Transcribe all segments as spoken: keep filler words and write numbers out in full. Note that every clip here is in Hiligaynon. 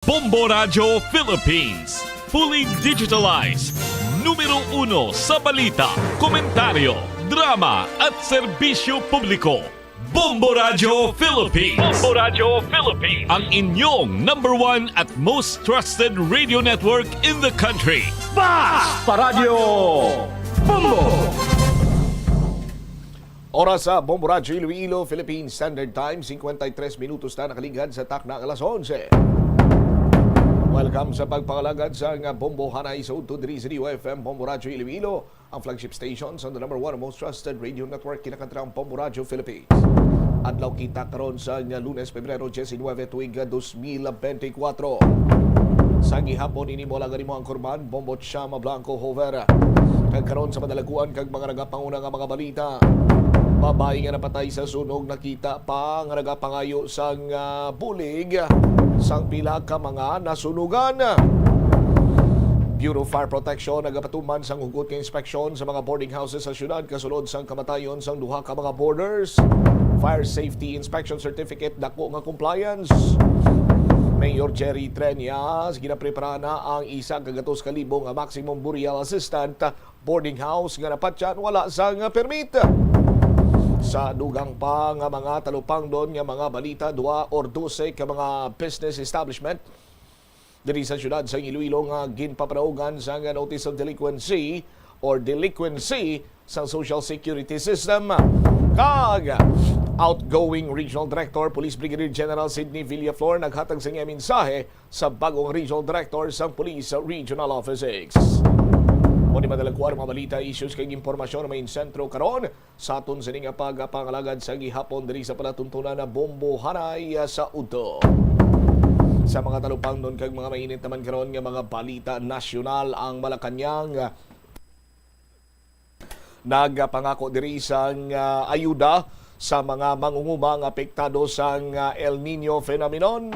Bombo Radyo Philippines, fully digitalized. Numero uno sa balita, komentaryo, drama at serbisyo publiko. Bombo Radyo Philippines. Bombo Radyo Philippines. Ang inyong number one at most trusted radio network in the country. Basta Radyo Bombo! Oras sa Bombo Radyo Iloilo, Philippine Standard Time, cincuenta y tres minutos na nakaligad sa takna nga alas onse. Welcome sa pagpangalagad sa nga Bombo Hanay sa udto diri sa D O F M Bombo Radyo Iloilo, ang flagship station sa the number one most trusted radio network, kinakantrang Bombo Radyo Philippines. Adlaw kita karon sa nga Lunes, Pebrero diecinuebe, tuig nga dos mil benti kwatro. Sa gihapon ini mo lang mo ang kurman, Bombo Chama Blanco Hover. Kag karon sa madalaguan kag mga nagapanguna nga mga balita. Babayi nga napatay sa sunog, nakita pa nga nagapangayo sang, ah, bulig sang pila ka mga nasunugan. Bureau of Fire Protection nagapatuman sang hugot nga inspeksyon sa mga boarding houses sa syudad kasulod sang kamatayon sang duha ka mga boarders. Fire Safety Inspection Certificate, dako nga compliance. Mayor Jerry Treñas, ginaprepara na ang isa ka gatos ka libo nga maximum burial assistant boarding house nga napatyan wala sang permit. Sa dugang pa nga mga talupangdon nga mga balita, dua or dose ka mga business establishment diri sa siyudad sa Iloilo nga ginpaparaugan sang notice of delinquency or delinquency sa social security system. Kag outgoing Regional Director Police Brigadier General Sidney Villaflor naghatag sa iyang mensahe sa bagong Regional Director sang Police Regional Office six. Mo ni madalagkuan mga balita, issues kag impormasyon nga may sentro karon sa aton sini nga pagpangalagad sa gihapon diri sa palatuntunan na Bombo Hanay sa udto. Sa mga talupangdon kag mga mainit naman karon nga mga balita nasyonal, ang Malacañang nagpangako diri sang, ah, ayuda sa mga mangunguma nga apektado sang, ah, El Nino phenomenon.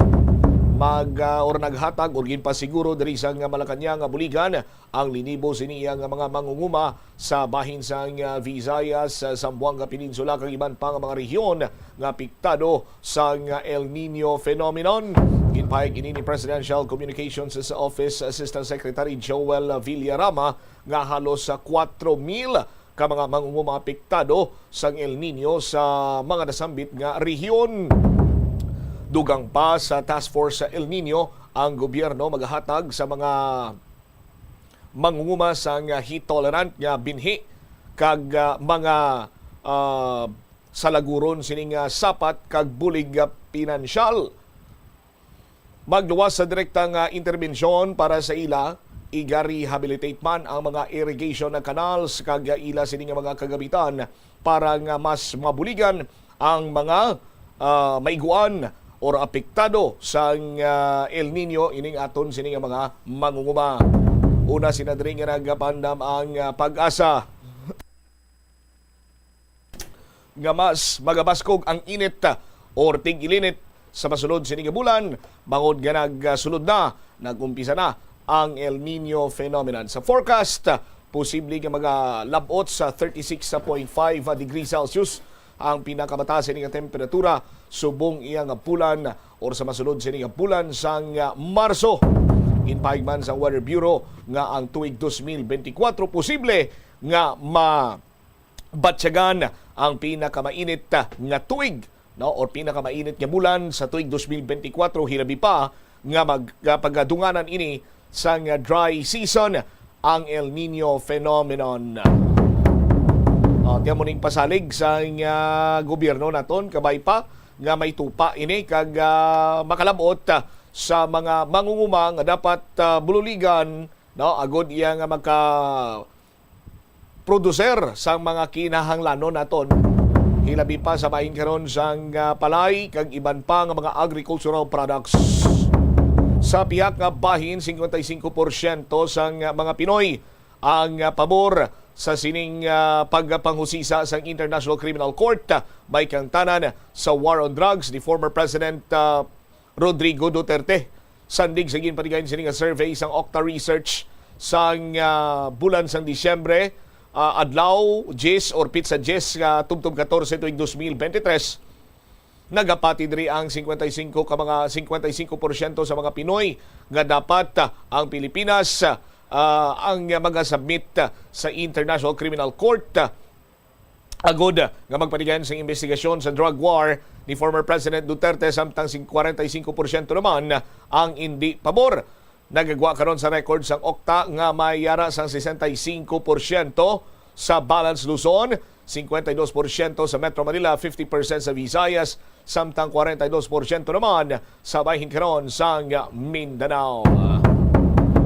Mag, ah, or naghatag or ginpasiguro diri sang Malacañang nga buligan ang linibo sini nga mga mangunguma sa bahin sang, ah, Visayas, sa Zamboanga Peninsula kag iban pa nga mga rehiyon nga apektado sang, ah, El Nino phenomenon. Ginpahayag ini ni Presidential Communications Office Assistant Secretary Joel Villarama nga halos sa kwatro mil ka mga mangunguma apektado sang El Nino sa mga nasambit nga rehiyon. Dugang pa sa Task Force sa El Nino, ang gobyerno magahatag sa mga mangunguma sang heat tolerant nga binhi kag, ah, mga, ah, salaguron sining, ah, sapat kag bulig, ah, pinansyal. Magluwas sa direkta nga interbensyon para sa ila, iga-rehabilitate man ang mga irrigation na canals kag ila sini nga mga kagamitan para nga mas mabuligan ang mga, ah, maiguan or apektado sang, ah, El Nino ining aton sini nga mga mangunguma. Una sina diri nga nagapandam ang, ah, PAGASA nga mas magabaskog ang init or tig-ilinit sa masulod sini nga bulan, bangod nga nagsulod na, nag-umpisa na ang El Nino phenomenon. Sa forecast, posible nga magalab-ot sa thirty-six point five degrees Celsius ang pinakamataas sini nga temperatura subong iya nga bulan or sa masulod sini nga bulan sang Marso. Ginpahayag man sang Weather Bureau nga ang tuig dos mil benti kwatro posible nga ma batyagan ang pinakamainit, ah, nga tuig, no, or pinakamainit nga bulan sa tuig dos mil benti kwatro, hilabi pa nga mag-, ah, pagdunganan ini sang, ah, dry season, ang El Nino phenomenon. Oh, tiyan mo ning pasalig sang, ah, gobyerno naton, kabay pa nga may tupa ini kag, ah, makalab-ot, ah, sa mga mangunguma nga dapat, ah, bululigan, no, agod iya nga maka produser sang mga kinahanglanon naton, hilabi pa sa bahin karon sang, ah, palay kag iban pa nga mga agricultural products. Sa pihak nga bahin, cincuenta y cinco por ciento sang, ah, mga Pinoy ang, ah, pabor sa sining, ah, pagpanghusisa sang International Criminal Court, ah, may kangtanan sa war on drugs ni former President, ah, Rodrigo Duterte. Sandig sa ginpatigayon sini nga survey sang Octa Research sang, ah, bulan sang Disyembre, ah, adlaw diyes or pitsa diyes nga tubtob katorse tuig dos mil benti tres, Nagapati diri ang singkwenta y singko ka mga, singkwenta y singko porsyento sa mga Pinoy nga dapat, ah, ang Pilipinas, ah, ang mga submit, ah, sa International Criminal Court, ah, agod nga magpatigayon sa investigasyon sa drug war ni former President Duterte, samtang sing-, kwarenta y singko porsyento naman ang indi pabor. Nagagwa karon sa record sang okta nga may yara sang sesenta y singko porsyento sa Balance Luzon, singkwenta y dos porsyento sa Metro Manila, fifty percent sa Visayas, samtang kwarenta y dos porsyento naman sa bahin karon sang Mindanao.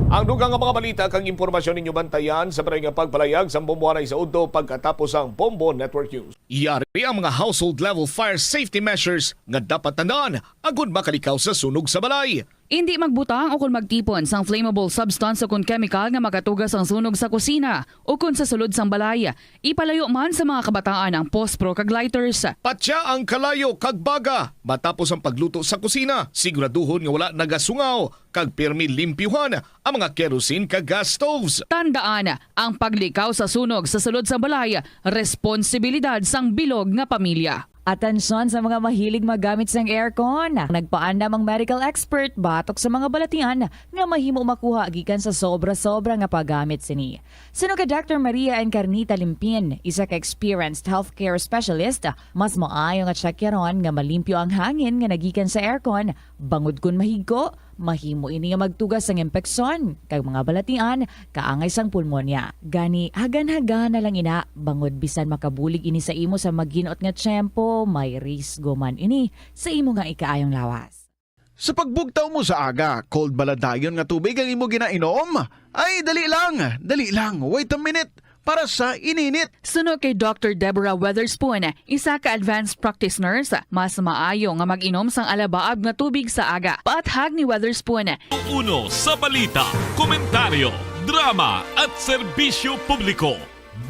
Ang dugang nga mga balita kag impormasyon ninyo bantayan sa parehas nga pagpalayag sa Bombo anay sa udto pagkatapos ang Bombo Network News. Yari ang mga household level fire safety measures nga dapat tandaan agud makalikaw sa sunog sa balay. Indi magbutang ukon magtipon sang flammable substance ukon kemikal nga makatuga sang sunog sa kusina ukon sa sulod sang balay. Ipalayo man sa mga kabataan ang pospro kag lighters. Patya ang kalayo kag baga matapos ang pagluto sa kusina. Siguraduhon nga wala nagasungaw kag pirmi limpyuhan ang mga kerosene kag gas stoves. Tandaan, ang paglikaw sa sunog sa sulod sang balay, responsibilidad sang bilog nga pamilya. Atensyon sa mga mahilig maggamit sang aircon. Nagpaandam ang medical expert batok sa mga balatian nga mahimo makuha gikan sa sobra-sobra nga paggamit sini. Suno kay Doctor Maria Encarnita Limpin, isa ka experienced healthcare specialist, mas maayo nga tsakyaron nga malimpyo ang hangin nga nagikan sa aircon, bangod kon mahigko, mahimo ini nga magtuga sang impeksyon kag mga balatian kaangay sang pulmonya. Gani, hagan-hagana lang ina, bangod bisan makabulig ini sa imo sa maginot nga tiyempo, may risgo man ini sa imo nga ikaayong lawas. Sa pagbugtaw mo sa aga, cold bala dayon nga tubig ang imo ginainom? Ay, dali lang, dali lang, wait a minute, para sa ininit. Suno kay Doctor Deborah Weatherspoon, isa ka advanced practice nurse, mas maayo nga mag-inom sang alabaab nga tubig sa aga. Paathag ni Weatherspoon. Uno sa balita, komentaryo, drama, at serbisyo publiko.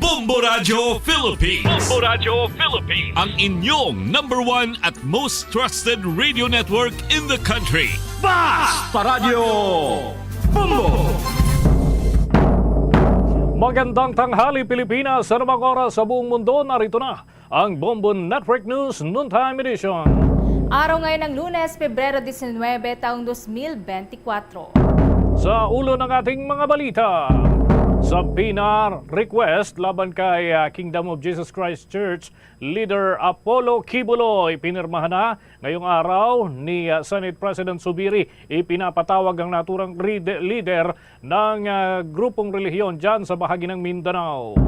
Bombo Radyo Philippines. Bombo Radyo Philippines. Ang inyong number one at most trusted radio network in the country. Basta Radyo Bombo! Magandang tanghali, Pilipinas. Sa anumang oras sa buong mundo, narito na ang Bombo Network News Noontime Edition. Araw ngayon ng Lunes, Pebrero diecinuebe, taong dos mil benti kwatro. Sa ulo ng ating mga balita, subpoena request laban kay, ah, Kingdom of Jesus Christ Church leader Apollo Quiboloy, pinirmahan na ngayong araw ni, ah, Senate President Zubiri. Ipinapatawag ang naturang ride-, leader ng, ah, grupong relihiyon dyan sa bahagi ng Mindanao.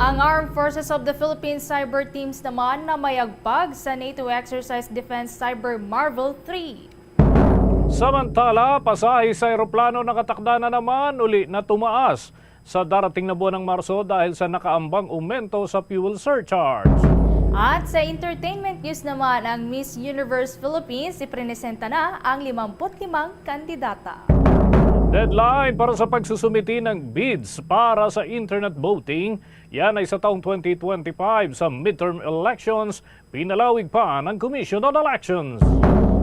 Ang Armed Forces of the Philippines Cyber Teams naman na mayagpag sa NATO Exercise Defense Cyber Marvel three. Samantala, pasahe sa eroplano nakatakda na naman uli na tumaas sa darating na buwan ng Marso dahil sa nakaambang aumento sa fuel surcharge. At sa entertainment news naman, ang Miss Universe Philippines ipresenta na ang limampu't limang kandidata. Deadline para sa pagsusumiti ng bids para sa internet voting, yan ay sa taong twenty twenty-five sa midterm elections, pinalawig pa ng Commission on Elections.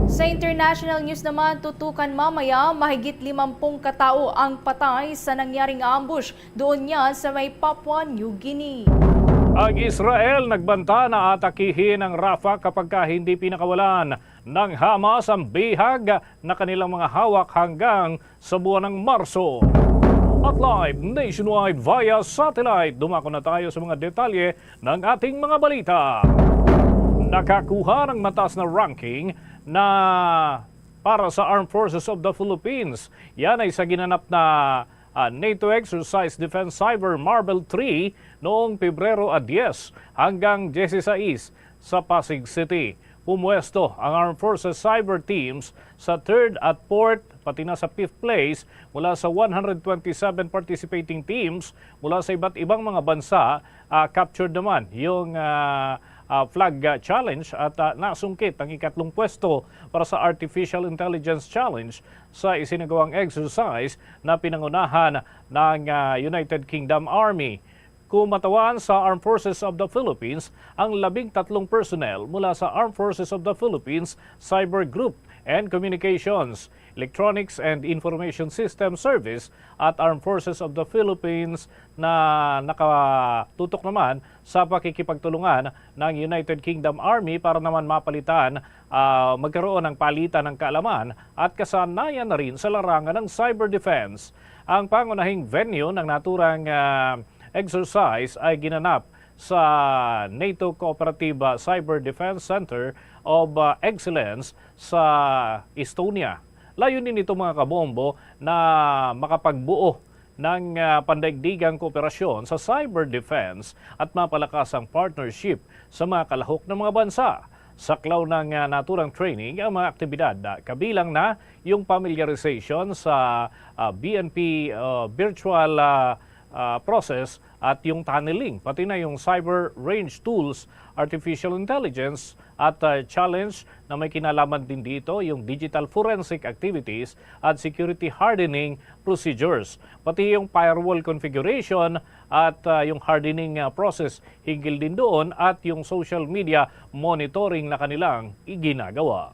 Sa international news naman, tutukan mamaya, mahigit limampung katao ang patay sa nangyaring ambush doon niya sa may Papua New Guinea. Ang Israel nagbanta na atakihin ang Rafah kapag ka hindi pinakawalan ng Hamas ang bihag na kanilang mga hawak hanggang sa buwan ng Marso. At live nationwide via satellite, dumako na tayo sa mga detalye ng ating mga balita. Nakakuha ng mataas na ranking na para sa Armed Forces of the Philippines. Yan ay sa ginanap na, ah, NATO Exercise Defense Cyber Marvel three noong Pebrero a diez hanggang dieciséis sa Pasig City. Pumwesto ang Armed Forces Cyber Teams sa third at fourth, pati na sa fifth place mula sa one hundred twenty-seven participating teams mula sa iba't ibang mga bansa. Ah, captured naman yung, ah, ah, flag, ah, challenge at, ah, nasungkit ang ikatlong pwesto para sa Artificial Intelligence Challenge sa isinagawang exercise na pinangunahan ng, ah, United Kingdom Army. Kumatawan sa Armed Forces of the Philippines ang labing tatlong personnel mula sa Armed Forces of the Philippines Cyber Group and Communications, Electronics and Information System Service at Armed Forces of the Philippines na nakatutok naman sa pakikipagtulungan ng United Kingdom Army para naman mapalitan ah, magkaroon ng palitan ng kaalaman at kasanayan na rin sa larangan ng cyber defense. Ang pangunahing venue ng naturang, ah, exercise ay ginanap sa NATO Cooperative, ah, Cyber Defense Center of, ah, Excellence sa Estonia. Layunin nito, mga kabombo, na makapagbuo ng, ah, pandaigdigang kooperasyon sa cyber defense at mapalakas ang partnership sa mga kalahok ng mga bansa. Saklaw ng, ah, naturang training ang mga aktibidad, ah, kabilang na yung familiarization sa, ah, B N P, ah, virtual, ah, ah, process at yung tunneling, pati na yung cyber range tools, artificial intelligence, at, ah, challenge na may kinalaman din dito yung digital forensic activities at security hardening procedures, pati yung firewall configuration at, ah, yung hardening, ah, process hinggil din doon at yung social media monitoring na kanilang iginagawa.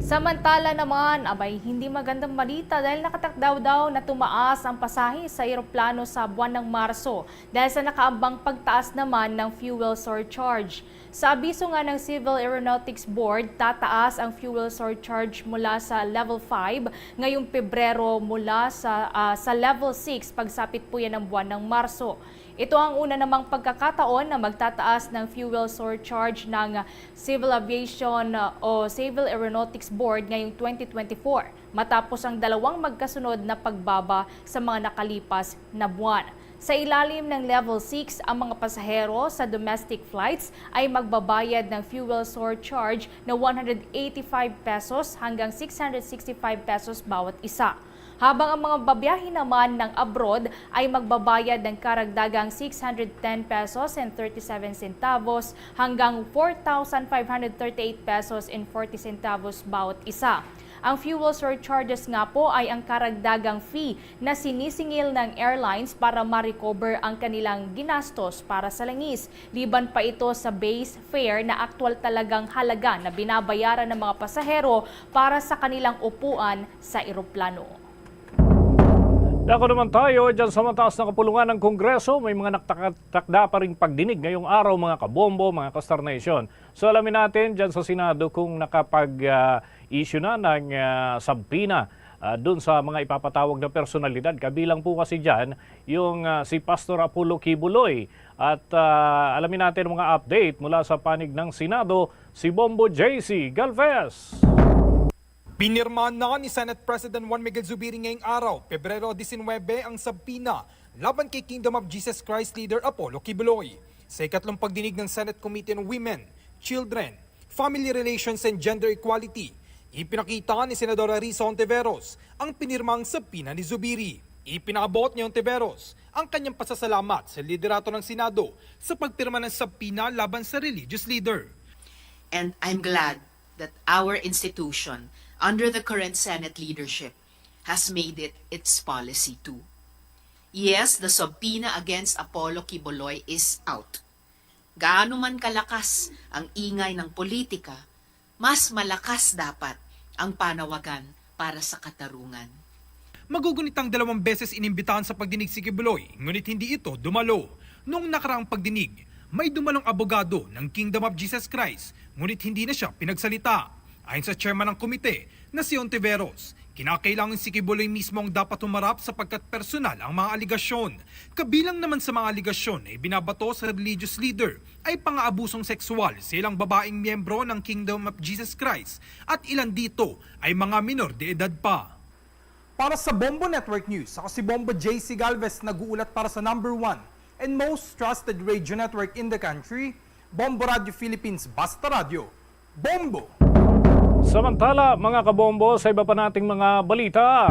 Samantala naman, abay, hindi magandang balita dahil nakatakdaw daw na tumaas ang pasahe sa eroplano sa buwan ng Marso dahil sa nakaambang pagtaas naman ng fuel surcharge. Sa abiso nga ng Civil Aeronautics Board, tataas ang fuel surcharge mula sa level five ngayong Pebrero mula sa, ah, sa level six pagsapit po yan ng buwan ng Marso. Ito ang una namang pagkakataon na magtataas ng fuel surcharge ng Civil Aviation, uh, o Civil Aeronautics Board ngayong twenty twenty-four, matapos ang dalawang magkasunod na pagbaba sa mga nakalipas na buwan. Sa ilalim ng Level six, ang mga pasahero sa domestic flights ay magbabayad ng fuel surcharge na one hundred eighty-five pesos hanggang six hundred sixty-five pesos bawat isa. Habang ang mga babiyahe naman ng abroad ay magbabayad ng karagdagang six hundred ten pesos and thirty-seven centavos hanggang four thousand five hundred thirty-eight pesos and forty centavos bawat isa. Ang fuel surcharges nga po ay ang karagdagang fee na sinisingil ng airlines para ma-recover ang kanilang ginastos para sa langis, liban pa ito sa base fare na aktual talagang halaga na binabayaran ng mga pasahero para sa kanilang upuan sa eroplano. Dako naman tayo dyan sa mataas na kapulungan ng Kongreso. May mga nagtakda pa rin pagdinig ngayong araw, mga kabombo, mga ka-Star Nation. So alamin natin dyan sa Senado kung nakapag-issue na ng, ah, subpoena, ah, dun sa mga ipapatawag na personalidad. Kabilang po kasi dyan yung, ah, si Pastor Apollo Quiboloy. At, ah, alamin natin ang mga update mula sa panig ng Senado, si Bombo J C Galvez. Pinirmahan na ni Senate President Juan Miguel Zubiri ngayong araw, Pebrero diecinuebe, ang subpoena laban kay Kingdom of Jesus Christ leader Apollo Quiboloy. Sa ikatlong pagdinig ng Senate Committee on Women, Children, Family Relations and Gender Equality, ipinakita ni Senadora Risa Hontiveros ang pinirmang subpoena ni Zubiri. Ipinaabot ni Hontiveros ang kanyang pasasalamat sa liderato ng Senado sa pagpirma ng subpoena laban sa religious leader. And I'm glad that our institution, under the current Senate leadership, has made it its policy to. Yes, the subpoena against Apollo Quiboloy is out. Gaano man kalakas ang ingay ng politika, mas malakas dapat ang panawagan para sa katarungan. Magugunit ang dalawang beses inimbitahan sa pagdinig si Quiboloy, ngunit hindi ito dumalo. Noong nakaraang pagdinig, may dumalong abogado ng Kingdom of Jesus Christ, ngunit hindi na siya pinagsalita. Ayon sa chairman ng komite na si Hontiveros, kinakailangan si Quiboloy mismo ang dapat humarap sapagkat personal ang mga aligasyon. Kabilang naman sa mga aligasyon na ibinabato sa religious leader ay pang-aabusong sexual sa ilang babaeng miyembro ng Kingdom of Jesus Christ at ilan dito ay mga minor de edad pa. Para sa Bombo Network News, ako si Bombo J C Galvez, nag-uulat para sa number one and most trusted radio network in the country, Bombo Radio Philippines, Basta Radyo, Bombo! Samantala, mga kabombo, sa iba pa nating mga balita,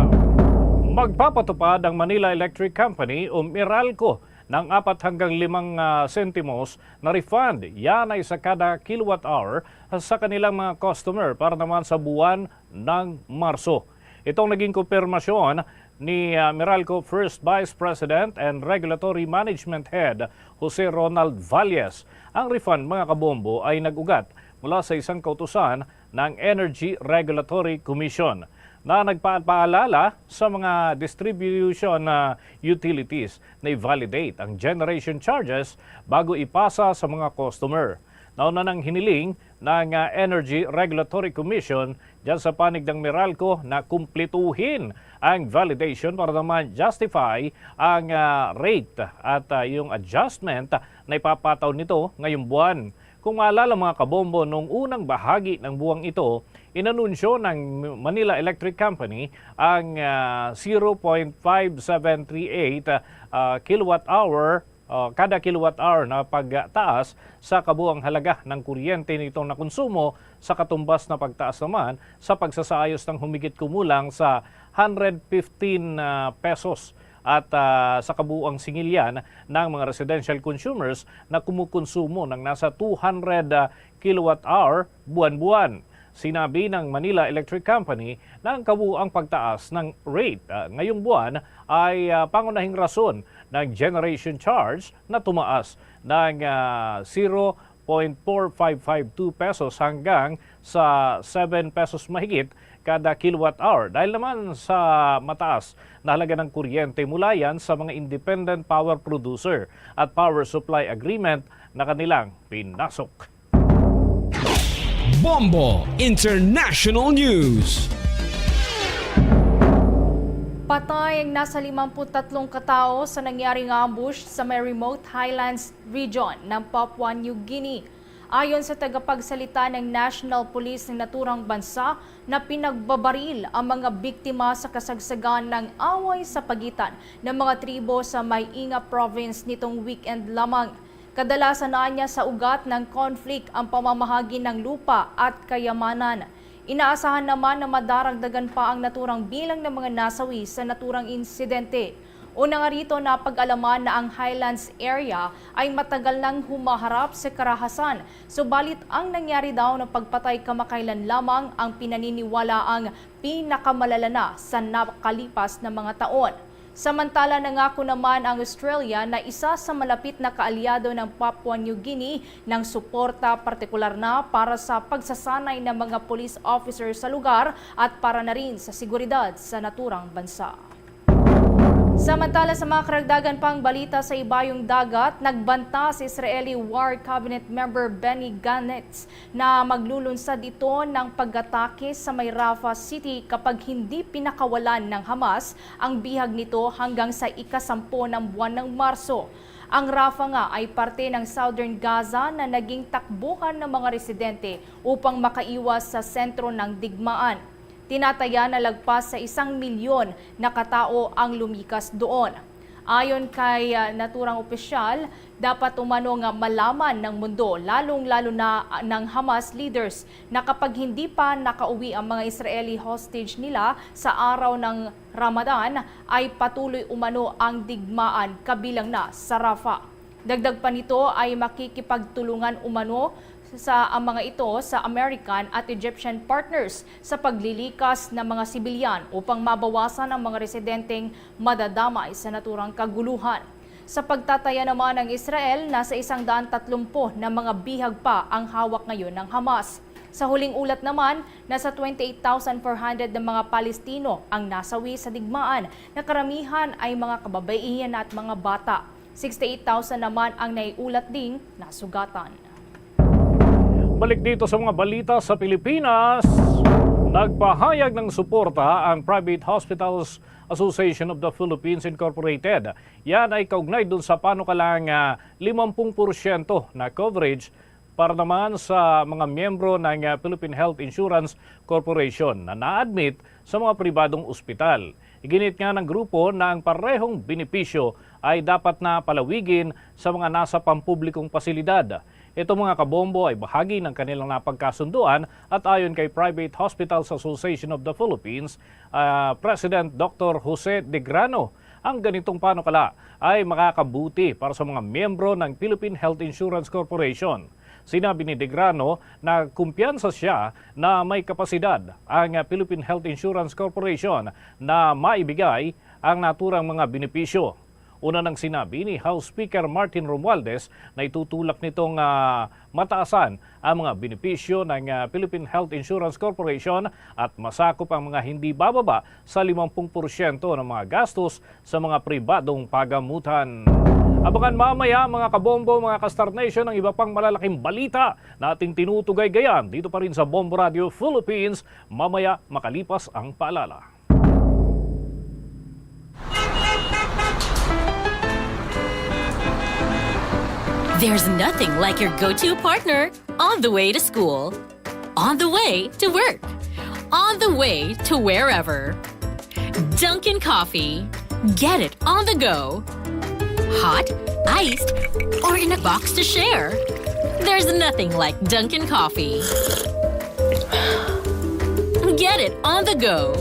magpapatupad ang Manila Electric Company o Meralco ng apat hanggang limang, ah, sentimos na refund, yan ay sa kada kilowatt hour, sa kanilang mga customer para naman sa buwan ng Marso. Itong naging kumpirmasyon ni, ah, Meralco First Vice President and Regulatory Management Head Jose Ronald Valles. Ang refund, mga kabombo, ay nag-ugat mula sa isang kautusan ng Energy Regulatory Commission na nagpapaalala sa mga distribution, ah, utilities na i-validate ang generation charges bago ipasa sa mga customer. Nauna nang hiniling ng, ah, Energy Regulatory Commission dyan sa panig ng Meralco na kumplituhin ang validation para naman justify ang, ah, rate at, ah, yung adjustment na ipapataw nito ngayong buwan. Kung maalala, mga kabombo, noong unang bahagi ng buwang ito, inanunsyo ng Manila Electric Company ang, ah, zero point five seven three eight, ah, kilowatt hour, ah, kada kilowatt hour na pagtaas sa kabuang halaga ng kuryente nitong nakonsumo, sa katumbas na pagtaas naman sa pagsasaayos ng humigit kumulang sa hundred fifteen, ah, pesos at, ah, sa kabuang singilyan ng mga residential consumers na kumukonsumo ng nasa two hundred, ah, kilowatt hour buwan-buwan. Sinabi ng Manila Electric Company na ang kabuang pagtaas ng rate, ah, ngayong buwan ay, ah, pangunahing rason ng generation charge na tumaas ng, ah, zero point four five five two pesos hanggang sa seven pesos mahigit kada kilowatt hour, dahil naman sa mataas na halaga ng kuryente mula yan sa mga independent power producer at power supply agreement na kanilang pinasok. Bombo International News. Patay ang nasa limampu't tatlong katao sa nangyaring ambush sa may remote highlands region ng Papua New Guinea. Ayon sa tagapagsalita ng National Police ng naturang bansa, na pinagbabaril ang mga biktima sa kasagsagan ng away sa pagitan ng mga tribo sa Mayinga Province nitong weekend lamang. Kadalasan na niya sa ugat ng conflict ang pamamahagi ng lupa at kayamanan. Inaasahan naman na madaragdagan pa ang naturang bilang ng mga nasawi sa naturang insidente. Una nga rito, napag-alaman na ang Highlands area ay matagal nang humaharap sa karahasan, subalit ang nangyari daw na pagpatay kamakailan lamang ang pinaniniwalaang pinakamalala na sa nakalipas na mga taon. Samantala, nangako naman ang Australia na isa sa malapit na kaalyado ng Papua New Guinea ng suporta, partikular na para sa pagsasanay ng mga police officer sa lugar at para na rin sa seguridad sa naturang bansa. Samantala, sa mga karagdagan pang balita sa ibayong dagat, nagbanta si Israeli War Cabinet Member Benny Gantz na maglulunsad ito ng pag-atake sa may Rafah City kapag hindi pinakawalan ng Hamas ang bihag nito hanggang sa ikasampu ng buwan ng Marso. Ang Rafah nga ay parte ng Southern Gaza na naging takbuhan ng mga residente upang makaiwas sa sentro ng digmaan. Tinataya na lagpas sa isang milyon na katao ang lumikas doon. Ayon kay, ah, naturang opisyal, dapat umano nga malaman ng mundo, lalong-lalo na, ah, ng Hamas leaders, na kapag hindi pa nakauwi ang mga Israeli hostage nila sa araw ng Ramadan, ay patuloy umano ang digmaan kabilang na sa Rafah. Dagdag pa nito ay makikipagtulungan umano sa ang mga ito sa American at Egyptian partners sa paglilikas ng mga sibilyan upang mabawasan ang mga residenteng madadamay sa naturang kaguluhan. Sa pagtataya naman ng Israel, nasa isang daan tatlumpu na mga bihag pa ang hawak ngayon ng Hamas. Sa huling ulat naman, nasa twenty-eight thousand four hundred na mga Palestino ang nasawi sa digmaan, na karamihan ay mga kababaihan at mga bata. Sixty-eight thousand naman ang naiulat ding nasugatan. Balik dito sa mga balita sa Pilipinas, nagpahayag ng suporta ang Private Hospitals Association of the Philippines Incorporated. Yan ay kaugnay dun sa panukalang, ah, limampung porsyento na coverage para naman sa mga miyembro ng, ah, Philippine Health Insurance Corporation na na-admit sa mga pribadong ospital. Iginit nga ng grupo na ang parehong benepisyo ay dapat na palawigin sa mga nasa pampublikong pasilidad. Ito, mga kabombo, ay bahagi ng kanilang napagkasunduan at ayon kay Private Hospitals Association of the Philippines, ah, President Doctor Jose Degrano, ang ganitong panukala ay makakabuti para sa mga miyembro ng Philippine Health Insurance Corporation. Sinabi ni Degrano na kumpiyansa siya na may kapasidad ang Philippine Health Insurance Corporation na maibigay ang naturang mga benepisyo. Una nang sinabi ni House Speaker Martin Romualdez na itutulak nitong, ah, mataasan ang mga benepisyo ng, ah, Philippine Health Insurance Corporation at masakop ang mga hindi bababa sa limampung porsyento ng mga gastos sa mga pribadong pagamutan. Abangan mamaya, mga kabombo, mga ka-Star Nation, ang iba pang malalaking balita na ating tinutugaygayan dito pa rin sa Bombo Radio Philippines, mamaya makalipas ang paalala. There's nothing like your go-to partner on the way to school, on the way to work, on the way to wherever. Dunkin' Coffee. Get it on the go. Hot, iced, or in a box to share. There's nothing like Dunkin' Coffee. Get it on the go.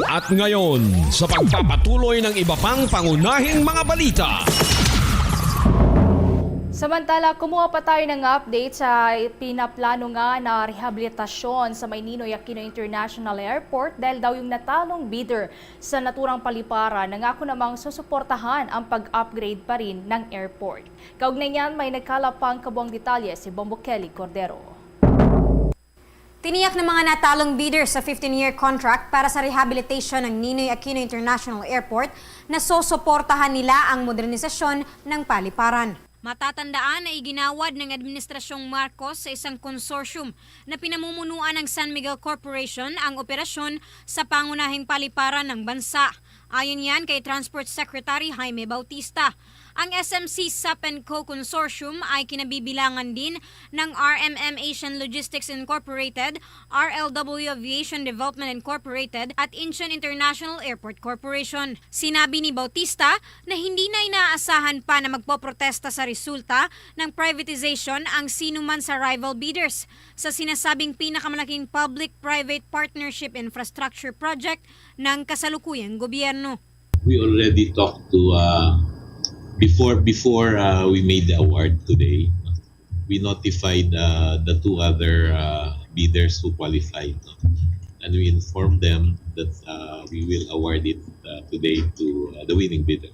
At ngayon, sa pagpapatuloy ng iba pang pangunahing mga balita. Samantala, kumuha pa tayo ng update sa pinaplano nga na rehabilitasyon sa may Ninoy Aquino International Airport dahil daw yung natalong bidder sa naturang paliparan nangako namang susuportahan ang pag-upgrade pa rin ng airport. Kaugnay niyan, may nagkalap pang kabuang detalye si Bombo Kelly Cordero. Tiniyak ng mga natalong bidder sa fifteen-year contract para sa rehabilitation ng Ninoy Aquino International Airport na susuportahan nila ang modernisasyon ng paliparan. Matatandaan na iginawad ng Administrasyong Marcos sa isang konsorsyum na pinamumunuan ng San Miguel Corporation ang operasyon sa pangunahing paliparan ng bansa. Ayon yan kay Transport Secretary Jaime Bautista. Ang S M C Sap and Co Consortium ay kinabibilangan din ng R M M Asian Logistics Incorporated, R L W Aviation Development Incorporated at Incheon International Airport Corporation. Sinabi ni Bautista na hindi na inaasahan pa na magpoprotesta sa resulta ng privatization ang sinuman sa rival bidders sa sinasabing pinakamalaking public-private partnership infrastructure project ng kasalukuyang gobyerno. We already talked to, uh, before, before, uh, we made the award today, we notified, uh, the two other, uh, bidders who qualified, no? And we informed them that, uh, we will award it, uh, today to, uh, the winning bidder.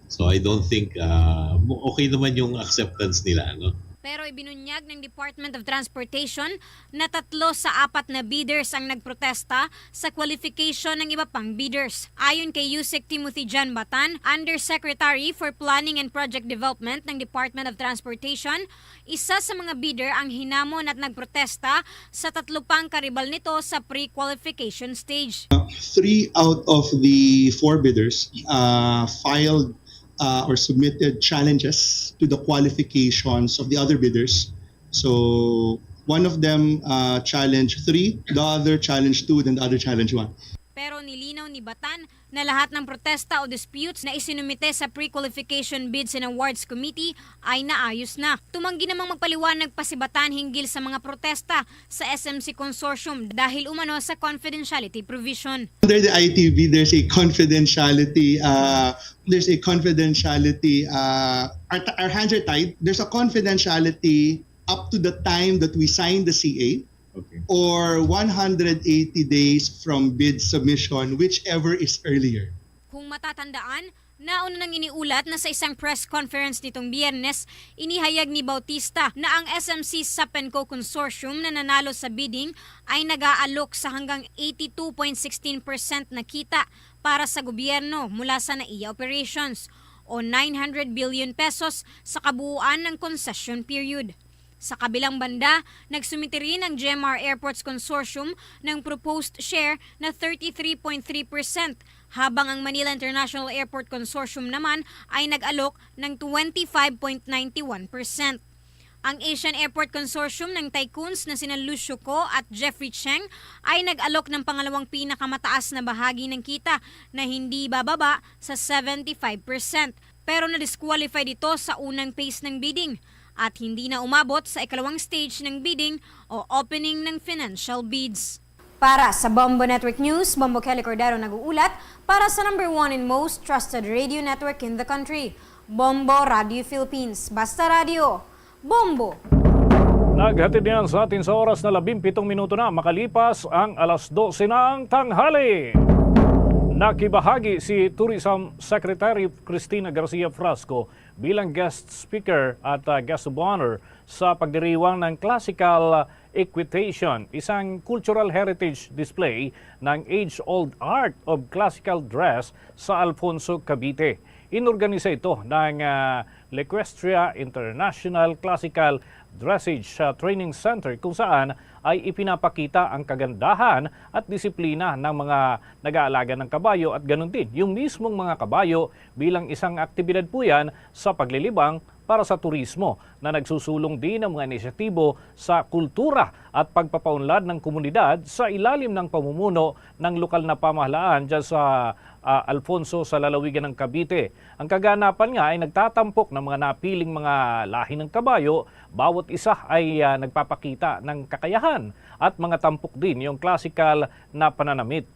So I don't think, uh, mo-, okay naman yung acceptance nila, no? Pero ibinunyag ng Department of Transportation na tatlo sa apat na bidders ang nagprotesta sa qualification ng iba pang bidders. Ayon kay Usec Timothy John Batan, Undersecretary for Planning and Project Development ng Department of Transportation, isa sa mga bidder ang hinamon at nagprotesta sa tatlo pang karibal nito sa pre-qualification stage. Three out of the four bidders, uh, filed, uh, or submitted challenges to the qualifications of the other bidders. So one of them, uh, challenged three, the other challenged two, then the other challenged one. Pero nilinaw ni Batan na lahat ng protesta o disputes na isinumite sa Pre-Qualification Bids and Awards Committee ay naayos na. Tumanggi namang magpaliwanag pa si Batan hinggil sa mga protesta sa S M C Consortium dahil umano sa confidentiality provision. Under the I T B, there's a confidentiality, uh, there's a confidentiality, uh, our, our hands are tied. There's a confidentiality up to the time that we sign the C A. Okay. Or one hundred eighty days from bid submission, whichever is earlier. Kung matatandaan, nauna nang iniulat na sa isang press conference nitong Biyernes, inihayag ni Bautista na ang S M C Sapenco Consortium na nanalo sa bidding ay nag-aalok sa hanggang eighty-two point sixteen percent na kita para sa gobyerno mula sa NAIA operations o nine hundred billion pesos sa kabuuan ng concession period. Sa kabilang banda, nagsumite rin ang G M R Airports Consortium ng proposed share na thirty-three point three percent, habang ang Manila International Airport Consortium naman ay nag-alok ng twenty-five point nine one percent. Ang Asian Airport Consortium ng tycoons na sina Lucio Ko at Jeffrey Cheng ay nag-alok ng pangalawang pinakamataas na bahagi ng kita na hindi bababa sa seventy-five percent. Pero na-disqualify ito sa unang phase ng bidding at hindi na umabot sa ikalawang stage ng bidding o opening ng financial bids. Para sa Bombo Network News, Bombo Kelly Cordero nag-uulat para sa number one and most trusted radio network in the country, Bombo Radio Philippines. Basta Radio, Bombo! Naghatid niyan sa atin sa oras na labing pitong minuto na makalipas ang alas dose ng tanghali. Nakibahagi si Tourism Secretary Cristina Garcia Frasco bilang guest speaker at, ah, guest of honor sa pagdiriwang ng Classical Equitation, isang cultural heritage display ng age-old art of classical dress sa Alfonso, Cavite. Inorganisa ito ng ah, L'Equestria International Classical Dressage ah, Training Center, kung saan ay ipinapakita ang kagandahan at disiplina ng mga nag-aalaga ng kabayo at ganun din yung mismong mga kabayo bilang isang aktibidad po yan sa paglilibang para sa turismo na nagsusulong din ng mga inisyatibo sa kultura at pagpapaunlad ng komunidad sa ilalim ng pamumuno ng lokal na pamahalaan dyan sa ah, Alfonso sa lalawigan ng Cavite. Ang kaganapan nga ay nagtatampok ng mga napiling mga lahi ng kabayo. Bawat isa ay ah, nagpapakita ng kakayahan at mga tampok din yung klasikal na pananamit.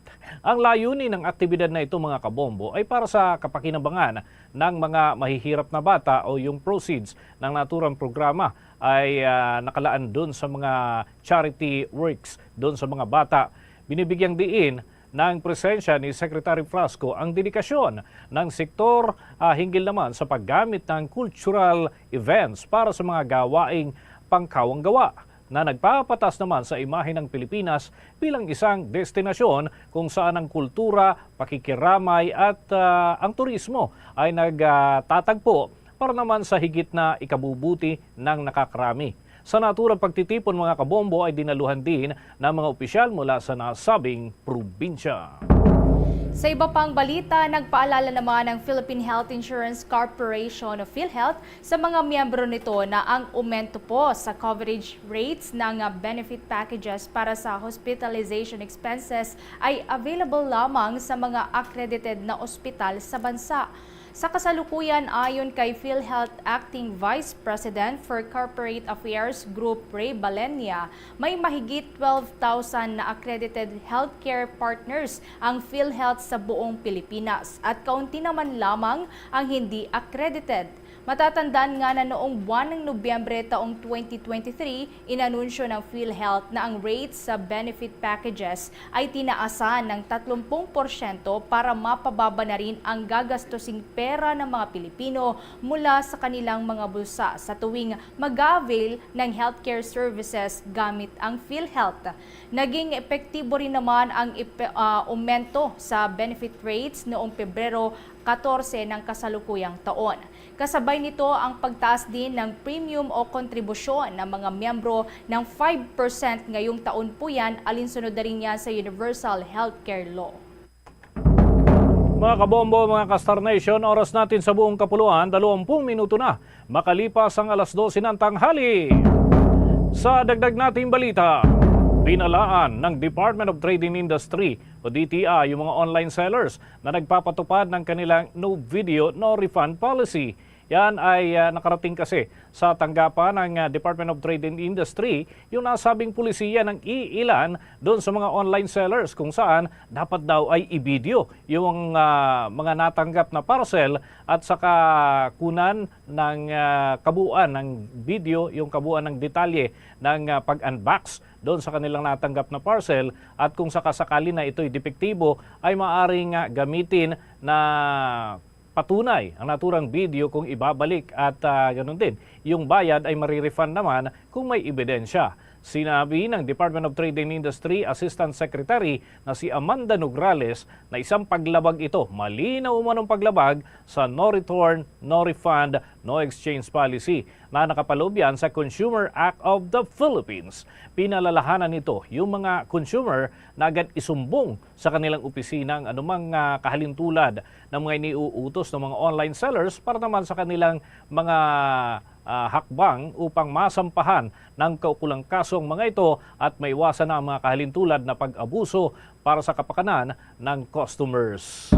Ang layunin ng aktibidad na ito, mga kabombo, ay para sa kapakinabangan ng mga mahihirap na bata o yung proceeds ng naturang programa ay ah, nakalaan doon sa mga charity works doon sa mga bata. Binibigyang diin ng presensya ni Secretary Frasco ang dedikasyon ng sektor ah, hinggil naman sa paggamit ng cultural events para sa mga gawaing pangkawang gawa na nagpapatas naman sa imahe ng Pilipinas bilang isang destinasyon kung saan ang kultura, pakikiramay at ah, ang turismo ay nagtatagpo para naman sa higit na ikabubuti ng nakakarami. Sa naturang pagtitipon, mga kabombo, ay dinaluhan din ng mga opisyal mula sa nasabing probinsya. Sa iba pang balita, nagpaalala naman ang Philippine Health Insurance Corporation o PhilHealth sa mga miyembro nito na ang umento po sa coverage rates ng benefit packages para sa hospitalization expenses ay available lamang sa mga accredited na ospital sa bansa. Sa kasalukuyan, ayon kay PhilHealth Acting Vice President for Corporate Affairs Group Ray Balenia, may mahigit twelve thousand na accredited healthcare partners ang PhilHealth sa buong Pilipinas at kaunti naman lamang ang hindi accredited. Matatandaan nga na noong buwan ng Nobyembre taong twenty twenty-three, inanunsyo ng PhilHealth na ang rates sa benefit packages ay tinaasan ng tatlong porsyento para mapababa na rin ang gagastusing pera ng mga Pilipino mula sa kanilang mga bulsa sa tuwing mag-avail ng healthcare services gamit ang PhilHealth. Naging epektibo rin naman ang ipe- ah, aumento sa benefit rates noong Pebrero katorse ng kasalukuyang taon. Kasabay nito ang pagtaas din ng premium o kontribusyon ng mga miyembro ng five percent ngayong taon po yan, alinsunod na rin yan sa Universal Healthcare Law. Mga kabombo, mga ka-Star Nation, oras natin sa buong kapuluan, dalawampung minuto na makalipas ang alas dose ng tanghali. Sa dagdag nating balita, binalaan ng Department of Trade and Industry o D T I yung mga online sellers na nagpapatupad ng kanilang no video, no refund policy. Yan ay ah, nakarating kasi sa tanggapan ng ah, Department of Trade and Industry yung nasabing polisiya ng iilan doon sa mga online sellers kung saan dapat daw ay i-video yung ah, mga natanggap na parcel at saka kunan ng ah, kabuuan ng video, yung kabuuan ng detalye ng ah, pag-unbox doon sa kanilang natanggap na parcel, at kung sakasakali na ito'y depektibo, ay maaaring ah, gamitin na patunay ang naturang video kung ibabalik at ah, ganun din, yung bayad ay marirefund naman kung may ebidensya. Sinabi ng Department of Trade and Industry Assistant Secretary na si Amanda Nograles na isang paglabag ito, malinaw umanong paglabag sa no return, no refund, no exchange policy na nakapaloob yan sa Consumer Act of the Philippines. Pinalalahanan nito yung mga consumer na agad isumbong sa kanilang opisina ang anumang ah, kahalintulad ng mga iniuutos ng mga online sellers para naman sa kanilang mga ah, hakbang upang masampahan ng kaukulang kaso ang mga ito at maiwasan na ang mga kahalintulad na pag-abuso para sa kapakanan ng customers.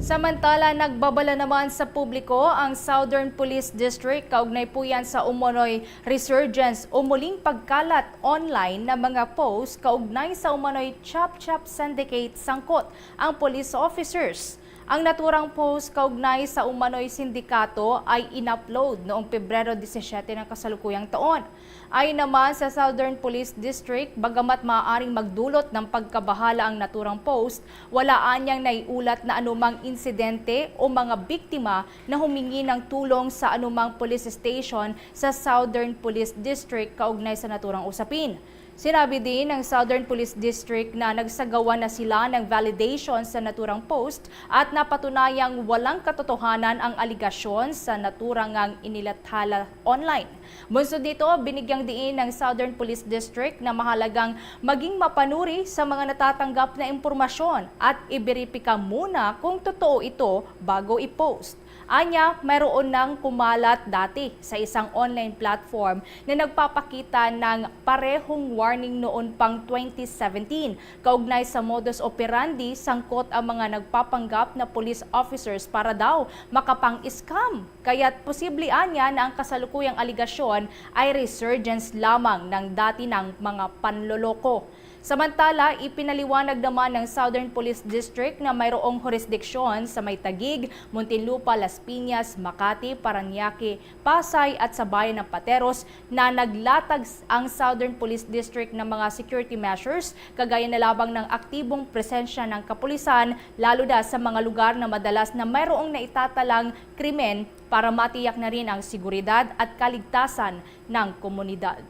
Samantala, nagbabala naman sa publiko ang Southern Police District kaugnay po yan sa umunoy resurgence o muling pagkalat online na mga post kaugnay sa umunoy chop-chop syndicate sangkot ang police officers. Ang naturang post kaugnay sa umano'y sindikato ay in-upload noong Pebrero disisiete ng kasalukuyang taon. Ayon naman sa Southern Police District, bagamat maaaring magdulot ng pagkabahala ang naturang post, wala anyang naiulat na anumang insidente o mga biktima na humingi ng tulong sa anumang police station sa Southern Police District kaugnay sa naturang usapin. Sinabi din ng Southern Police District na nagsagawa na sila ng validation sa naturang post at napatunayang walang katotohanan ang aligasyon sa naturang inilathala online. Bunsod nito, binigyang diin ng Southern Police District na mahalagang maging mapanuri sa mga natatanggap na impormasyon at iberipika muna kung totoo ito bago i-post. Anya, mayroon nang kumalat dati sa isang online platform na nagpapakita ng parehong warning noon pang twenty seventeen kaugnay sa modus operandi sangkot ang mga nagpapanggap na police officers para daw makapang-scam. Kaya't posible anya na ang kasalukuyang aligasyon ay resurgence lamang ng dati nang mga panloloko. Samantala, ipinaliwanag naman ng Southern Police District na mayroong hurisdiksyon sa may Taguig, Muntinlupa, Las Piñas, Makati, Parañaque, Pasay at sa bayan ng Pateros na naglatag s- ang Southern Police District ng mga security measures, kagaya na lamang ng aktibong presensya ng kapulisan, lalo na sa mga lugar na madalas na mayroong naitatalang krimen, para matiyak na rin ang seguridad at kaligtasan ng komunidad.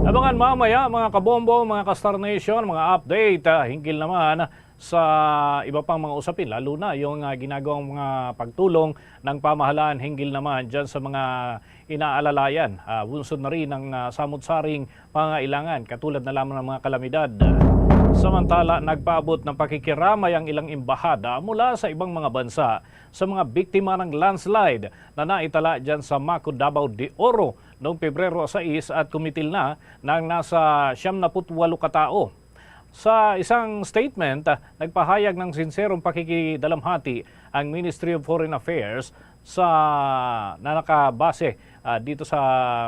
Abangan mamaya, mga kabombo, mga ka-Star Nation, mga update, ah, hinggil naman sa iba pang mga usapin, lalo na yung, ah, ginagawang mga pagtulong ng pamahalaan hinggil naman dyan sa mga inaalalayan, ah, bunsod na rin ng, ah, samot-saring pangailangan, katulad na lamang ng mga kalamidad. Samantala, nagpaabot ng pakikiramay ang ilang embahada mula sa ibang mga bansa sa mga biktima ng landslide na naitala dyan sa Maco, Davao de Oro noong Pebrero sais at kumitil na ng nasa siyam na put walo ka tawo. Sa isang statement, ah, nagpahayag ng sinserong pakikidalamhati ang Ministry of Foreign Affairs sa, na nakabase, ah, dito sa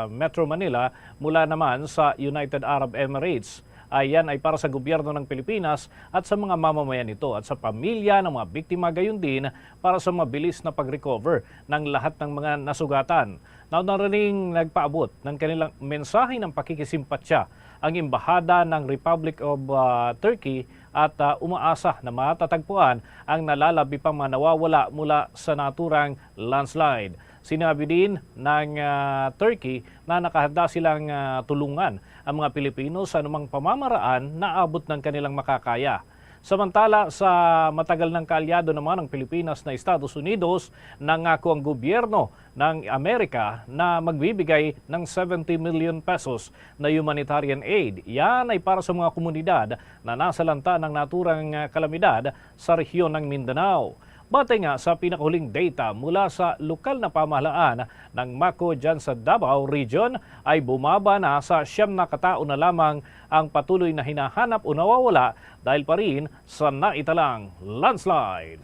Metro Manila mula naman sa United Arab Emirates. Ay yan ay para sa gobyerno ng Pilipinas at sa mga mamamayan nito at sa pamilya ng mga biktima, gayon din para sa mabilis na pag-recover ng lahat ng mga nasugatan. Nauna rin nagpaabot ng kanilang mensahe ng pakikisimpatya ang Embahada ng Republic of, ah, Turkey at, ah, umaasa na matatagpuan ang nalalabi pang mga nawawala mula sa naturang landslide. Sinabi din ng, ah, Turkey na nakahanda silang, ah, tulungan ang mga Pilipino sa anumang pamamaraan na abot ng kanilang makakaya. Samantala, sa matagal ng kaalyado naman ng Pilipinas na Estados Unidos, nangako ang gobyerno ng Amerika na magbibigay ng seventy million pesos na humanitarian aid. Yan ay para sa mga komunidad na nasalanta ng naturang, ah, kalamidad sa rehiyon ng Mindanao. Batay nga sa pinakahuling data mula sa lokal na pamahalaan ng Maco dyan sa Davao Region, ay bumaba na sa siyam na katao na lamang ang patuloy na hinahanap o nawawala dahil pa rin sa naitalang landslide.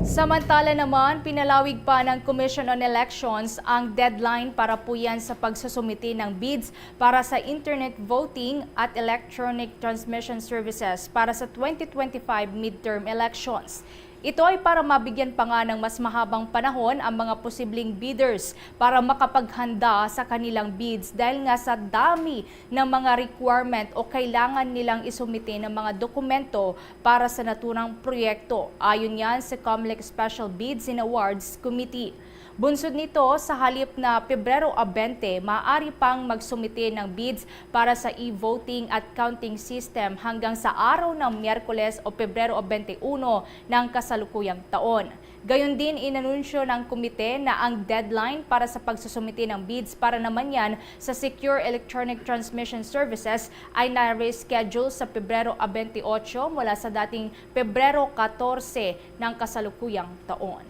Samantala naman, pinalawig pa ng Commission on Elections ang deadline para puyan sa pagsusumite ng bids para sa internet voting at electronic transmission services para sa twenty twenty-five midterm elections. Ito ay para mabigyan pa nga ng mas mahabang panahon ang mga posibleng bidders para makapaghanda sa kanilang bids dahil nga sa dami ng mga requirement o kailangan nilang isumite ng mga dokumento para sa naturang proyekto. Ayon yan sa Comelec Special Bids and Awards Committee. Bunsod nito, sa halip na Pebrero a twenty, maaari pang magsumite ng bids para sa e-voting at counting system hanggang sa araw ng Miyerkules o Pebrero a twenty-uno ng kasalukuyang taon. Gayon din, inanunsyo ng komite na ang deadline para sa pagsusumite ng bids para naman yan sa Secure Electronic Transmission Services ay na-reschedule sa Pebrero a twenty-ocho mula sa dating Pebrero katorse ng kasalukuyang taon.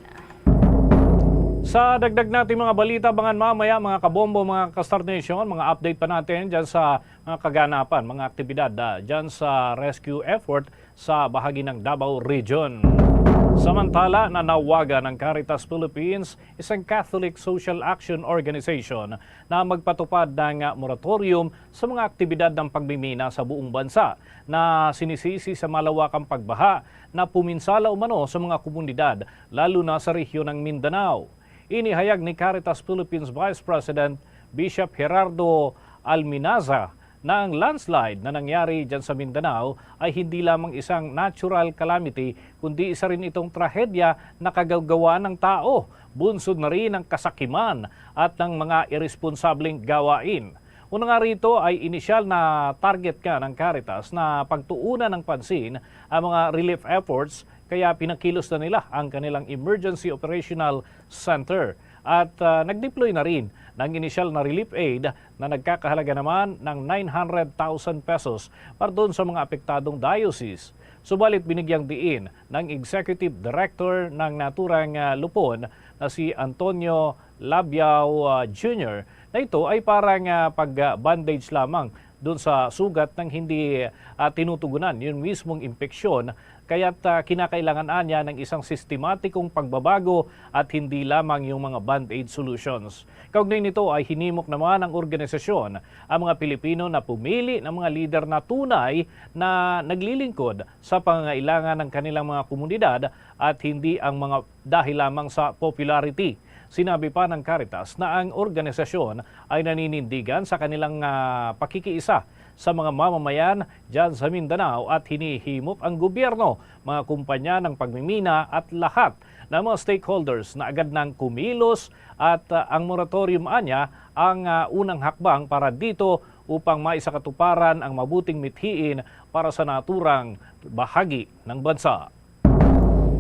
Sa dagdag nating mga balita, abangan mamaya, mga kabombo, mga ka-Star Nation, mga update pa natin dyan sa mga kaganapan, mga aktibidad, ah, dyan sa rescue effort sa bahagi ng Davao Region. Samantala, nanawagan ang Caritas Philippines, isang Catholic social action organization, na magpatupad ng moratorium sa mga aktibidad ng pagmimina sa buong bansa na sinisisi sa malawakang pagbaha na puminsala umano sa mga komunidad, lalo na sa rehiyon ng Mindanao. Inihayag ni Caritas Philippines Vice President Bishop Gerardo Alminaza na ang landslide na nangyari dyan sa Mindanao ay hindi lamang isang natural calamity, kundi isa rin itong trahedya na kagawgawa ng tao, bunsod na rin ng kasakiman at ng mga iresponsableng gawain. Una nga rito ay inisyal na target nga ng Caritas na pagtuunan ng pansin ang mga relief efforts, kaya pinakilos na nila ang kanilang Emergency Operational Center at, ah, nag-deploy na rin ng inisyal na relief aid na nagkakahalaga naman ng nine hundred thousand pesos para doon sa mga apektadong diocese. Subalit, binigyang diin ng Executive Director ng naturang, ah, lupon na si Antonio Labiao, ah, Junior, na ito ay parang, ah, pag-bandage lamang dun sa sugat nang hindi, ah, tinutugunan yung mismong impeksyon, kaya't, ah, kinakailangan anya ng isang sistematikong pagbabago at hindi lamang yung mga band-aid solutions. Kaugnay nito ay hinimok naman ang organisasyon ang mga Pilipino na pumili ng mga lider na tunay na naglilingkod sa pangangailangan ng kanilang mga komunidad at hindi ang mga dahil lamang sa popularity. Sinabi pa ng Caritas na ang organisasyon ay naninindigan sa kanilang, ah, pakikiisa sa mga mamamayan dyan sa Mindanao at hinihimok ang gobyerno, mga kumpanya ng pagmimina at lahat ng mga stakeholders na agad nang kumilos at, ah, ang moratorium anya ang, ah, unang hakbang para dito upang maisakatuparan ang mabuting mithiin para sa naturang bahagi ng bansa.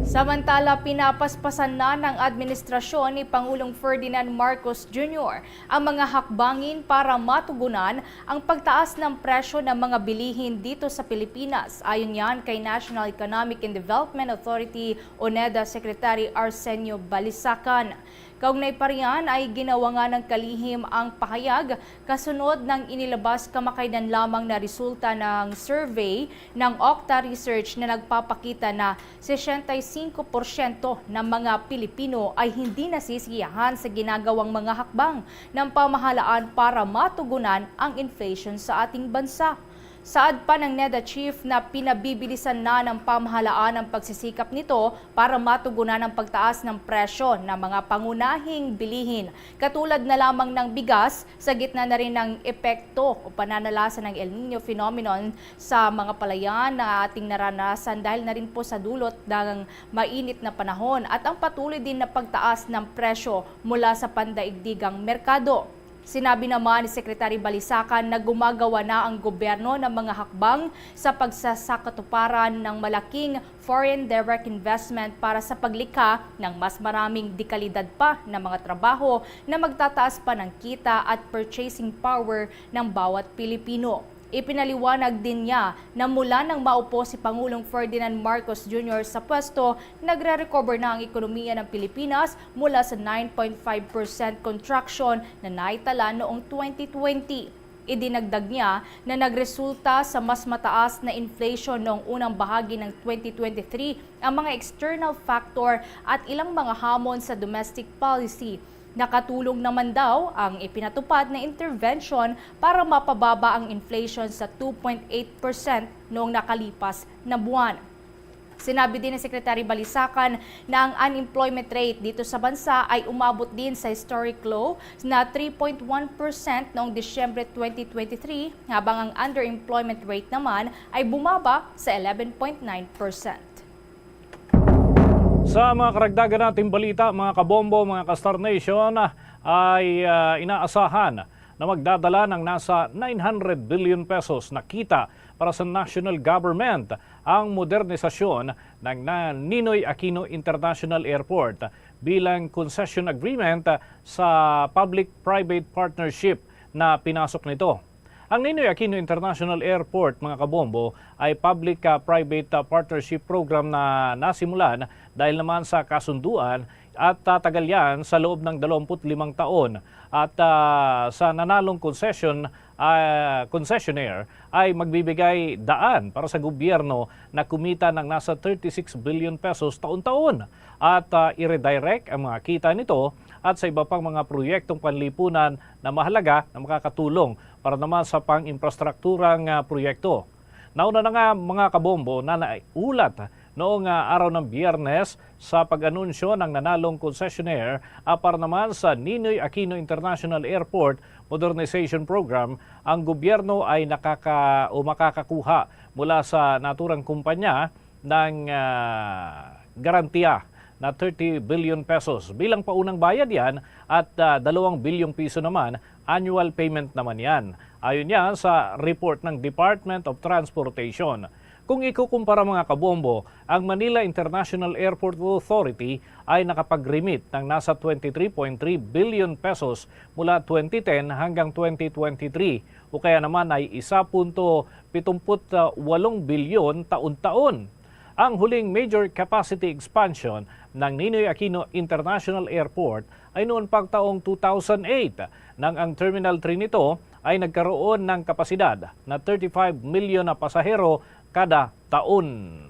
Samantala, pinapaspasan na ng administrasyon ni Pangulong Ferdinand Marcos Junior ang mga hakbangin para matugunan ang pagtaas ng presyo ng mga bilihin dito sa Pilipinas, ayon yan kay National Economic and Development Authority o NEDA Secretary Arsenio Balisacan. Kaugnay pa riyan ay ginawangan ng kalihim ang pahayag kasunod ng inilabas kamakaidan lamang na resulta ng survey ng Okta Research na nagpapakita na sesenta y cinco porsyento ng mga Pilipino ay hindi nasisiyahan sa ginagawang mga hakbang ng pamahalaan para matugunan ang inflation sa ating bansa. Saad pa ng NEDA chief na pinabibilisan na ng pamahalaan ang pagsisikap nito para matugunan ang pagtaas ng presyo ng mga pangunahing bilihin, katulad na lamang ng bigas, sa gitna na rin ng epekto o pananalasa ng El Niño phenomenon sa mga palayan na ating naranasan dahil na rin po sa dulot ng mainit na panahon at ang patuloy din na pagtaas ng presyo mula sa pandaigdigang merkado. Sinabi naman ni Secretary Balisacan na gumagawa na ang gobyerno ng mga hakbang sa pagsasakatuparan ng malaking foreign direct investment para sa paglikha ng mas maraming dekalidad pa na mga trabaho na magtataas pa ng kita at purchasing power ng bawat Pilipino. Ipinaliwanag din niya na mula nang maupo si Pangulong Ferdinand Marcos Junior sa pwesto, nagre-recover na ang ekonomiya ng Pilipinas mula sa nine point five percent contraction na naitala noong twenty twenty. Idinagdag niya na nagresulta sa mas mataas na inflation noong unang bahagi ng twenty twenty-three ang mga external factor at ilang mga hamon sa domestic policy. Nakatulong naman daw ang ipinatupad na intervention para mapababa ang inflation sa two point eight percent noong nakalipas na buwan. Sinabi din ni Secretary Balisacan na ang unemployment rate dito sa bansa ay umabot din sa historic low na three point one percent noong Disyembre twenty twenty-three, habang ang underemployment rate naman ay bumaba sa eleven point nine percent. Sa mga karagdagan nating balita, mga kabombo, mga ka-Star Nation, ay, ah, inaasahan na magdadala ng nasa nine hundred billion pesos na kita para sa national government ang modernisasyon ng na-, Ninoy Aquino International Airport bilang concession agreement sa public-private partnership na pinasok nito. Ang Ninoy Aquino International Airport, mga kabombo, ay public, ah, private, ah, partnership program na nasimulan dahil naman sa kasunduan at tatagal yan sa loob ng dalawampu't limang taon. At, ah, sa nanalong concession, ah, concessionaire ay magbibigay daan para sa gobyerno na kumita ng nasa thirty-six billion pesos taon-taon at, ah, i-redirect ang mga kita nito at sa iba pang mga proyektong panlipunan na mahalaga na makakatulong para naman sa pang-infrastrukturang, ah, proyekto. Nauna na nga, mga kabombo, na naulat noong, ah, araw ng Biyernes sa pag-anunsyo ng nanalong concessionaire, ah, para naman sa Ninoy Aquino International Airport Modernization Program, ang gobyerno ay nakaka-, o makakakuha mula sa naturang kumpanya ng, ah, garantiya na thirty billion pesos bilang paunang bayad yan at, ah, dalawang bilyong piso naman, annual payment naman yan. Ayon yan sa report ng Department of Transportation. Kung ikukumpara, mga kabombo, ang Manila International Airport Authority ay nakapag-remit ng nasa twenty-three point three billion pesos mula twenty ten hanggang twenty twenty-three, o kaya naman ay isa punto pitungput walong bilyon taon-taon. Ang huling major capacity expansion ng Ninoy Aquino International Airport ay noon pang taong two thousand eight, nang ang Terminal three nito ay nagkaroon ng kapasidad na thirty-five milyon na pasahero kada taon.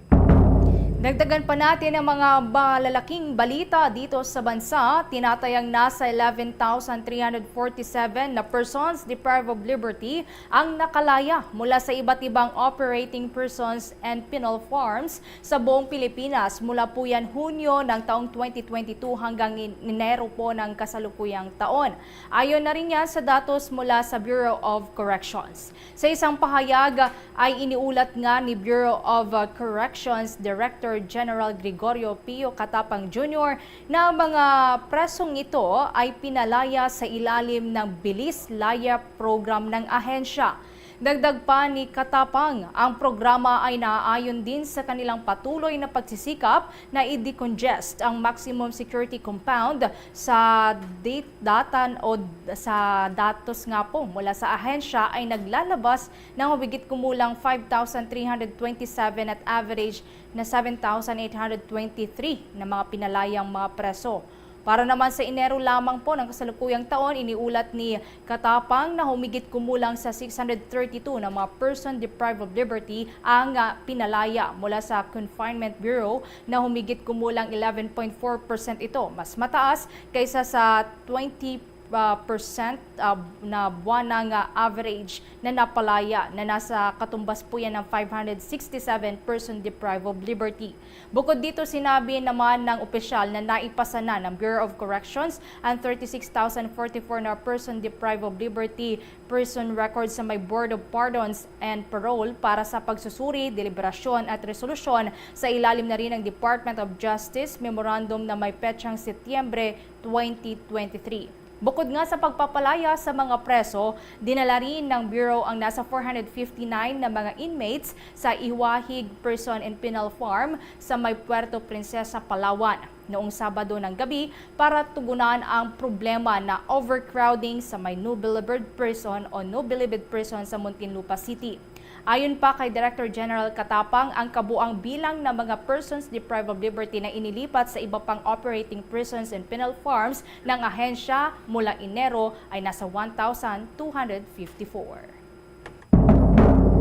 Dagdagan pa natin ang mga malalaking balita dito sa bansa. Tinatayang nasa eleven thousand three hundred forty-seven na persons deprived of liberty ang nakalaya mula sa iba't ibang operating prisons and penal farms sa buong Pilipinas mula po yan Hunyo ng taong twenty twenty-two hanggang in-, Enero po ng kasalukuyang taon. Ayon na rin yan sa datos mula sa Bureau of Corrections. Sa isang pahayag, ay iniulat nga ni Bureau of, uh, Corrections Director General Gregorio Pio Catapang Junior na ang mga presong ito ay pinalaya sa ilalim ng Bilis Laya Program ng ahensya. Dagdag pa ni Catapang, ang programa ay naaayon din sa kanilang patuloy na pagsisikap na i-decongest ang maximum security compound. Sa dat-, data o d-, sa datos nga po mula sa ahensya ay naglalabas ng humigit kumulang five thousand three hundred twenty-seven at average na seven thousand eight hundred twenty-three na mga pinalayang mga preso. Para naman sa Enero lamang po ng kasalukuyang taon, iniulat ni Catapang na humigit kumulang sa six hundred thirty-two na mga person deprived of liberty ang, ah, pinalaya mula sa Confinement Bureau, na humigit kumulang eleven point four percent ito. Mas mataas kaysa sa twenty, ah, percent, ah, na buwan nga average na napalaya, na nasa katumbas po yan ng five hundred sixty-seven person deprived of liberty. Bukod dito, sinabi naman ng opisyal na naipasa na ng Bureau of Corrections ang thirty-six thousand forty-four na person deprived of liberty prison records sa may Board of Pardons and Parole para sa pagsusuri, deliberasyon at resolusyon sa ilalim na rin ng Department of Justice Memorandum na may petsang Setyembre twenty twenty-three. Bukod nga sa pagpapalaya sa mga preso, dinala rin ng Bureau ang nasa four hundred fifty-nine na mga inmates sa Iwahig Prison and Penal Farm sa may Puerto Princesa, Palawan, noong Sabado ng gabi para tugunan ang problema na overcrowding sa may Nobilibid Prison o Nobilibid Prison sa Muntinlupa City. Ayon pa kay Director General Catapang, ang kabuang bilang ng mga persons deprived of liberty na inilipat sa iba pang operating prisons and penal farms ng ahensya mula Enero ay nasa one thousand two hundred fifty-four.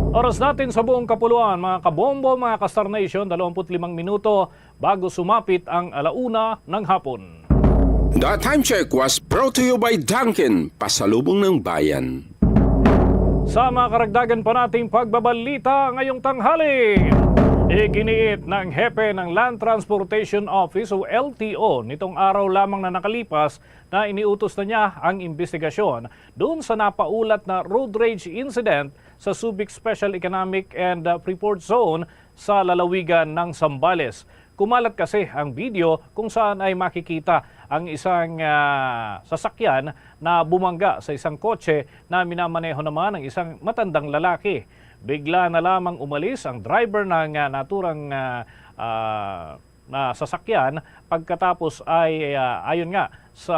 Oras natin sa buong kapuluan, mga kabombo, mga ka-Star Nation, dalawampu't limang minuto bago sumapit ang alauna ng hapon. The Time Check was brought to you by Dunkin, Pasalubong ng Bayan. Sa mga karagdagan pa nating pagbabalita ngayong tanghali, iginiit ng hepe ng Land Transportation Office o L T O nitong araw lamang na nakalipas na iniutos na niya ang imbestigasyon doon sa napaulat na road rage incident sa Subic Special Economic and, uh, Freeport Zone sa lalawigan ng Zambales. Kumalat kasi ang video kung saan ay makikita ang isang, ah, sasakyan na bumangga sa isang kotse na minamaneho naman ng isang matandang lalaki. Bigla na lamang umalis ang driver ng, ah, naturang, ah, ah, na sasakyan pagkatapos ay, ah, ayon nga sa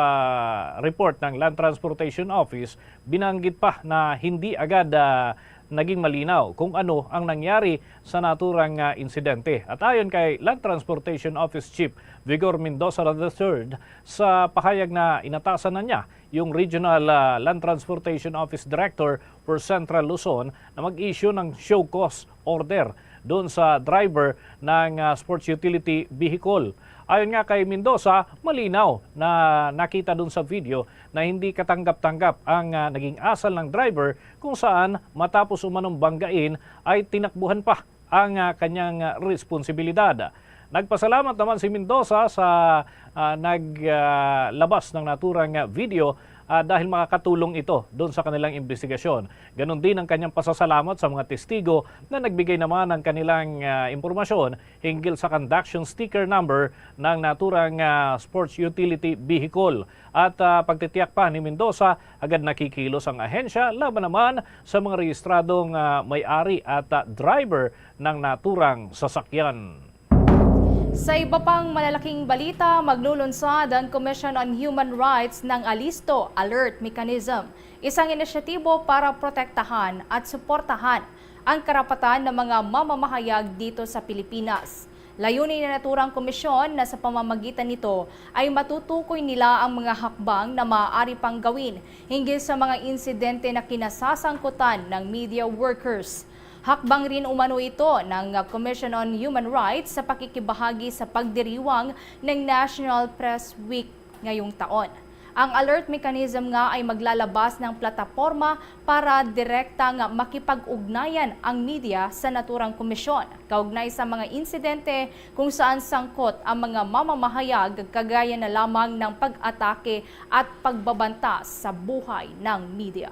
report ng Land Transportation Office, binanggit pa na hindi agad, ah, naging malinaw kung ano ang nangyari sa naturang, ah, insidente. At ayon kay Land Transportation Office Chief Vigor Mendoza the third, sa pahayag na inatasan na niya yung Regional, ah, Land Transportation Office Director for Central Luzon na mag-issue ng show cause order doon sa driver ng, ah, sports utility vehicle. Ayon nga kay Mendoza, malinaw na nakita doon sa video na hindi katanggap-tanggap ang, ah, naging asal ng driver kung saan matapos umanong banggain ay tinakbuhan pa ang, ah, kanyang, ah, responsibilidad. Nagpasalamat naman si Mendoza sa, ah, nag, ah, labas ng naturang, ah, video, ah, dahil makakatulong ito doon sa kanilang imbestigasyon. Ganon din ang kanyang pasasalamat sa mga testigo na nagbigay naman ng kanilang, ah, impormasyon hinggil sa conduction sticker number ng naturang, ah, sports utility vehicle. At, ah, pagtitiyak pa ni Mendoza, agad nakikilos ang ahensya laban naman sa mga rehistradong, ah, may-ari at, ah, driver ng naturang sasakyan. Sa iba pang malalaking balita, maglulunsad ang Commission on Human Rights ng Alisto Alert Mechanism, isang inisyatibo para protektahan at suportahan ang karapatan ng mga mamamahayag dito sa Pilipinas. Layunin ng naturang komisyon na sa pamamagitan nito ay matutukoy nila ang mga hakbang na maaari pang gawin hinggil sa mga insidente na kinasasangkutan ng media workers. Hakbang rin umano ito ng Commission on Human Rights sa pakikibahagi sa pagdiriwang ng National Press Week ngayong taon. Ang alert mechanism nga ay maglalabas ng plataporma para direkta nga makipag-ugnayan ang media sa naturang komisyon kaugnay sa mga insidente kung saan sangkot ang mga mamamahayag, kagaya na lamang ng pag-atake at pagbabanta sa buhay ng media.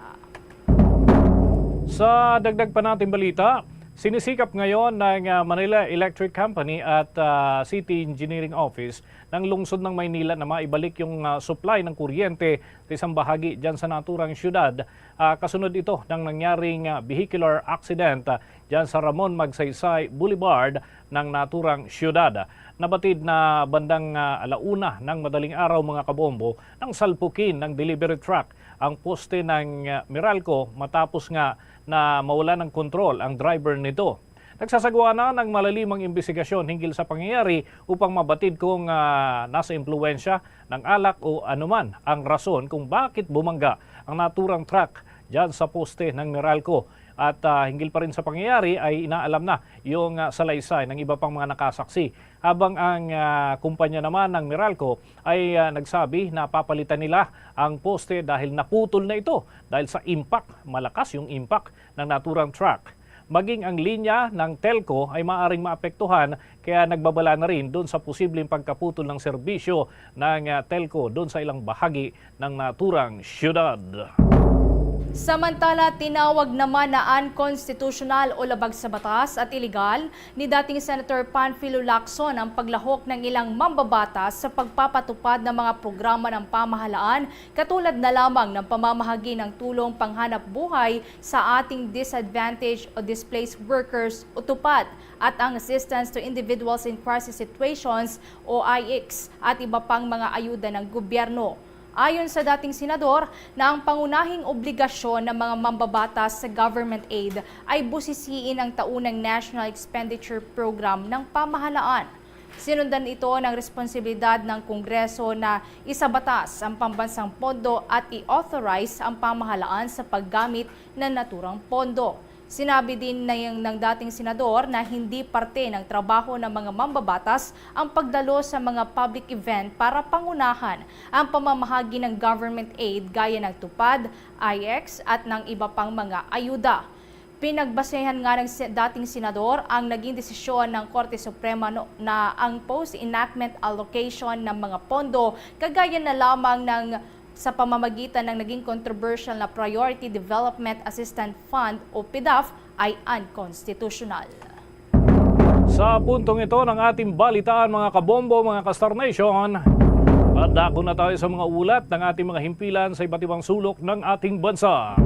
Sa dagdag pa nating balita, sinisikap ngayon ng, ah, Manila Electric Company at, ah, City Engineering Office ng Lungsod ng Maynila na maibalik yung, ah, supply ng kuryente sa isang bahagi dyan sa naturang syudad. Ah, kasunod ito ng nangyaring, ah, vehicular accident, ah, dyan sa Ramon Magsaysay Boulevard ng naturang syudad. Nabatid na bandang, ah, ala una ng madaling araw, mga kabombo, nang salpukin ng delivery truck ang poste ng, ah, Meralco matapos nga na mawala ng kontrol ang driver nito. Nagsasagawa na ng malalimang imbestigasyon hinggil sa pangyayari upang mabatid kung, ah, nasa impluwensya ng alak o anuman ang rason kung bakit bumangga ang naturang truck dyan sa poste ng Meralco. At, ah, hinggil pa rin sa pangyayari ay inaalam na yung, ah, salaysay ng iba pang mga nakasaksi. Habang ang, ah, kumpanya naman ng Meralco ay, ah, nagsabi na papalitan nila ang poste dahil naputol na ito dahil sa impact, malakas yung impact ng naturang truck. Maging ang linya ng telco ay maaaring maapektuhan, kaya nagbabala na rin doon sa posibleng pagkaputol ng serbisyo ng, ah, telco doon sa ilang bahagi ng naturang syudad. Samantala, tinawag naman na unconstitutional o labag sa batas at iligal ni dating Senator Panfilo Lacson ang paglahok ng ilang mambabatas sa pagpapatupad ng mga programa ng pamahalaan, katulad na lamang ng pamamahagi ng tulong panghanap buhay sa ating disadvantaged o displaced workers o TUPAD at ang Assistance to Individuals in Crisis Situations o I I C S at iba pang mga ayuda ng gobyerno. Ayon sa dating senador, na ang pangunahing obligasyon ng mga mambabatas sa government aid ay busisiin ang taunang National Expenditure Program ng pamahalaan. Sinundan ito ng responsibilidad ng Kongreso na isabatas ang pambansang pondo at i-authorize ang pamahalaan sa paggamit ng naturang pondo. Sinabi din na yung, ng dating senador na hindi parte ng trabaho ng mga mambabatas ang pagdalo sa mga public event para pangunahan ang pamamahagi ng government aid gaya ng TUPAD, I I C S at ng iba pang mga ayuda. Pinagbasehan nga ng se-, dating senador ang naging desisyon ng Korte Suprema no, na ang post-enactment allocation ng mga pondo kagaya na lamang ng sa pamamagitan ng naging controversial na Priority Development Assistance Fund o PDAF ay unconstitutional. Sa puntong ito ng ating balitaan, mga kabombo, mga ka-Star Nation, padako na tayo sa mga ulat ng ating mga himpilan sa iba't ibang sulok ng ating bansa.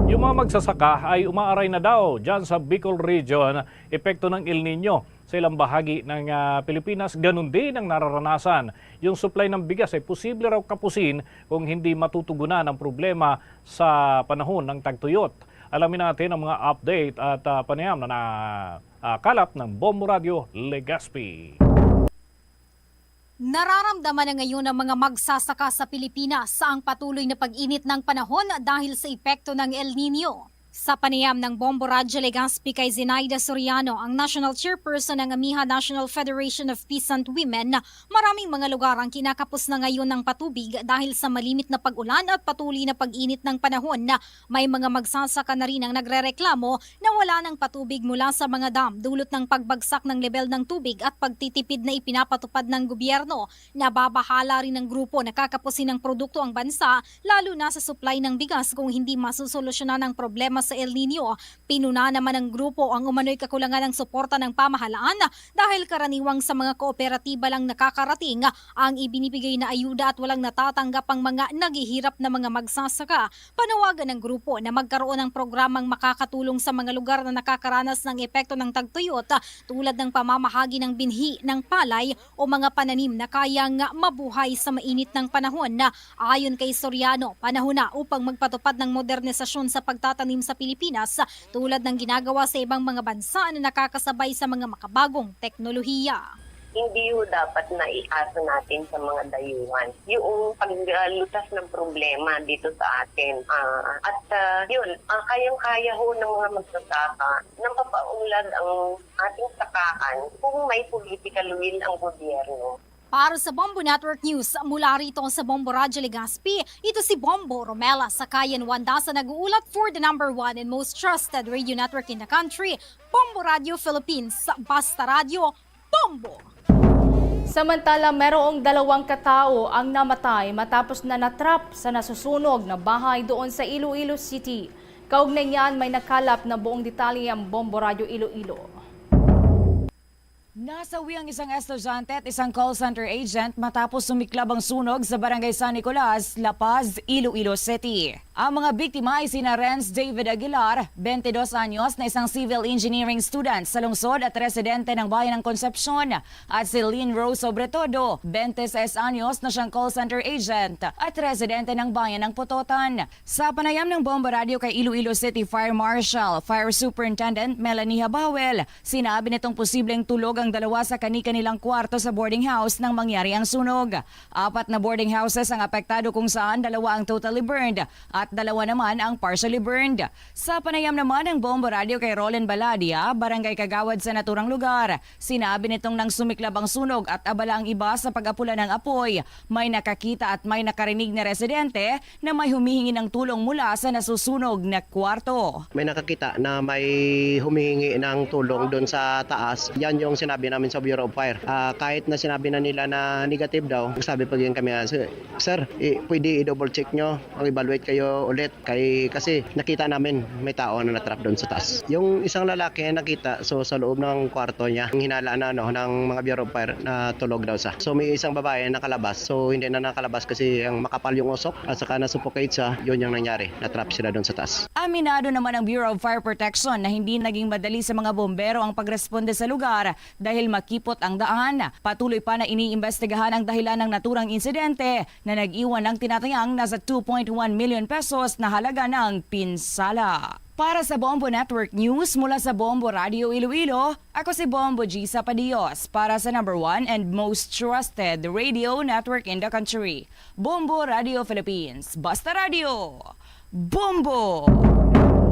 Yung mga magsasaka ay umaaray na daw dyan sa Bicol Region, epekto ng El Nino sa ilang bahagi ng, ah, Pilipinas. Ganun din ang nararanasan. Yung supply ng bigas ay posible raw kapusin kung hindi matutugunan ang problema sa panahon ng tagtuyot. Alamin natin ang mga update at, ah, panayam na, na, ah, kalap ng Bombo Radio Legazpi. Nararamdaman na ngayon ng mga magsasaka sa Pilipinas ang patuloy na pag-init ng panahon dahil sa epekto ng El Nino. Sa panayam ng Bombo Radyo Legazpi kay Zenaida Soriano, ang National Chairperson ng AMIHA National Federation of Peasant Women, maraming mga lugar ang kinakapos na ngayon ng patubig dahil sa malimit na pag-ulan at patuloy na pag-init ng panahon. May mga magsasaka na rin ang nagrereklamo na wala ng patubig mula sa mga dam dulot ng pagbagsak ng lebel ng tubig at pagtitipid na ipinapatupad ng gobyerno. Nababahala rin ng grupo na kakapusin ng produkto ang bansa, lalo na sa supply ng bigas, kung hindi masusolusyonan ang problema sa El Nino. Pinuna naman ng grupo ang umano'y kakulangan ng suporta ng pamahalaan dahil karaniwang sa mga kooperatiba lang nakakarating ang ibinibigay na ayuda at walang natatanggap ang mga naghihirap na mga magsasaka. Panawagan ng grupo na magkaroon ng programang makakatulong sa mga lugar na nakakaranas ng epekto ng tagtuyot, tulad ng pamamahagi ng binhi ng palay o mga pananim na kayang mabuhay sa mainit ng panahon. Ayon kay Soriano, panahon na upang magpatupad ng modernisasyon sa pagtatanim sa Pilipinas, tulad ng ginagawa sa ibang mga bansa na nakakasabay sa mga makabagong teknolohiya. Hindi ho dapat na iasa natin sa mga dayuhan yung paglutas ng problema dito sa atin. Ah, at, ah, yun, ah, kayang-kaya ho ng mga magsasaka na mapaunlad ang ating sakaan kung may political will ang gobyerno. Para sa Bombo Network News, mula rito sa Bombo Radyo Legazpi, ito si Bombo Romela Sakayan Wandasa, nag-uulat for the number one and most trusted radio network in the country, Bombo Radio Philippines. Basta Radyo, Bombo! Samantala, merong dalawang katao ang namatay matapos na natrap sa nasusunog na bahay doon sa Iloilo City. Kaugnay niyan, may nakalap na buong detalye ang Bombo Radyo Iloilo. Nasawi ang isang estudyante at isang call center agent matapos sumiklab ang sunog sa Barangay San Nicolas, La Paz, Iloilo City. Ang mga biktima ay sina Renz David Aguilar, twenty dos anyos, na isang civil engineering student sa lungsod at residente ng Bayan ng Concepcion, at si Lynn Rose Sobretodo, twenty seis anyos, na siyang call center agent at residente ng Bayan ng Pototan. Sa panayam ng Bombo Radio kay Iloilo City Fire Marshal, Fire Superintendent Melanie Habawel, sinabi nitong posibleng tulog ang dalawa sa kani-kanilang kwarto sa boarding house nang mangyari ang sunog. Apat na boarding houses ang apektado, kung saan dalawa ang totally burned at dalawa naman ang partially burned. Sa panayam naman ng Bombo Radio kay Roland Baladia, barangay kagawad sa naturang lugar, sinabi nitong nang sumiklab ang sunog at abala ang iba sa pag-apula ng apoy, may nakakita at may nakarinig na residente na may humihingi ng tulong mula sa nasusunog na kwarto. May nakakita na may humihingi ng tulong doon sa taas. Yan yung sinabi namin sa Bureau of Fire. Ah, kahit na sinabi na nila na negative daw, sabi pa rin kami, "Ah, sir, sir, i- pwede i-double check nyo, mag-evaluate kayo ulit." Kay, kasi nakita namin may tao na natrap doon sa taas. Yung isang lalaki na nakita, so sa loob ng kwarto niya, ang hinala na, ano, ng mga Bureau of Fire na tulog daw sa. So may isang babae na nakalabas, so hindi na nakalabas kasi ang makapal yung usok at saka na-suffocate siya, yun yung nangyari, natrap sila doon sa taas. Aminado naman ang Bureau of Fire Protection na hindi naging madali sa mga bombero ang pagresponde sa lugar dahil makipot ang daan. Patuloy pa na iniimbestigahan ang dahilan ng naturang insidente na nag-iwan ng tinatayang nasa two point one million pesos na halaga ng pinsala. Para sa Bombo Network News mula sa Bombo Radio Iloilo, ako si Bombo Gisa Padios para sa number one and most trusted radio network in the country, Bombo Radio Philippines. Basta Radio, Bombo!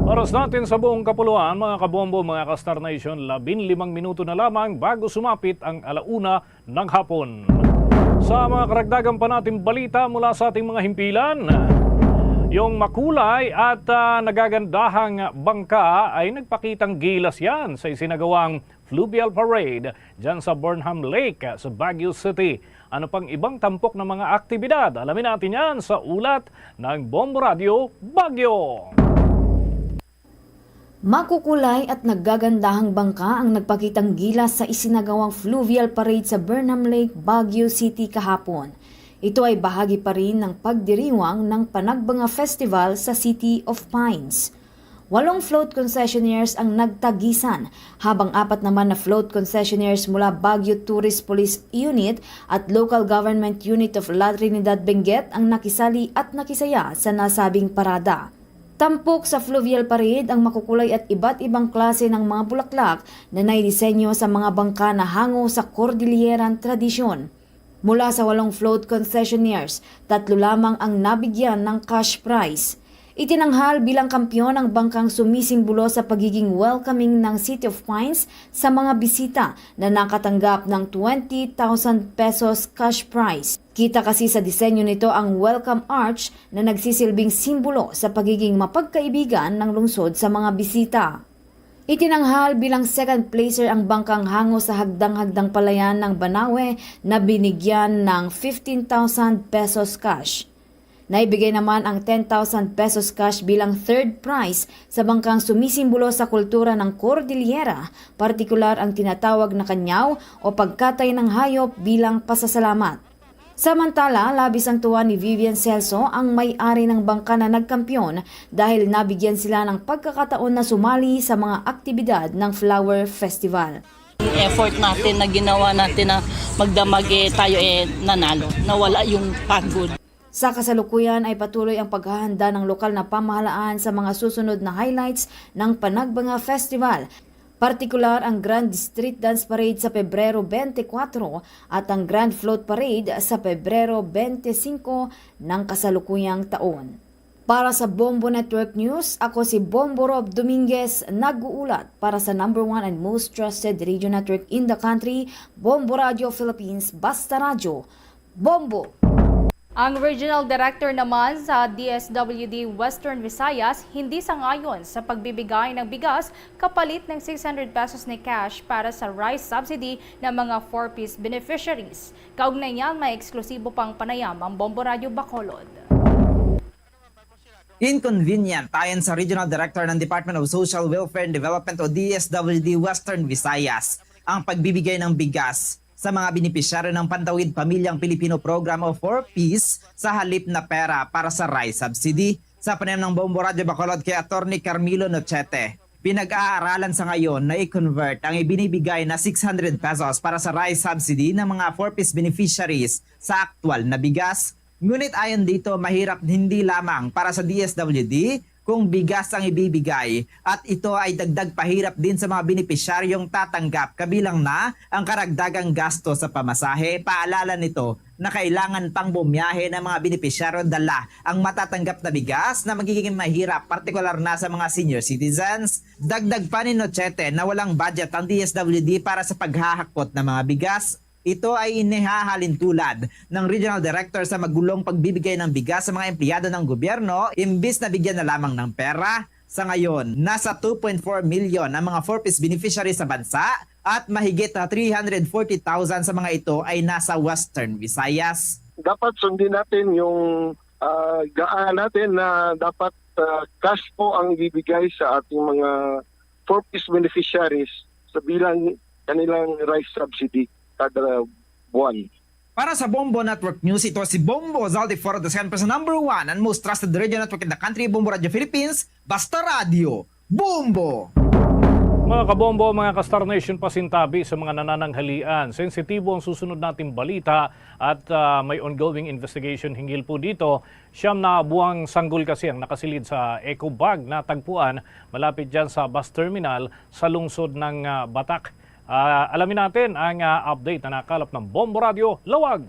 Oras natin sa buong kapuluan, mga kabombo, mga ka-Star Nation, labing limang minuto na lamang bago sumapit ang alauna ng hapon. Sa mga karagdagan pa nating balita mula sa ating mga himpilan, yung makulay at, ah, nagagandahang bangka ay nagpakitang gilas yan sa isinagawang fluvial parade dyan sa Burnham Lake sa Baguio City. Ano pang ibang tampok na mga aktibidad? Alamin natin yan sa ulat ng Bombo Radio Baguio. Makukulay at naggagandahang bangka ang nagpakitang gilas sa isinagawang fluvial parade sa Burnham Lake, Baguio City kahapon. Ito ay bahagi pa rin ng pagdiriwang ng Panagbanga Festival sa City of Pines. Walong float concessionaires ang nagtagisan, habang apat naman na float concessionaires mula Baguio Tourist Police Unit at Local Government Unit of La Trinidad Benguet ang nakisali at nakisaya sa nasabing parada. Tampok sa fluvial parade ang makukulay at iba't ibang klase ng mga bulaklak na naidisenyo sa mga bangka na hango sa Cordilleran tradisyon. Mula sa walong float concessionaires, tatlo lamang ang nabigyan ng cash prize. Itinanghal bilang kampiyon ang bangkang sumisimbolo sa pagiging welcoming ng City of Pines sa mga bisita na nakatanggap ng twenty thousand pesos cash prize. Kita kasi sa disenyo nito ang welcome arch na nagsisilbing simbolo sa pagiging mapagkaibigan ng lungsod sa mga bisita. Itinanghal bilang second placer ang bangkang hango sa Hagdang-Hagdang Palayan ng Banawe na binigyan ng fifteen thousand pesos cash. Naibigay naman ang ten thousand pesos cash bilang third prize sa bangkang sumisimbolo sa kultura ng Cordillera, partikular ang tinatawag na kanyaw o pagkatay ng hayop bilang pasasalamat. Samantala, labis ang tuwa ni Vivian Celso, ang may-ari ng bangka na nagkampiyon, dahil nabigyan sila ng pagkakataon na sumali sa mga aktibidad ng Flower Festival. Yung effort natin na ginawa natin na magdamag, eh, tayo, eh, nanalo. Nawala yung pagod. Sa kasalukuyan ay patuloy ang paghahanda ng lokal na pamahalaan sa mga susunod na highlights ng Panagbanga Festival, partikular ang Grand Street Dance Parade sa Pebrero twenty-four at ang Grand Float Parade sa Pebrero twenty-five ng kasalukuyang taon. Para sa Bombo Network News, ako si Bombo Rob Dominguez, nag-uulat para sa number one and most trusted radio network in the country, Bombo Radio Philippines, Basta Radyo. Bombo! Ang Regional Director naman sa D S W D Western Visayas hindi sangayon sa pagbibigay ng bigas kapalit ng six hundred pesos na cash para sa rice subsidy ng mga four Ps beneficiaries. Kaugnay niyan, may eksklusibo pang panayam ang Bombo Radyo Bacolod. Inconvenient, ayon sa Regional Director ng Department of Social Welfare and Development o D S W D Western Visayas, ang pagbibigay ng bigas sa mga benepisyaryo ng Pantawid Pamilyang Pilipino Program o four Ps sa halip na pera para sa rice subsidy. Sa panayam ng Bombo Radyo Bacolod kay Attorney Carmelo Nochete, pinag-aaralan sa ngayon na i-convert ang ibinibigay na six hundred pesos para sa rice subsidy ng mga four Ps beneficiaries sa aktual na bigas. Ngunit ayon dito, mahirap hindi lamang para sa D S W D kung bigas ang ibibigay, at ito ay dagdag pahirap din sa mga benepisyaryong tatanggap, kabilang na ang karagdagang gasto sa pamasahe. Paalala nito na kailangan pang bumiyahe ng mga benepisyaryo dala ang matatanggap na bigas, na magiging mahirap partikular na sa mga senior citizens. Dagdag pa ni Nochete na walang budget ang D S W D para sa paghahakot ng mga bigas. Ito ay inihahalin tulad ng Regional Director sa magulong pagbibigay ng bigas sa mga empleyado ng gobyerno, imbis na bigyan na lamang ng pera. Sa ngayon, nasa two point four million ang mga four Ps beneficiaries sa bansa at mahigit na three hundred forty thousand sa mga ito ay nasa Western Visayas. Dapat sundin natin yung uh, gaan natin na dapat uh, cash po ang ibibigay sa ating mga four Ps beneficiaries sa bilang kanilang rice subsidy kada buwan. Para sa Bombo Network News, ito si Bombo Zaldi Foro the second person number one and most trusted radio network in the country, Bombo Radio Philippines, Basta Radio, Bombo! Mga kabombo, mga ka-Star Nation, pasintabi sa mga nanananghalian. Sensitibo ang susunod nating balita at uh, may ongoing investigation hinggil po dito. Siyam na buwang sanggol kasi ang nakasilid sa eco bag na tagpuan malapit dyan sa bus terminal sa lungsod ng uh, Batac. Uh, alamin natin ang uh, update na nakalap ng Bombo Radio Lawag.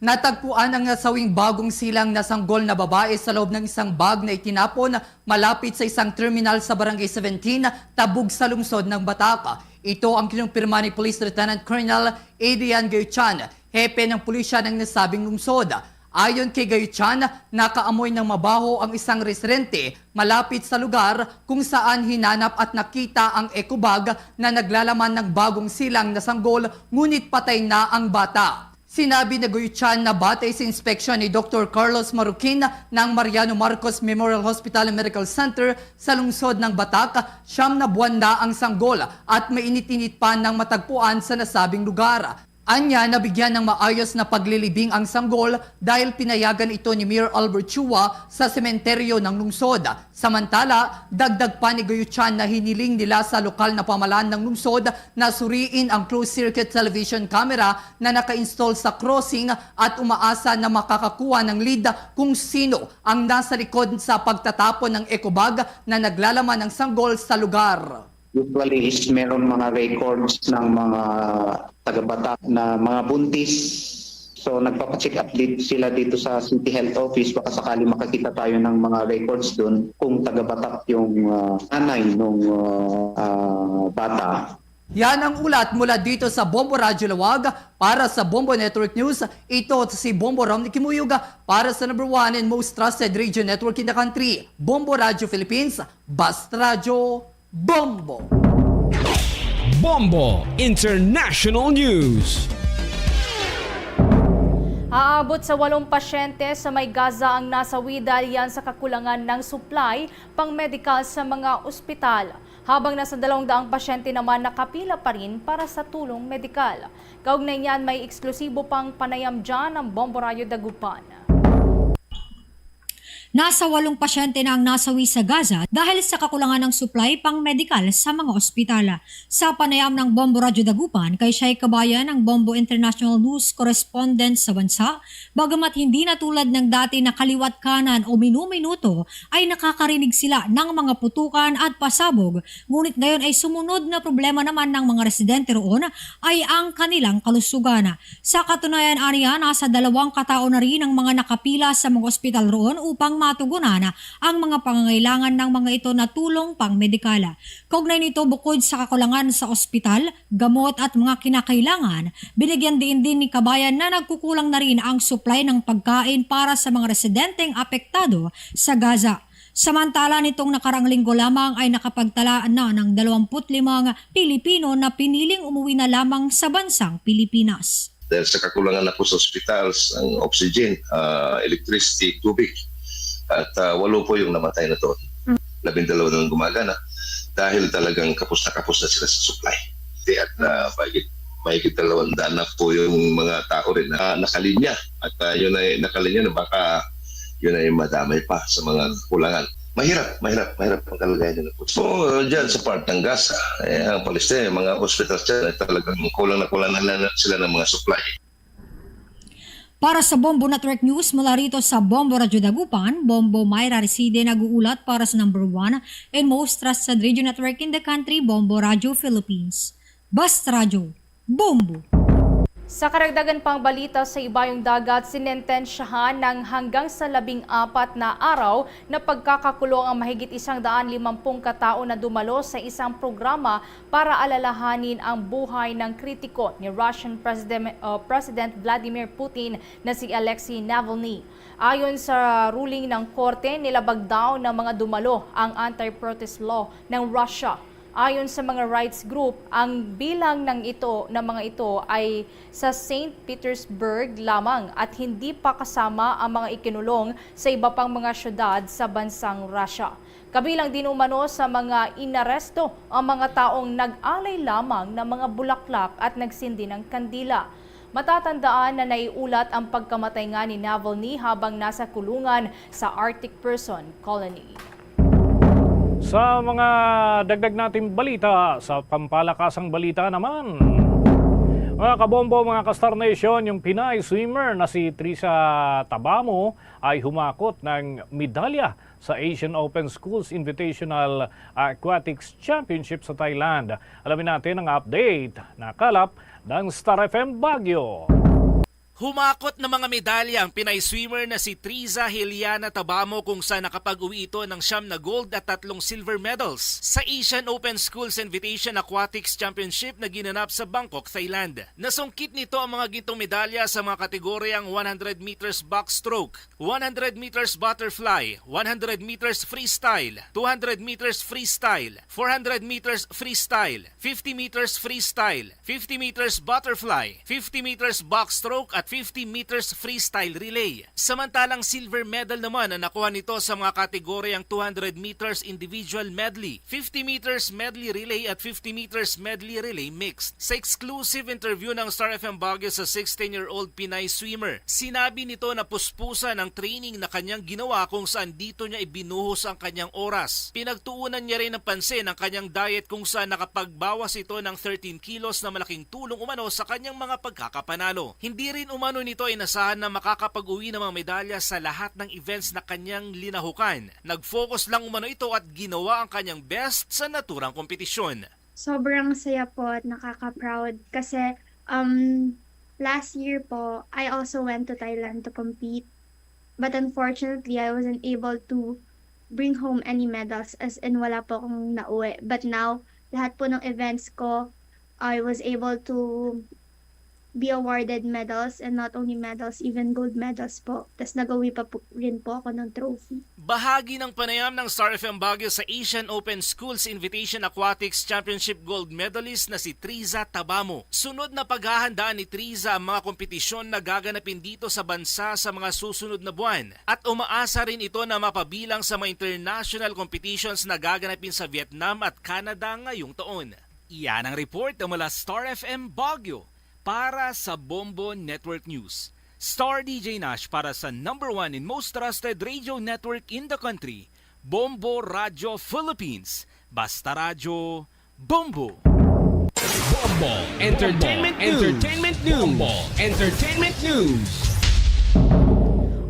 Natagpuan ang nasawing bagong silang nasanggol na babae sa loob ng isang bag na itinapon malapit sa isang terminal sa Barangay seventeen, Tabug sa lungsod ng Batac. Ito ang kinumpirma ni Police Lieutenant Colonel Adrian Gayuchan, hepe ng pulisya ng nasabing lungsod. Ayon kay Gayuchan, nakaamoy ng mabaho ang isang residente malapit sa lugar kung saan hinanap at nakita ang eco bag na naglalaman ng bagong silang nasanggol, ngunit patay na ang bata. Sinabi ni Gayuchan na batay sa inspeksyon ni Doktor Carlos Marukin ng Mariano Marcos Memorial Hospital and Medical Center sa lungsod ng Batac, siyam na buwan na ang sanggol at mainit-init pa nang matagpuan sa nasabing lugar. Anya, nabigyan ng maayos na paglilibing ang sanggol dahil pinayagan ito ni Mayor Albert Chua sa sementeryo ng lungsod. Samantala, dagdag pa ni Guyuchan na hiniling nila sa lokal na pamahalaan ng lungsod na suriin ang closed-circuit television camera na naka-install sa crossing at umaasa na makakakuha ng lead kung sino ang nasa likod sa pagtatapon ng eco bag na naglalaman ng sanggol sa lugar. Usually is meron mga records ng mga taga-Batak na mga buntis. So nagpapacheck up dit sila dito sa City Health Office, baka sakali makakita tayo ng mga records doon kung taga-Batak yung ah, nanay nung ah, ah, bata. Yan ang ulat mula dito sa Bombo Radyo Lawag. Para sa Bombo Network News, ito si Bombo Romney Kimuyog para sa number one and most trusted radio network in the country, Bombo Radyo Philippines, Basta Radyo, Bombo! Bombo International News. Aabot sa walong pasyente sa may Gaza ang nasawi dahil yan sa kakulangan ng supply pang-medikal sa mga ospital. Habang nasa dalawang daang pasyente naman nakapila pa rin para sa tulong medikal. Kaugnay niyan, may eksklusibo pang panayam dyan ang Bombo Radyo Dagupan. Nasa walong pasyente na ang nasawi sa Gaza dahil sa kakulangan ng supply pang-medikal sa mga ospital. Sa panayam ng Bombo Radyo Dagupan kay Shai Kabayan, ang Bombo International News correspondent sa bansa, bagamat hindi na tulad ng dati na kaliwat kanan o minuminuto ay nakakarinig sila ng mga putukan at pasabog, ngunit ngayon ay sumunod na problema naman ng mga residente roon ay ang kanilang kalusugan. Sa katunayan, aniya, nasa dalawang katao na rin ang mga nakapila sa mga ospital roon upang matugunan ang mga pangangailangan ng mga ito na tulong pang-medikal. Kaugnay nito, bukod sa kakulangan sa ospital, gamot at mga kinakailangan, binigyan diin din ni Kabayan na nagkukulang na rin ang supply ng pagkain para sa mga residenteng apektado sa Gaza. Samantala, nitong nakaraang linggo lamang ay nakapagtala na ng dalawampu't limang Pilipino na piniling umuwi na lamang sa bansang Pilipinas. Dahil sa kakulangan na po sa ospital, ang oxygen, ah, electricity, tubig, at ah, walo po yung namatay na doon. Labindalawa na lang gumagana dahil talagang kapos na kapos na sila sa supply. At ah, mahigit, mahigit dalawang daan na po yung mga tao rin na nakalinya. At ah, yun ay nakalinya na baka yun ay madamay pa sa mga kulangan. Mahirap, mahirap, mahirap ang kalagayan nila po. So, dyan sa part ng Gaza, eh, ang Palestine, mga hospitals dyan, ay talagang kulang na kulang na lang sila ng mga supply. Para sa Bombo Network News mula rito sa Bombo Radyo Dagupan, Bombo Myra Reside nag-uulat para sa number one and most trusted radio network in the country, Bombo Radyo Philippines. Basta Radyo, Bombo! Sa karagdagan pang balita, sa Ibayong Dagat, sinentensyahan ng hanggang sa labing apat na araw na pagkakakulong ang mahigit isang daan limampung katao na dumalo sa isang programa para alalahanin ang buhay ng kritiko ni Russian President, uh, President Vladimir Putin na si Alexei Navalny. Ayon sa ruling ng korte, nilabag daw ng mga dumalo ang anti-protest law ng Russia. Ayon sa mga rights group, ang bilang ng ito ng mga ito ay sa Saint Petersburg lamang at hindi pa kasama ang mga ikinulong sa iba pang mga syudad sa bansang Russia. Kabilang din umano sa mga inaresto ang mga taong nag-alay lamang ng mga bulaklak at nagsindi ng kandila. Matatandaan na naiulat ang pagkamatay nga ni Navalny habang nasa kulungan sa Arctic Prison Colony. Sa mga dagdag nating balita, sa pampalakasang balita naman. Mga kabombo, mga ka-Star Nation, yung Pinay swimmer na si Trisa Tabamo ay humakot ng medalya sa Asian Open Schools Invitational Aquatics Championship sa Thailand. Alamin natin ang update na kalap ng Star F M Baguio. Humakot ng mga medalya ang Pinay swimmer na si Triza Heliana Tabamo, kung saan nakapag-uwi ito ng siyam na gold at tatlong silver medals sa Asian Open Schools Invitation Aquatics Championship na ginanap sa Bangkok, Thailand. Nasungkit nito ang mga gintong medalya sa mga kategoryang one hundred meters backstroke, one hundred meters butterfly, one hundred meters freestyle, two hundred meters freestyle, four hundred meters freestyle, fifty meters freestyle, fifty meters butterfly, fifty meters backstroke at fifty meters freestyle relay. Samantalang silver medal naman ang nakuha nito sa mga kategoryang two hundred meters individual medley, fifty meters medley relay at fifty meters medley relay mixed. Sa exclusive interview ng Star F M Baguio sa sixteen-year-old Pinay swimmer, sinabi nito na puspusan ang training na kanyang ginawa kung saan dito niya ibinuhos ang kanyang oras. Pinagtuunan niya rin ng pansin ang kanyang diet kung saan nakapagbawas ito ng thirteen kilos na malaking tulong umano sa kanyang mga pagkakapanalo. Hindi rin umano nito inasahan na makakapag-uwi ng mga medalya sa lahat ng events na kanyang linahukan. Nag-focus lang umano ito at ginawa ang kanyang best sa naturang kompetisyon. Sobrang saya po at nakaka-proud kasi, um, last year po, I also went to Thailand to compete. But unfortunately, I wasn't able to bring home any medals, as in wala po akong nauwi. But now, lahat po ng events ko, I was able to be awarded medals, and not only medals, even gold medals po. Tas nag-uwi pa po, rin po ako ng trophy. Bahagi ng panayam ng Star F M Baguio sa Asian Open Schools Invitation Aquatics Championship gold medalist na si Triza Tabamo. Sunod na paghahandaan ni Triza ang mga kompetisyon na gaganapin dito sa bansa sa mga susunod na buwan, at umaasa rin ito na mapabilang sa mga international competitions na gaganapin sa Vietnam at Canada ngayong taon. Iyan ang report mula Star F M Baguio para sa Bombo Network News. Star D J Nash para sa number one and most trusted radio network in the country, Bombo Radio Philippines. Basta Radyo, Bombo! Bombo Entertainment News. Entertainment News. Bombo Entertainment News.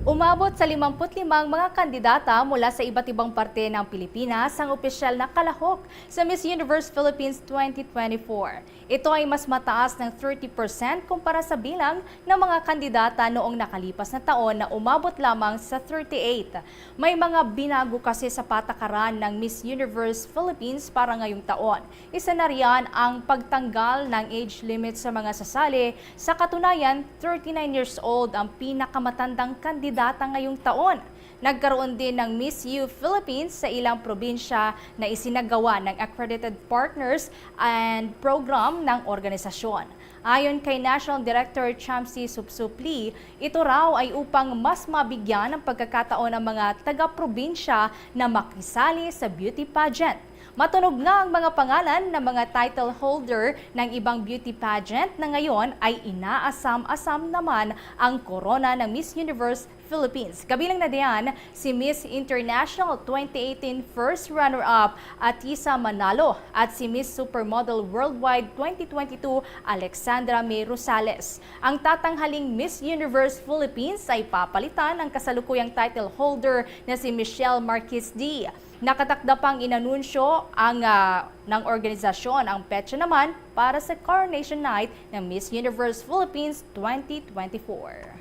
Umabot sa limampu't limang mga kandidata mula sa iba't ibang parte ng Pilipinas ang opisyal na kalahok sa Miss Universe Philippines twenty twenty-four. Ito ay mas mataas ng thirty percent kumpara sa bilang ng mga kandidata noong nakalipas na taon na umabot lamang sa thirty-eight. May mga binago kasi sa patakaran ng Miss Universe Philippines para ngayong taon. Isa na riyan ang pagtanggal ng age limit sa mga sasali. Sa katunayan, thirty-nine years old ang pinakamatandang kandidata ngayong taon. Nagkaroon din ng Miss U Philippines sa ilang probinsya na isinagawa ng accredited partners and program ng organisasyon. Ayon kay National Director Chamsi Supsup Lee, ito raw ay upang mas mabigyan ng pagkakataon ang mga taga-probinsya na makisali sa beauty pageant. Matunog na ang mga pangalan ng mga title holder ng ibang beauty pageant na ngayon ay inaasam-asam naman ang korona ng Miss Universe Philippines. Kabilang na diyan si Miss International twenty eighteen first runner-up Atisa Manalo at si Miss Supermodel Worldwide twenty twenty-two Alexandra May Rosales. Ang tatanghaling Miss Universe Philippines ay papalitan ng kasalukuyang title holder na si Michelle Marquez D. Nakatakda pang inanunsyo ang, ah, ng organisasyon ang petsa naman para sa Coronation Night ng Miss Universe Philippines twenty twenty-four.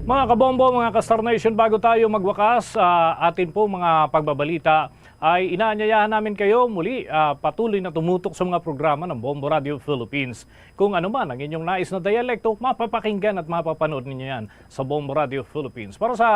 Mga kabombo, mga ka-Star Nation, bago tayo magwakas sa atin po mga pagbabalita, ay inaanyayahan namin kayo muli, ah, patuloy na tumutok sa mga programa ng Bombo Radio Philippines. Kung ano man ang inyong nais na dialekto, mapapakinggan at mapapanood ninyo yan sa Bombo Radio Philippines. Para sa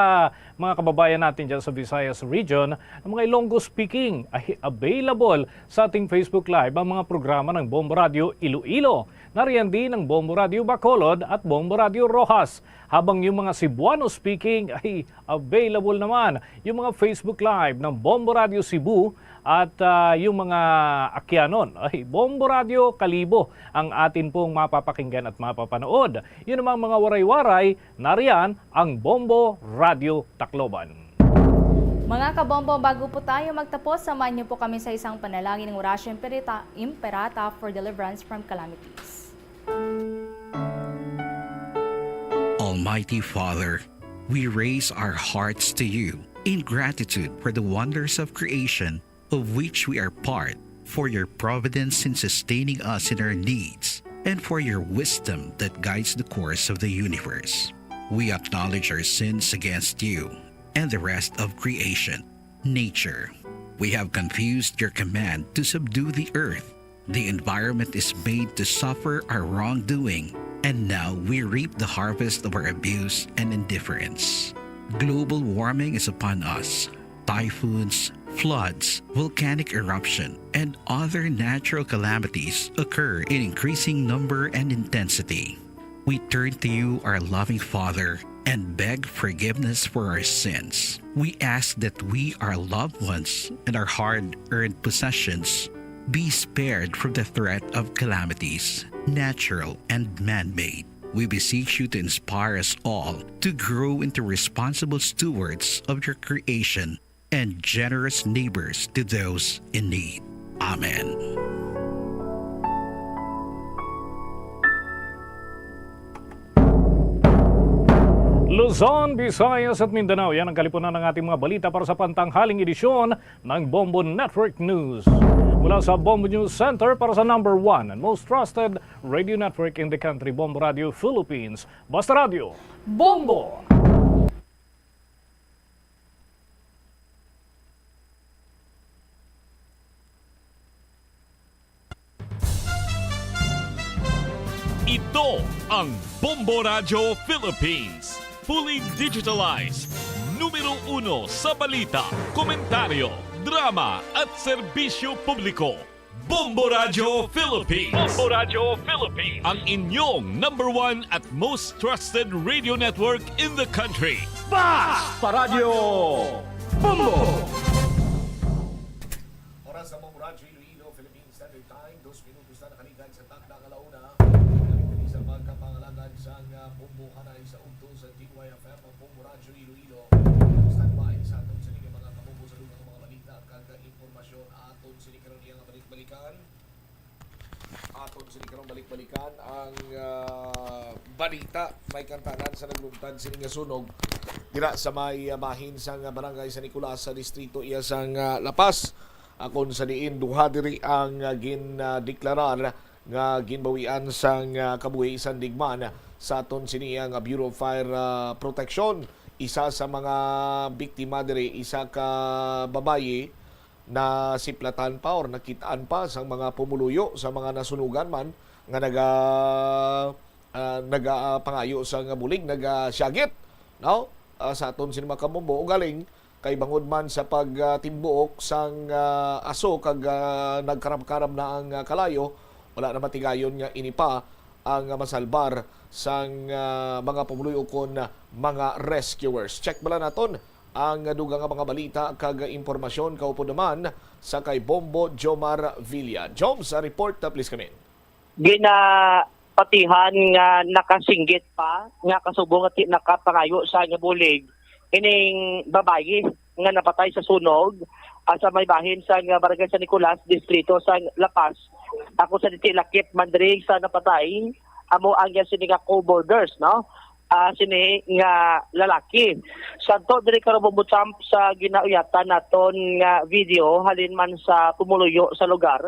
mga kababayan natin dyan sa Visayas region, ang mga Ilonggo speaking ay available sa ating Facebook Live ang mga programa ng Bombo Radio Iloilo. Nariyan din ang Bombo Radio Bacolod at Bombo Radio Roxas. Habang yung mga Cebuano speaking ay available naman yung mga Facebook Live ng Bombo Radio Cebu at, ah, yung mga Akyanon ay Bombo Radio Kalibo ang atin pong mapapakinggan at mapapanood. Yun namang mga Waray-Waray, nariyan ang Bombo Radio Tacloban. Mga kabombo, bago po tayo magtapos, samahan niyo po kami sa isang panalangin ng Oratio Imperata, Imperata for deliverance from calamities. Almighty Father, we raise our hearts to you in gratitude for the wonders of creation of which we are part, for your providence in sustaining us in our needs, and for your wisdom that guides the course of the universe. We acknowledge our sins against you and the rest of creation, nature. We have confused your command to subdue the earth. The environment is made to suffer our wrongdoing, and now we reap the harvest of our abuse and indifference. Global warming is upon us. Typhoons, floods, volcanic eruption, and other natural calamities occur in increasing number and intensity. We turn to you, our loving Father, and beg forgiveness for our sins. We ask that we, our loved ones, and our hard earned possessions be spared from the threat of calamities, natural and man made. We beseech you to inspire us all to grow into responsible stewards of your creation and generous neighbors to those in need. Amen. Luzon, Visayas at Mindanao, yan ang kalipunan ng ating mga balita para sa pantanghaling edisyon ng Bombo Network News. Mula sa Bombo News Center para sa number one and most trusted radio network in the country, Bombo Radio Philippines. Basta Radio, Bombo! Ito ang Bombo Radyo Philippines. Fully digitalized. Numero uno sa balita, komentaryo, drama at serbisyo publiko. Bombo Radyo Philippines. Bombo Radyo Philippines. Ang inyong number one at most trusted radio network in the country. Basta Radyo Bombo! Oras sa Bombo Radyo Iloilo, Philippine Standard Time, dos minutos na nakaligad sa takna nga alauna. Balik diri sa pagkapangalagad sang, ah, Bombo Hanay sa Ugto sa D Y F M, ang Bombo Radyo Iloilo. Standby sa aton sini nga mga kabombo sa dugang nga mga balita kag impormasyon. Aton sini karon iya nga balik-balikan. Aton sini karon balik-balikan ang, ah, balita may kantanan sa nagluntad sini nga sunog dira sa may, ah, bahin sang, ah, barangay San Nicolas sa distrito iya sang, ah, La Paz. Akon sa diin duha diri ang, ah, gindeklarar nga ginbawian sang, ah, kabuhi sang digman sa aton sini nga Bureau of Fire, ah, Protection. Isa sa mga biktima diri, isa ka babayi, nasiplatan pa or nakit-an pa sang mga pumuluyo sa mga nasunugan man nga naga, ah, nagapangayo sang bulig, nagasyagit, no? Ah, sa aton sini mga kabombo, ugaling kay bangod man sa pagtimbuok sang, ah, aso kag, ah, nagkaram-karam na ang, ah, kalayo, wala na matigayon nga ini pa ang, ah, masalbar sang, ah, mga pumuluyo kon mga rescuers. Check bala naton ang dugang nga mga balita kag impormasyon kaupod naman sa kay Bombo Jomar Villa. Joms, ang report, uh, please come in. Ginapatihan nga nakasinggit pa nga kasubong nga ti-, nakapangayo sa nga bulig ining babayi nga napatay sa sunog, ah, sa may bahin sa nga Barangay San Nicolas, distrito sa La Paz. Ako sa diti lakip man diri sa napatay, amo ang iya sini nga co-boarders, no? Ah, sini nga lalaki. Sadto diri karon, Bombo Champ, sa ginauyatan naton nga video halin man sa pumuluyo sa lugar.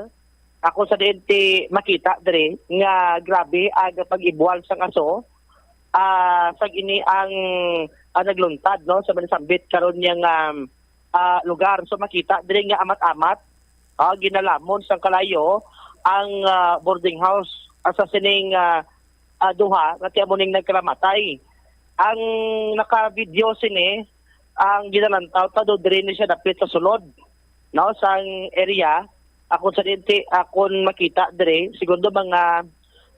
Ako sa diin ti makita diri nga grabe ang pag-ibwal sang aso, ah, sa ini ang, ah, nagluntad, no, sa manisambit karon niya nga, ah, lugar. So, makita diri nga amat-amat, ah, ginalamon sang kalayo ang, ah, boarding house, ah, sa sining, ah, ah, duha nga ti amo ning nagkalamatay. Ang naka-video sini, ang ginalantaw ta do diri ni siya dapit sa sulod, no, sang area. Akon sa dinti, akon makita diri, segundo mga,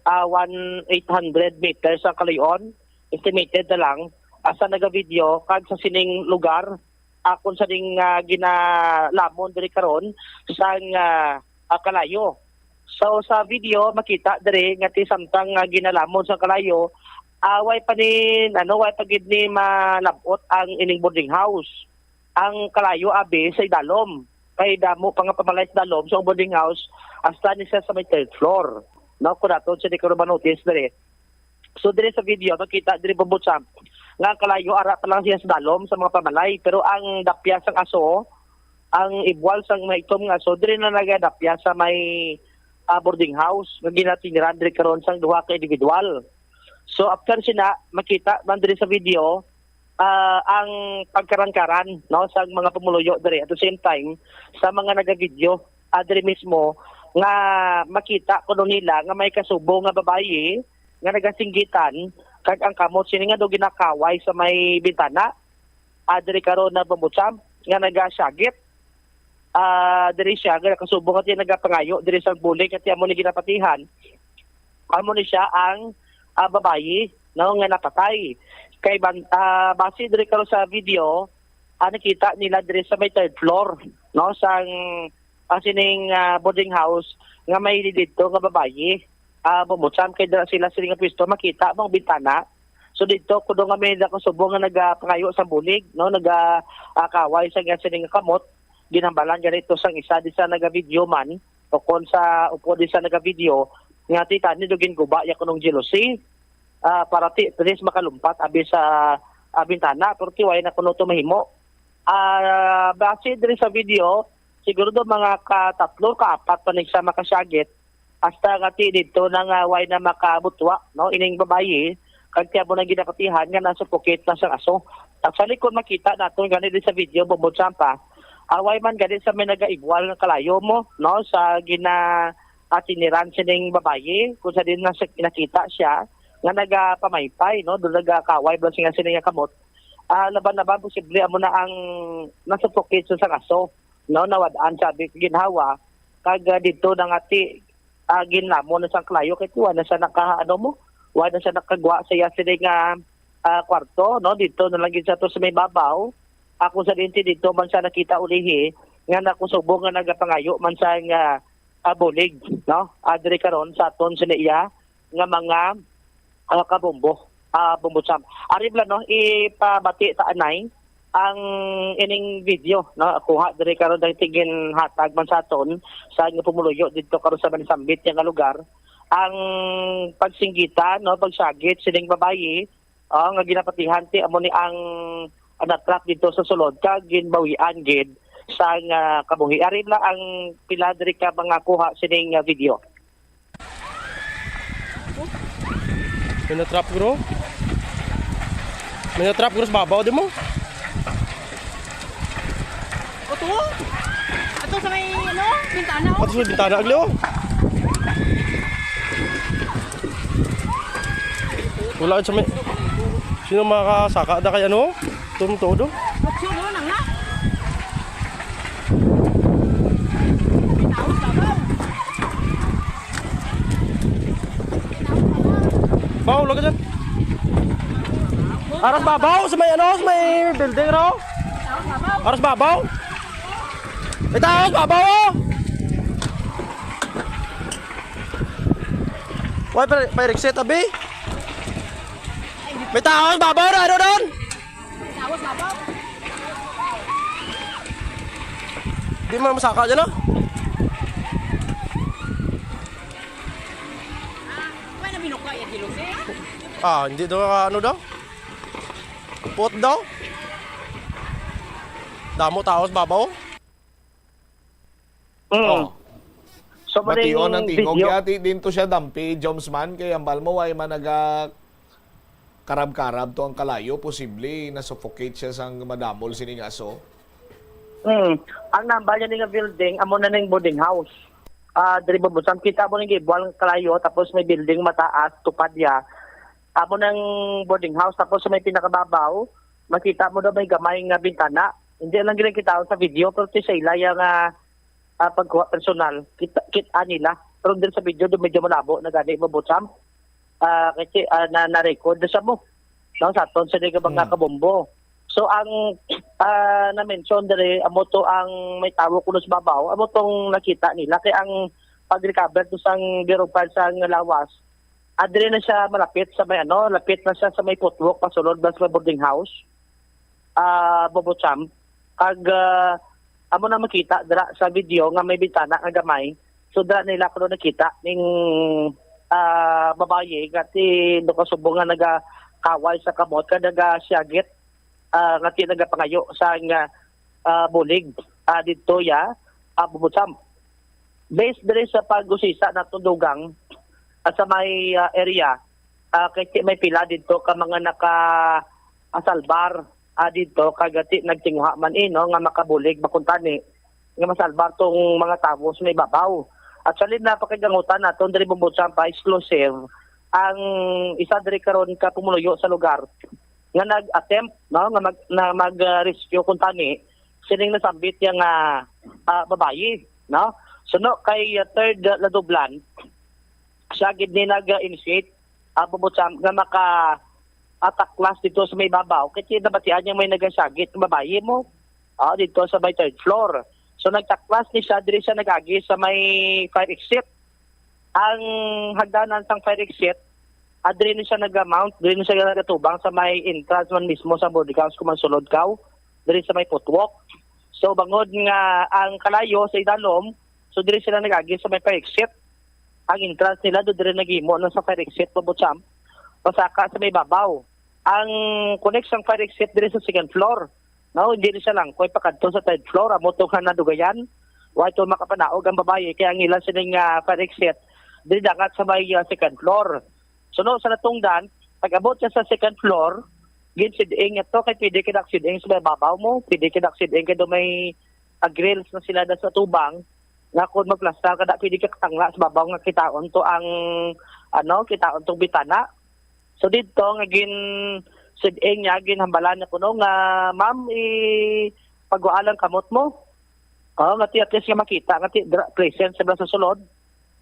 ah, one eight hundred meters ang kalayon, estimated na lang, asa naga-video kag sa sining lugar, akon sa ding, ah, ginalamon diri karon sang, ah, ah, kalayo. So, sa video, makita diri nga ti samtang, ah, ginalamon sa kalayo, ah, way pa ni, ano, way pa gid ni malab-ot ang ining boarding house. Ang kalayo abi sa idalom, kay damo pa nga pamalay sa dalom, so ang boarding house hasta ni siya sa may third floor, no? Kung naton siya di ko manotice diri. So, diri sa video, makita diri, Bombo Champ, nga ang kalayo ara pa lang siya sa dalom sa mga pamalay, pero ang dapya sang aso, ang ibwal sang maitom nga aso, diri na nagadapya sa may, ah, boarding house nga ginatiniran diri karon sang duha ka individual. So, after sina, makita man diri sa video, ah, ang pagkarangkaran, no, sa mga pumuluyo diri. At the same time, sa mga nagavideo, ah, diri mismo, nga makita kuno nila nga may kasubo nga babayi nga nagasinggitan, kag ang kamot sini nga do ginakaway sa may bintana. Ah, diri karon na, Bombo Champ, nga nagasyagit. Ah, diri siya, nga nakasubo nga ti nagapangayo diri sa bulig, nga ti amo ni ginapatihan. Amo ni siya ang, ah, babayi, no, nga napatay. Kay ban-, ah, base diri karon sa video, ah, nakita nila diri sa may third floor, no, sang, ah, sining, ah, boarding house nga may didto nga babayi. Ah, Bumbocham, kay dira sila sini nga pwesto, makita mo ang bintana. So didto kuno nga may nakasubo nga nagapangayo sa bulig, no, naga, ah, kaway sa nga sini nga kamot. Ginhambalan gani ito sang isa di sa naga-video man, o kon sa upod di sa naga-video, nga ti tani do ginguba ya kunong jealousy, ah, para ti, at least makalumpat abi sa, ah, bintana, pero ti way na kuno to mahimo. Ah, base diri sa video, siguro do mga katatlo, kaapat pa ni siya makasyagit, hasta nga ti didto na nga way na makabutwa, no, ining babayi, kag ti amo na ginapatihan nga nasuffocate na sang aso. Actually, kung makita naton gani di sa video, Bumbocham, ah, way man gani sa may nagaibwal nga kalayo mo, no, sa gina-, atiniran sining babayi, kung sa din na sa-, nakita siya nga nagapamaypay, no, do nagakaway ba siya sini nga kamot. Ah, laban-laban posible amo na ang nasuffocate sa sang aso, no, nawad-an sabi sa ginhawa, kag, ah, didto na nga ti, ah, ginlamon na sang kalayo kay ti wala na siya naka, ano mo, wala na siya nakagwa sa iya sini nga, ah, kwarto, no, didto na lang gid sa to sa may babaw. Ako sa dinti didto man siya nakita ulihi nga nakusubo nga nagapangayo man sa nga, ah, bulig, no, ah, diri karon sa aton sini iya nga mga, ah, kabombo, ah, Bumbocham. Ari bala, no, ipabati ta anay ang ining video, no, kuha diri karon dahil ginhatag man sa aton sa nga pumuluyo didto karon sa mansambit nga lugar. Ang pagsinggitan, no, pagsagit sining babayi, ah, nga ginapatihan ti amo ni ang, ah, natrap didto sa sulod kag ginbawian gid sang, ah, kabuhi. Ari na ang pila diri ka mga kuha sining, ah, video. May na-trap, bro. May na-trap, bro, sa babaw, di mo? Oto? Ato sa may, ano, bintana, oh. Ato sa may bintana, agli, oh. Wala sa may, sino makasaka na kay ano? Tum todo. Ocho, no, nang na. Baw, lagi dyan. Aras babaw, sa may ano, sa may building, no? Aras babaw. Itaas, babaw, oh. Why, pa, pa, abi? May tao sa babaw na, ano doon? Di man masaka dyan, ah. Ah, hindi daw, ano daw? Pot daw? Damo tao sa babaw? Mm. Oh. So, Bation maling ang tingog video. Yati din to siya, dampi, Joms man, kay ambal mo, way man naga karab-karab to ang kalayo, posible na-suffocate siya sang madamol sining aso. Mm. Ang nambal niya ni nga building, amo na ning boarding house. Ah, diri ba, Bumbocham, kita mo ning gibwal ang kalayo, tapos may building mataas, tupad ya. Amo nang boarding house, tapos sa may pinakababaw, makita mo daw may gamay nga bintana. Hindi lang gid kita sa video, pero ti sa ila ya nga, ah, pagkuha personal, kita, kita nila. Pero din sa video, do medyo malabo na gani, Bumbocham. Ah, kasi, ah, na, na-record na sa mo. No, sa aton sa mga Hmm. kabombo. So, ang, ah, na-mention diri, amo to ang may tawo kuno sa babaw, amo tong nakita nila. Kay ang pag-recover to sang Bureau of Fire sang lawas, ah, diri na siya malapit sa may ano, lapit na siya sa may footwalk, pasulod na sa may boarding house. Ah, Bumbocham. Kag, ah, amo na makita dira sa video nga may bintana nga gamay. So, dira nila kuno nakita ning, ah, babayi nga ti nakasubo nga nagakaway sa kamot kag nagasyagit, ah, nga ti nagapangayo sa nga, ah, bulig, ah, didto ya, ah, Bumbocham. Based diri sa pag-usisa nato dugang, ah, sa may, ah, area, ah, kay ti may pila didto ka mga naka-, ah, salbar, ah, didto, kag ti nagtinguha man, eh, no, nga makabulig ba kuntani nga masalbar tong mga tawo sa may babaw. Actually, napakiganghutan naton diri, Bumbocham, pa exclusive ang isa diri karon ka pumuluyo sa lugar nga nag-attempt, no, nga mag-, na mag, ah, rescue kuntani sining nasambit ya nga, ah, babayi, no? Suno kay, ah, Third Ladoblan, siya gid ni nag-initiate, ah, Bombo Champ, nga maka ataklas dito sa may babaw. Kay nabatian niya may nagasagit nga babayi mo, ah, dito sa may third floor. So nagtaklas ni siya, diri siya nag-agi sa may fire exit. Ang hagdanan sang fire exit, ah, diri ni siya nag-mount, diri ni siya nagatubang sa may entrance man mismo sa boarding house kung magsulod ka, diri sa may footwalk. So bangod nga ang kalayo sa idalom, so diri sila nag-agi sa may fire exit. Ang entrance nila do diri naghimo na sa fire exit, Bombo Champ, pasaka sa may babaw. Ang connect sang fire exit diri sa second floor. No, hindi ni siya lang koy pakadto sa third floor, amo to nga nadugayan. Wa to makapanaog ang babayi kay ang ila sining, ah, fire exit diri dangat sa may, ah, second floor. So no, sa natungdan, pag-abot siya sa second floor, ginsiding niya to kay pwede ka naksiding sa may babaw mo, pwede ka naksiding kay do may, ah, grills na sila da sa tubang, nga kung magplastar ka da, pwede ka katangla sa babaw nga kitaon to ang, ano, kitaon tong bitana. So didto nga gin siding niya, ginhambalan niya kuno nga, "Ma'am, i pagwaa lang kamot mo." Oh, nga ti at least nga makita nga ti dra-, present sila sa sulod.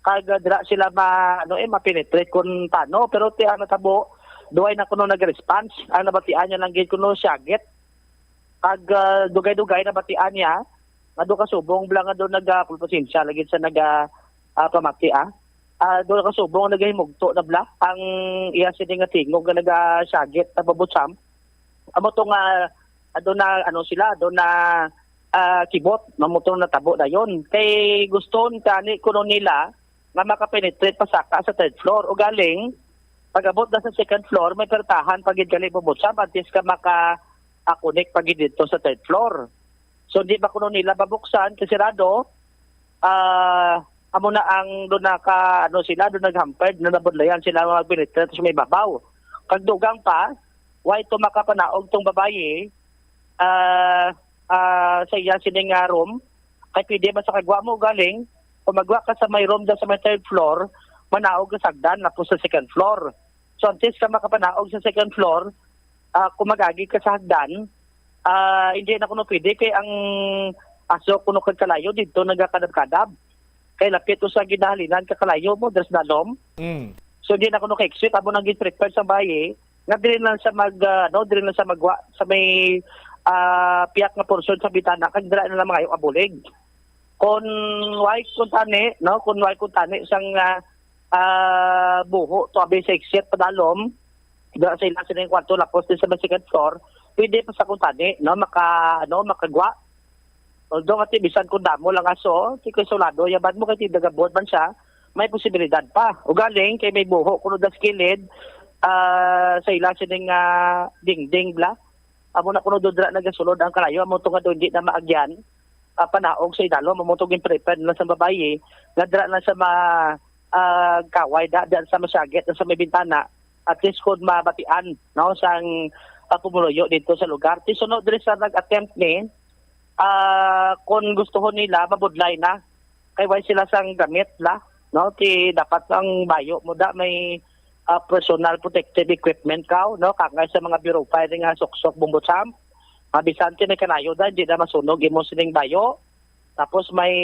Kag, ah, dira sila ma, ano, eh, ma-penetrate kun tano, pero ti ang natabo, duway na kuno nag-response. Ang nabatian niya lang gid kuno siyagit. Kag, ah, dugay-dugay nabatian niya nga do ka subong bala nga do naga, ah, pasensya lagi sa naga, ah, pamati, ah. Ah, do ka subong nagahimugto na bala ang iya sini nga tingog nga nagasagit na babutsam. Amo to nga, ah, do na, ano sila, do na, ah, kibot, amo to natabo dayon. Kay guston kani kuno nila nga makapenetrate pasaka sa third floor. Ugaling, pag-abot na sa second floor, may pertahan pa gid gali babutsam antes ka maka, ah, connect pa gid dito sa third floor. So, di ba kuno nila babuksan kay sirado? Ah, amo na ang do na ka, ano sila, do naghampered, na nabudlayan sila nga magpenetrate sa may babaw. Kag dugang pa, way to makapanaog tong babayi, ah, ah, sa iya sini nga room, kay pwede man sa kagwa mo galing, kung magwa ka sa may room da sa may third floor, manaog ka sa hagdan, tapos sa second floor. So, antes ka makapanaog sa second floor, ah, kung mag-agi ka sa hagdan, ah, hindi na kuno pwede kay ang aso kuno kag kalayo dito nagakadab-kadab. Kay lapit to sa ginahalinan ka kalayo mo, dres dalom. Mm. So, hindi na kuno ka-exit, amo nang gin-prefer sa bayi, nga diri lang sa mag, ah, ano, diri lang sa magwa, sa may, ah, piyak nga porsyon sa bitana, kag dira na lang mangayo abulig. Kung way kung tani, no, kung way kung tani sang, ah, ah, buho to abi sa exit padalom, dira sa ila sila yung kwarto, lapos din sa may second floor, pwede pa sa kung tani, no, maka, ano, makagwa. Although, ati, bisan kung damo lang aso, ti kay sulado, yaban mo kay ti nagabot man siya, may posibilidad pa. Ugaling, kay may buho, kuno das kilid, ah, sa ila sining, ah, dingding bla. Amo na kuno dudra nagasulod ang kalayo, amo to nga do hindi na maagyan, ah, panaog sa idalom, amo to gin-prefer na sa babayi, nga dira na sa ma-, ah, kaway, da, dira sa masyagit, na sa may bintana, at least kung mabatian, no, sang, ah, pumuluyo dito sa lugar. Ti sunod diri sa nag-attempt ni, ah, kung gustuhon nila, mabudlay na. Kay way sila sang gamit la, no? Ti dapat ang bayo mo da may, ah, personal protective equipment ka, no? Kangay sa mga Bureau of Fire nga suksok, bombo champ. Mabisan ti may kanayo da, hindi na masunog imo sining bayo. Tapos may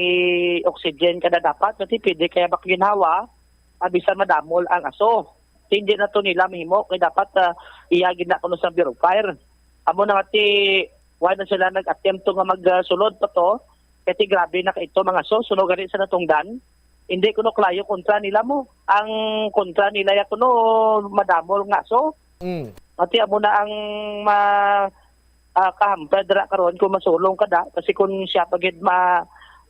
oxygen ka na dapat, kasi pwede kaya baka ginhawa, ah, bisan madamol ang aso. Ti hindi na to nila mahimo, kay dapat, ah, iya gid na kuno sa Bureau of Fire. Amo na nga ti, why na sila nag-attempt to nga magsulod pa to, kay ti grabe na ka ito mga aso, sunog gani sa natungdan. Hindi kuno klayo kontra nila mo. Ang kontra nila ya kuno madamol nga aso. Mm. Ati amo na ang ma, ah, kahamper dira karon kung masulong ka da, kasi kung siya pa gid ma,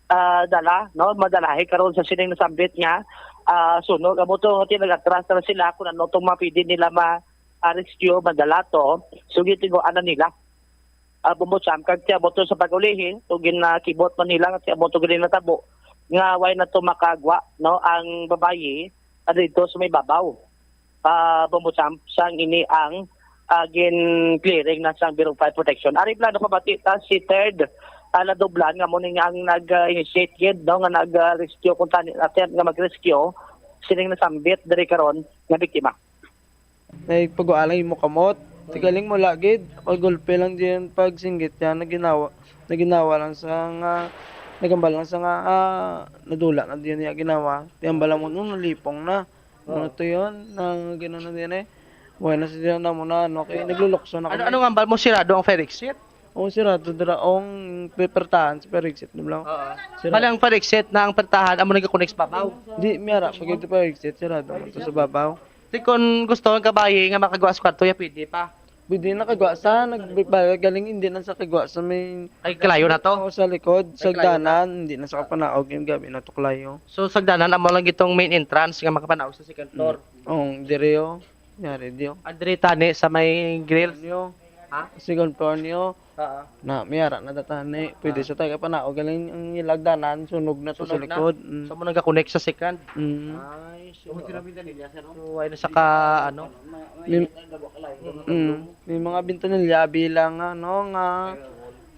ah, dala, no, madalahi karon sa sining nasambit nga, ah, sunog. Amo to, ati nag-atras na sila kung ano tong mapili nila ma, ah, rescue, madala to. So, gitigoan na nila. Ah, bumbo champ, kag ti amo to sa pag-ulihi, to ginakibot man nila, ti amo to gid natabo nga way na to makagwa, no, ang babayi, ah, dito sa may babaw. Ah, Bombo Champ, sang ini ang, ah, gin-clearing na sang Bureau of Fire Protection. Ari plano ko bati ta si third, ah, Ladoblan, nga mo ni nga ang nag-initiate gid, no, nga nag-rescue kung tani attempt nga mag-rescue sining nasambit diri karon nga biktima. Nagpagawa lang imo kamot. Tigaling mo lagid, pag gulpe lang diyan, pag singgit yan, naginawa, naginawa lang sa nga, nagambal lang sa nga, ah, nadula na diyan niya ginawa. Tiyambal lang mo, nung nalipong na. Ano to yun? Nang gano'n na din eh. Buhay na sila na muna, ano, kaya naglulukso na Ano, kami. Ano nga ba mo sirado ang fire exit? Oo, sirado dira ang pipertahan sa fire exit, di ba? Oo. Sirado. Bali ang fire exit na ang pertahan, amo nagka-connect sa babaw? Di, miyara, pag ito fire exit, sirado mo to sa babaw. Di, kung gusto ang kabayi nga makagawa sa kwarto, ya pwede pa. Pwede na kagawa sa, nagbalik galing, hindi na sa kagawa sa may Ay, kalayo na to? Oo, sa likod, Ay, kalayo na. Sagdanan, hindi na sa kapanaog yung gabi na to kalayo. So, sagdanan, amo lang itong main entrance nga makapanaog sa second floor. Mm. Oo, dire, oh. Yari, di, oh. Andre tani sa may grill. Niyo. Ha? Second floor niyo. Oo. Na, miyara na datani. Pwede Ah. sa taga panaog galing ang ilagdanan, sunog na to sa Sunog na? Likod. Mm. So, mo nagka-connect sa second? Mm. Ay, so, so, ay na sa ka, ano? May, mm, may mga bintanilya bilang, ano, nga,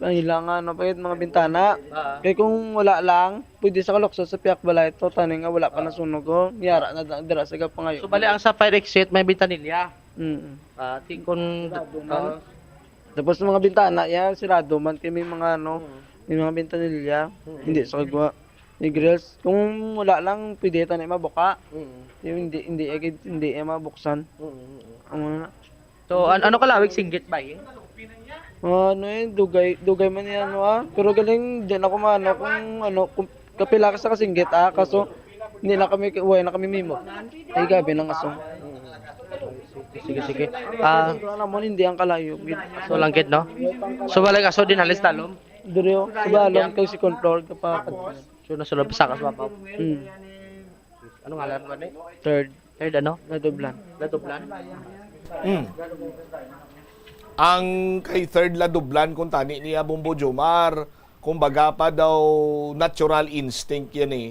bilang, ano, pa yun, mga bintana. Ah. Kaya kung wala lang, pwede sa kalukso sa piyak balay to, tani nga wala pa Ah. nasunog, oh. Miyara na da-, dira sa gapangayo. So, bali, ang sa fire exit, may bintanilya? Mm. Ah, ti-, kung, Sarado man. Ah. Tapos mga bintana, yan, sirado man kay may mga, ano, Mm. may mga bintanilya. Mm. Hindi sa kagwa. May grills. Kung wala lang, pwede tani mabuka. Mm. Yung hindi, hindi, hindi, hindi, eh, mabuksan. Mm, mm, mm. Ang mga So, an-, ano kalawig singgit ba, eh? Mga ano, eh, dugay, dugay man yan, ano, ah. Pero galing, di na ko maano kung, ano, kung kapila ka sa kasinggit, ah. Kaso, hindi na kami, uway na kami mimo. Ay, gabi ng aso. Sige, sige. Ah, Ang naman, hindi ang kalayo, gid. So, lang gid, no? So, wala ka, so, din halis talom? Diri, oh, sa balon, kay second floor, kapag So, nasulod pa sa kaso, Papa? Mm. Ano ngalan mo ni? Third. Third ano? Ladublan. Ladublan? Mm. Ang kay Third Ladublan, kung tani niya, Bombo Jomar, kumbaga pa daw natural instinct yan eh,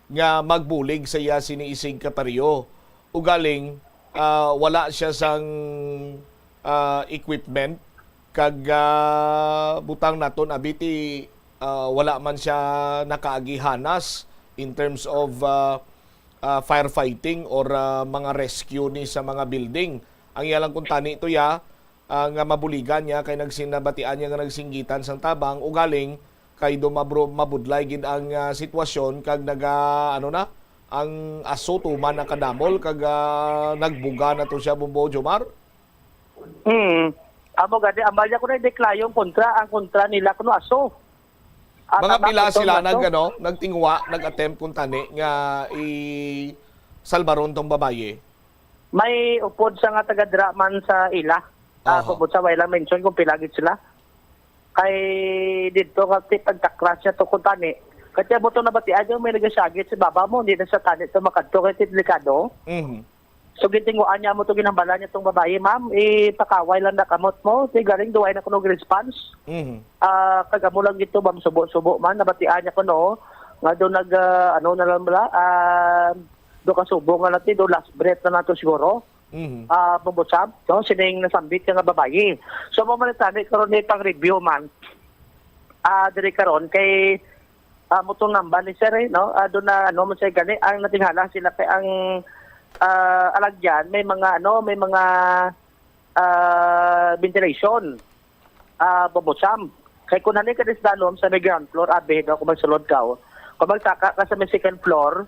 nga magbulig sa iya sini isig kaparyo. Ugaling, ah, wala siya sang, ah, equipment, kag, ah, butang naton, abi, ti, ah, wala man siya nakaagihanas in terms of, ah, ah, firefighting or, ah, mga rescue ni sa mga building. Ang iya lang kung tani to ya, ah, nga mabuligan niya kay nagsin-, nabatian niya nga nagsinggitan sang tabang, ugaling kay do mabro-, mabudlay gid ang, ah, sitwasyon kag naga-, ano na, ang aso tuman nakadamol kag, ah, nagbuga na to siya, Bombo Jomar. Hmm. Amo gani, ang baya ko na hindi kalayo ang kontra, ang kontra nila kuno aso. Ah, Mga tama pila ko to, sila aso. Nag, ano, nagtingwa, nag-attempt kung tani nga i-salbaron tong babayi? May upod sa nga taga dira man sa ila. Ah, Aha. Kubot sa wala mention kung pila gid sila. Kay didto nga ti pagtaklas niya to kung tani. Kay mo to nabatian yung may nagasagit sa baba mo, hindi na sa tani to makadto kay ti delikado. Mhm. So, gintinguan niya mo to, ginhambalan niya tong babayi, "Ma'am, ipakaway lang na kamot mo. Ti galing duway na kuno response." Mhm. Ah, kag amo lang gito, ma'am, subo-subo man, nabatian niya kuno nga do nag, ah, ano na lang bala, ah, do kasubo nga natin, do last breath na nato siguro. Mhm. Ah, pabusab, no, sining nasambit nga babayi. So, mo man tani karon ni pang review man. Ah, diri karon kay, ah, mo tong number ni sir, eh, no? Ah, do na, ano man siya gani, ang natingala sila kay ang, ah, alagyan, may mga, ano, may mga, ah, ventilation. Ah, Bobo Sam. Kay kun hani ka disdalom sa may ground floor, abi daw kung magsulod ka, oh. Kung magsaka ka sa may second floor,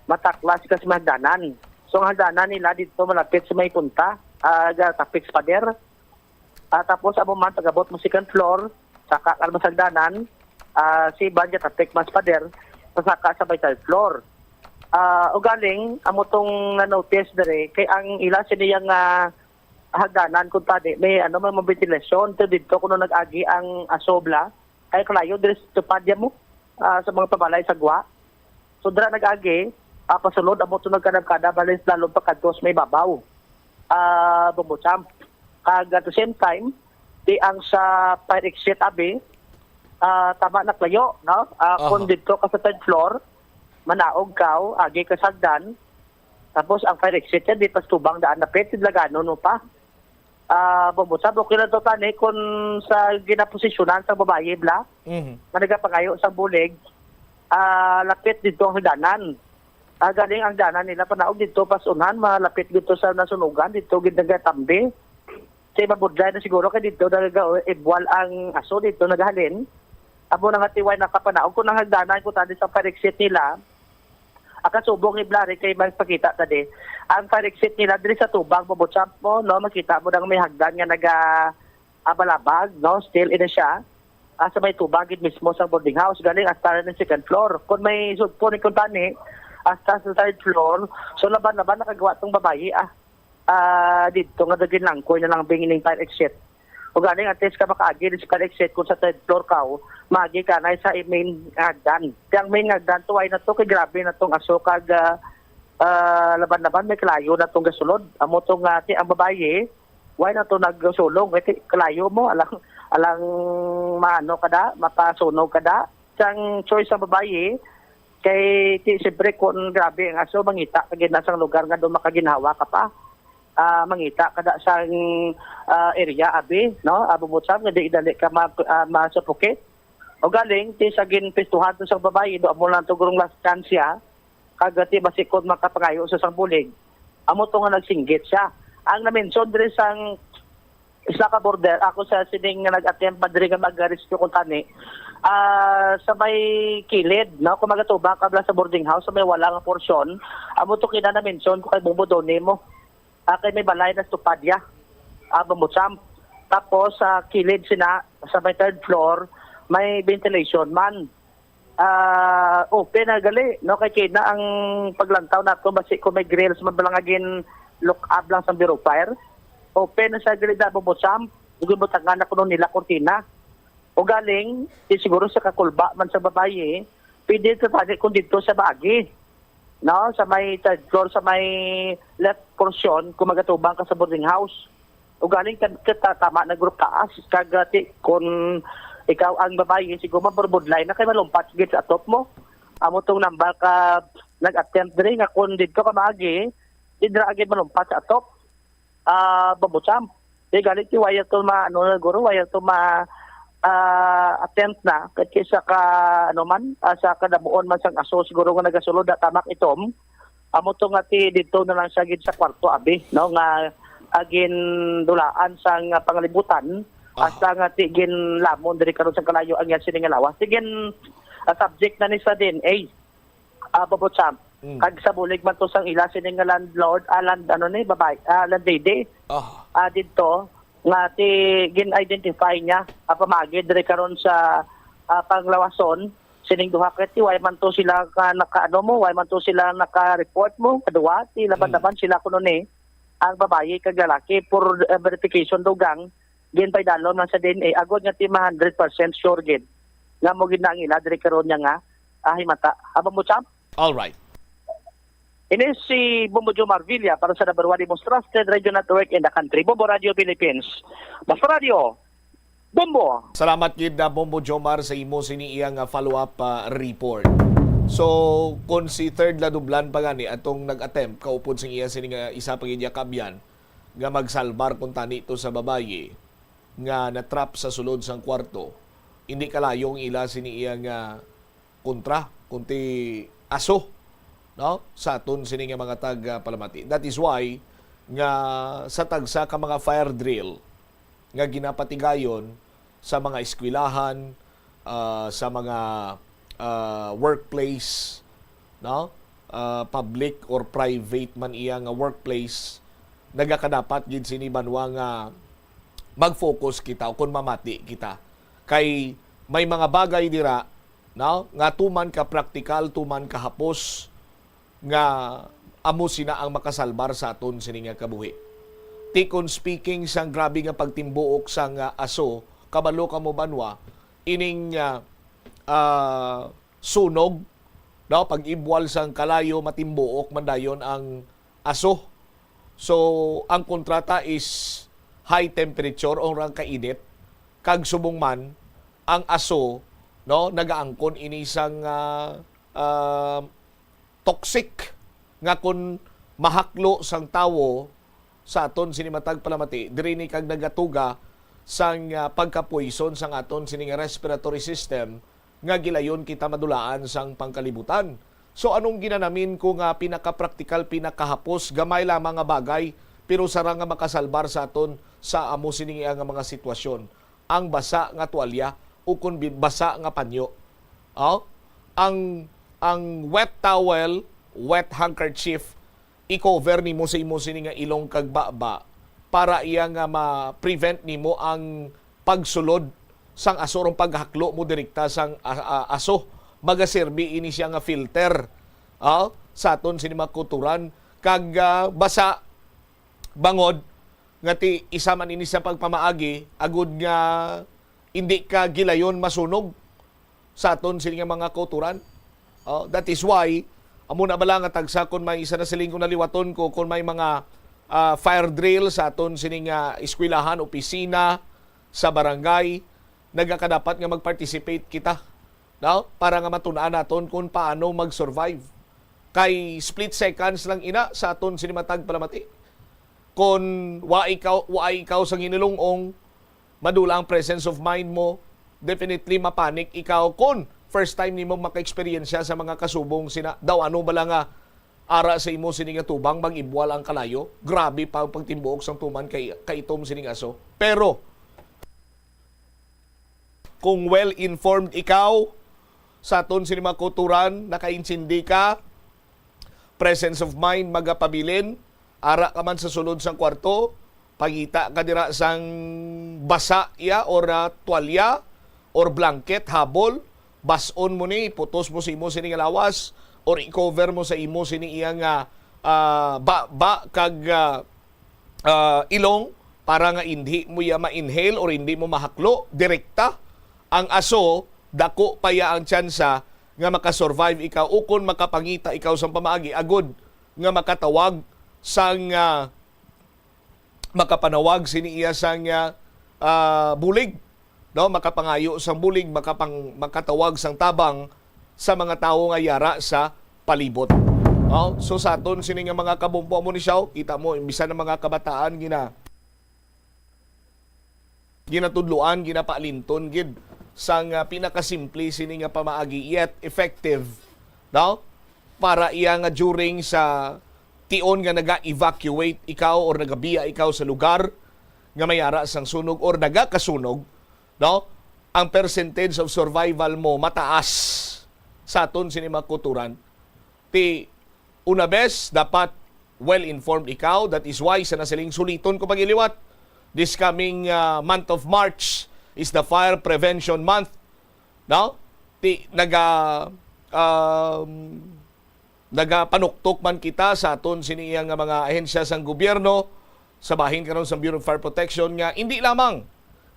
mataklas ka sa may hagdanan. So, ang hagdanan nila dito malapit sa may punta, ah, ga-, tapik sa pader. Ah, tapos amo man, pag-abot mo second floor, saka ka naman sa hagdanan, ah, si Ivan gatapik man sa pader, pasaka sa may third floor. Ah, ugaling, amo tong na-notice dere, kay ang ila sini yang, ah, hagdanan, kung tani, may, ano, may mga ventilasyon. Pero dito, kuno nag-agi ang aso bala, ay kalayo, diri sa tupad ya mo, ah, sa mga pabalay sa gwa. So, dira nag-agi, ah, pasulod, amo to nagkanab-kanab, halos lalo pa kadto sa may babaw. Ah, Bombo Champ. Kag at the same time, di ang sa fire exit, abi, ah, tama na kalayo, no? Ah, Aha. Kung dito ka sa third floor, manaog ka, o, agi ka sa hagdan, tapos ang fire exit yan, di pas tubang daan na pet, tidlaganon mo pa. Ah, Bombo Champ, okay lang to, tani, kung sa ginaposisyonan sa babayi, bala, Mhm. nga nagapangayo sa bulig, ah, lapit dito ang hagdanan. Ah, galing ang hagdanan nila, panaog dito, pas unhan, malapit dito sa nasunugan, dito gid nagatambi. Kay mabudlay na siguro kay dito nagaibwal ang aso, dito nagahalin. Amo na nga tiway nakapanaog. Kung ang hagdanan, kung tani sa fire exit nila, Akasubong ni Blari kay magpakita ta di. Ang fire exit nila diri sa tubang, Bobo Champ mo, no? Makita mo nang may hagdan nga naga abalabag, no? Still ina siya. Ah, sa may tubang gid mismo sa boarding house, galing hasta na second floor. Kung may sugpo ni kuntani, hasta sa third floor, so laban-laban nakagawa tong babayi, ah. Ah, dito nga daginlangkoy na lang bing ining fire exit. O galing, at least ka makaagi sa fire exit kung sa third floor ka, o, maagi ka na sa main nga hagdan. Kaya ang main nga hagdan, tuway na to, kay grabe na tong aso, kag, ah, ah, laban-laban, may kalayo na tong gasulod. Amo to nga, ti, ang babayi, why na to nagsulong? Kay ti, kalayo mo, alang, alang maano ka da, mapasunog ka da. Sang choice ang babayi, kay ti, siyempre, kung grabe ang aso, mangita ka gid na sang lugar nga doon makaginhawa ka pa. Ah, mangita ka da sang, ah, area, abi, no? Abo mo, Sam, nga di dali ka ma-, ah, ma-suffocate. O galing, ti sa ginpistuhan to sa babayi, do amo lang to gurong last chance siya. Kag ti basi kon makapangayo sa sang bulig. Amo to nga nagsinggit siya. Ang na-mention diri sang isa ka border, ako sa sining nga nag-attempt pa diri nga mag-rescue kung tani. Ah, sa may kilid, no? Kung magatubang ka bala sa boarding house, sa may wala nga porsyon, amo to kina na-mention ko kay Bubo Doni mo. Ah, kay may balay na stupad ya. Ah, bamboo champ. Tapos sa kilid sina, sa may third floor, may ventilation man. Ah, open na gali, no? Kay kina ang paglantaw nato, basi kung may grills man bala nga gin-lock up lang sa Bureau of Fire. Open na sa gali na bamboo champ, ginbutangan na kuno nila kurtina. O galing, di siguro sa kakulba man sa babayi, pwede ka tani kung dito sa baagi, no? Sa may third floor, sa may left portion, kung magatubang ka sa boarding house. O galing ka, ka ta-, tama na group taas, kag, ah, ti, kung ikaw ang babayi, siguro maburbudlay na kay malumpat gid sa atop mo. Amo tong number ka nag-attempt diri nga kung dito ka maagi, di dira agad malumpat sa atop. Ah, bamboo champ. Di galing ti wire to ma, ano, siguro wire to ma, ah, attempt na. Kay sa ka, ano man, ah, sa kadamuon man sang aso siguro nga nagasulod na tamak itom. Amo to nga ti dito na lang siya gid sa kwarto, abi, no, nga, ah, gindulaan sang, ah, pangalibutan, Aha. hasta nga ti ginlamon diri karon sa kalayo ang iya sini nga lawas. Sige, ah, subject na ni sa D N A, ah, bamboo champ. Mm. Kag sa bulig man to sang ila sini nga landlord, ah, land, ano ni, babay, ah, landlady, Aha. ah, dito, nga ti gin-identify niya, ah, pamagi diri karon sa, ah, panglawason, sining duha ka ti, way man to sila ka naka-, ano mo, way man to sila naka-report mo, kaduwa, ti laban-laban sila kuno ni ang babayi kag lalaki for, uh, verification daw gang, ginpaidalom lang sa D N A, agod nga ti ma hundred percent sure gid nga mo gid na ang ila diri karon niya nga, ah, himata. Aba mo, champ? All right. Ini si Bombo Joe Marvilla para sa number one, the most trusted radio network in the country, Bombo Radio Philippines. Basta Radio, Bombo! Salamat gid na Bombo Jomar sa imo sini iya nga follow-up, ah, report. So, kung si Third Ladublan pa gani atong nag-attempt kaupod sing iya sini nga isa pa gid ya kabyan nga magsalbar kung tani to sa babayi nga na-trap sa sulod sang kwarto, hindi kalayo ang ila sini iya nga kontra, kundi aso, no? Sa aton sini nga mga tag, ah, palamati. That is why nga sa tagsa ka mga fire drill nga ginapatigayon sa mga eskwelahan, ah, sa mga, ah, workplace, no? Ah, public or private man iya nga workplace, nagakadapat gid sini banwa nga mag-focus kita o kung mamati kita. Kay may mga bagay dira, no, nga tuman ka praktikal, tuman ka hapos, nga amo sina ang makasalbar sa aton sini nga kabuhi. Ti kon speaking sang grabe nga pagtimbuok sang, ah, aso, kabalo kamo banwa, ining, ah, ah, sunog, no, pag-ibwal sang kalayo, matimbuok man dayon ang aso. So, ang kontrata is high temperature o ang kainit, kag subong man, ang aso, no, nagaangkon ini sang, ah, ah, toxic nga kon mahaklo sang tawo sa aton sini matag palamati, diri ni kag nagatuga sang, ah, pagkapoison sang aton sini nga respiratory system nga gilayon kita madulaan sang pangkalibutan. So, anong ginanamin ko nga pinakapraktikal, pinakahapos, gamay lamang nga bagay, pero sarang nga makasalbar sa aton sa amo sini nga mga sitwasyon? Ang basa nga tuwalya o kon bi-, basa nga panyo. Oh? Ang, ang wet towel wet handkerchief, i-cover nimo sa imo sini nga ilong kag baba para iya nga ma-prevent nimo ang pagsulod sang aso, or ang paghaklo mo direkta sang a-, a-, aso. Magaserbi ini siya nga filter, ah, sa aton sini mga kulturan. Kag, ah, basa bangod nga ti isa man ini sa pagpamaagi agud nga indi ka gilayon masunog sa aton sini nga mga kauturan. Oh, that is why, amo na bala nga tagsa kon may isa na siling ko naliwaton ko, kon may mga, ah, fire drill sa aton sini nga eskwelahan, opisina, sa barangay, nagakadapat nga mag-participate kita, no? Para nga matun-an naton kung paano mag-survive. Kay split seconds lang ina sa aton sini matag palamati. Kung wa ikaw, wa ikaw sa ginilungong, madula ang presence of mind mo, definitely mapanik ikaw kung first time nimo maka-eksperyensya sa mga kasubong sina. Daw ano bala nga ara sa imo sini nga tubang, mag-ibwal ang kalayo? Grabe pa ang pagtimbuok sang tuman kay kaitom sining aso. Pero kung well-informed ikaw sa aton sini mga kulturan, nakaintindi ka, presence of mind, magapabilin, ara ka man sa sulod sang kwarto, pangita ka dira sang basa iya or, ah, tuwalya or blanket, habol, bas-on mo ni, putos mo sa imo sini nga lawas or i-cover mo sa imo sini iya nga, ah, baba kag, ah, ah, ilong para nga hindi mo iya ma-inhale or hindi mo mahaklo direkta. Ang aso, dako pa iya ang tsansa nga makasurvive ikaw ukon makapangita ikaw sang pamaagi agud nga makatawag sang, ah, makapanawag sini iya sang, ah, ah, bulig, no? Makapangayo sang bulig, makapang-, makatawag sang tabang sa mga tawo nga yara sa palibot. No? So, sa aton sini nga mga kabumpo, amo ni siya, oh, kita mo, bisan ang mga kabataan gina-, ginatudloan, ginapaalinton gid sang, ah, pinakasimple sini nga pamaagi, yet effective, no? Para iya nga during sa tion nga naga-evacuate ikaw or nagabiya ikaw sa lugar nga may ara sang sunog or nagakasunog, no? Ang percentage of survival mo mataas sa aton sini mga kulturan. Ti, una bes, dapat well-informed ikaw. That is why sa nasiling suliton ko pag-iliwat, this coming, ah, month of March is the Fire Prevention Month. No? Ti, naga, um, nagapanuktok man kita sa aton sini iya nga mga ahensya sang gobyerno, sa bahin karon sa Bureau of Fire Protection nga hindi lamang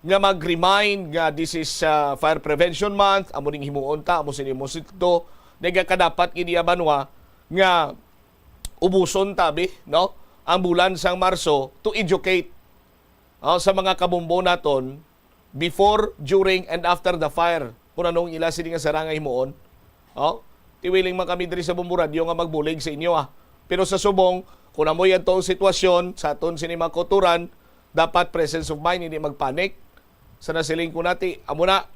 nga mag-remind nga this is, uh, Fire Prevention Month, amo ning himuon ta, amo sini mo sito, nagakadapat gid iya banwa nga ubuson tabi, no? Ang bulan sang Marso to educate, oh, sa mga kabombo naton before, during, and after the fire. Kung anong ila sini nga sarang nga himuon. Oh? Tiwiling man kami diri sa Bombo Radyo nga magbulig sa inyo, ah. Pero sa subong, kung amoy adto ang sitwasyon sa aton sini mga kauturan, dapat presence of mind, hindi magpanic. Sa nasiling ko nati, amo na,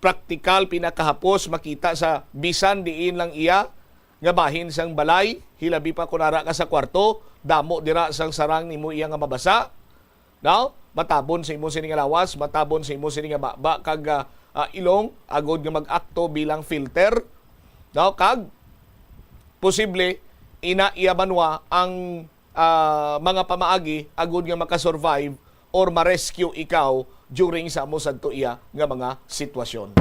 praktikal, pinakahapos makita sa bisan diin lang iya nga bahin sang balay, hilabi pa kung ara ka sa kwarto, damo dira sang sarang nimo iya nga mabasa. No? Matabon sa imo sini nga lawas, matabon sa imo sini nga baba kag, ah, ah, ilong, agod nga mag-akto bilang filter. No? Kag posible ina iya banwa ang, ah, mga pamaagi agod nga makasurvive or ma-rescue ikaw during sa amo sadto iya nga mga sitwasyon.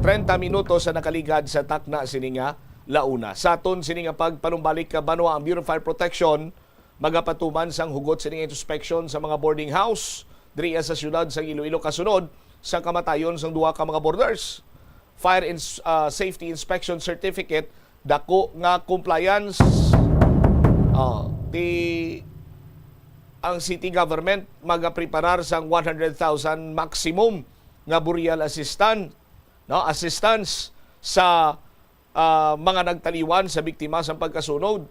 Treinta minutos sa nakaligad sa takna sini nga launa. Sa aton sini nga pagpanumbalik ka banwa, ang Bureau of Fire Protection magapatuman sang hugot sini nga introspeksyon sa mga boarding house diri sa siyudad sang Iloilo kasunod sa kamatayon sang duha ka mga boarders. Fire ins-, ah, safety inspection certificate, dako nga compliance. Ah, ti, ang city government magapreparar sang one hundred thousand maximum nga burial assistant, no, assistance sa, ah, mga nagtaliwan sa biktima sa pagkasunog.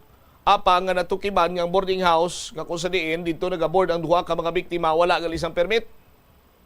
Apang nga natukiban nga ang boarding house nga kung sa diin didto nagaboard ang duha ka mga biktima, wala gali sang permit.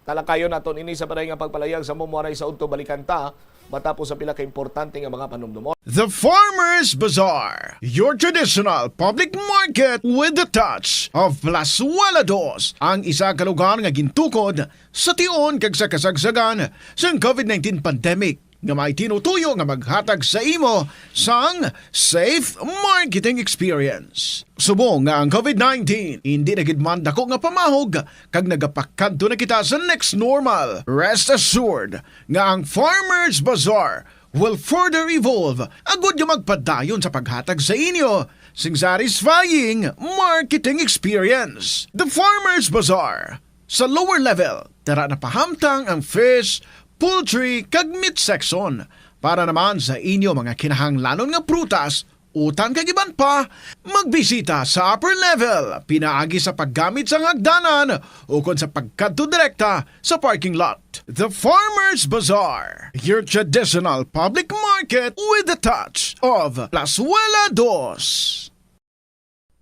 Talakayon naton ini sa paday nga pagpalayag sa Mumuaray sa Udto. Balikan ta matapos sa pila ka importante nga mga panumdumon. The Farmers Bazaar, your traditional public market with the touch of Plazuela Dos, ang isa ka lugar nga gintukod sa tion kag sa kasagsagan sang COVID nineteen pandemic. nga may tinutuyo nga maghatag sa imo sang safe marketing experience. Subong nga ang COVID nineteen indi na gid man dako nga pamahog kag nagapakadto na kita sa next normal, rest assured nga ang Farmers Bazaar will further evolve agud nga magpadayon sa paghatag sa inyo sing satisfying marketing experience. The Farmers Bazaar, sa lower level, dara na pahamtang ang fish, poultry, kag meat section. Para naman sa inyo mga kinahanglanon nga prutas, utan kag iban pa, magbisita sa upper level pinaagi sa paggamit sang hagdanan ukon sa pagkadto direkta sa parking lot. The Farmers Bazaar, your traditional public market with a touch of Plazuela Dos.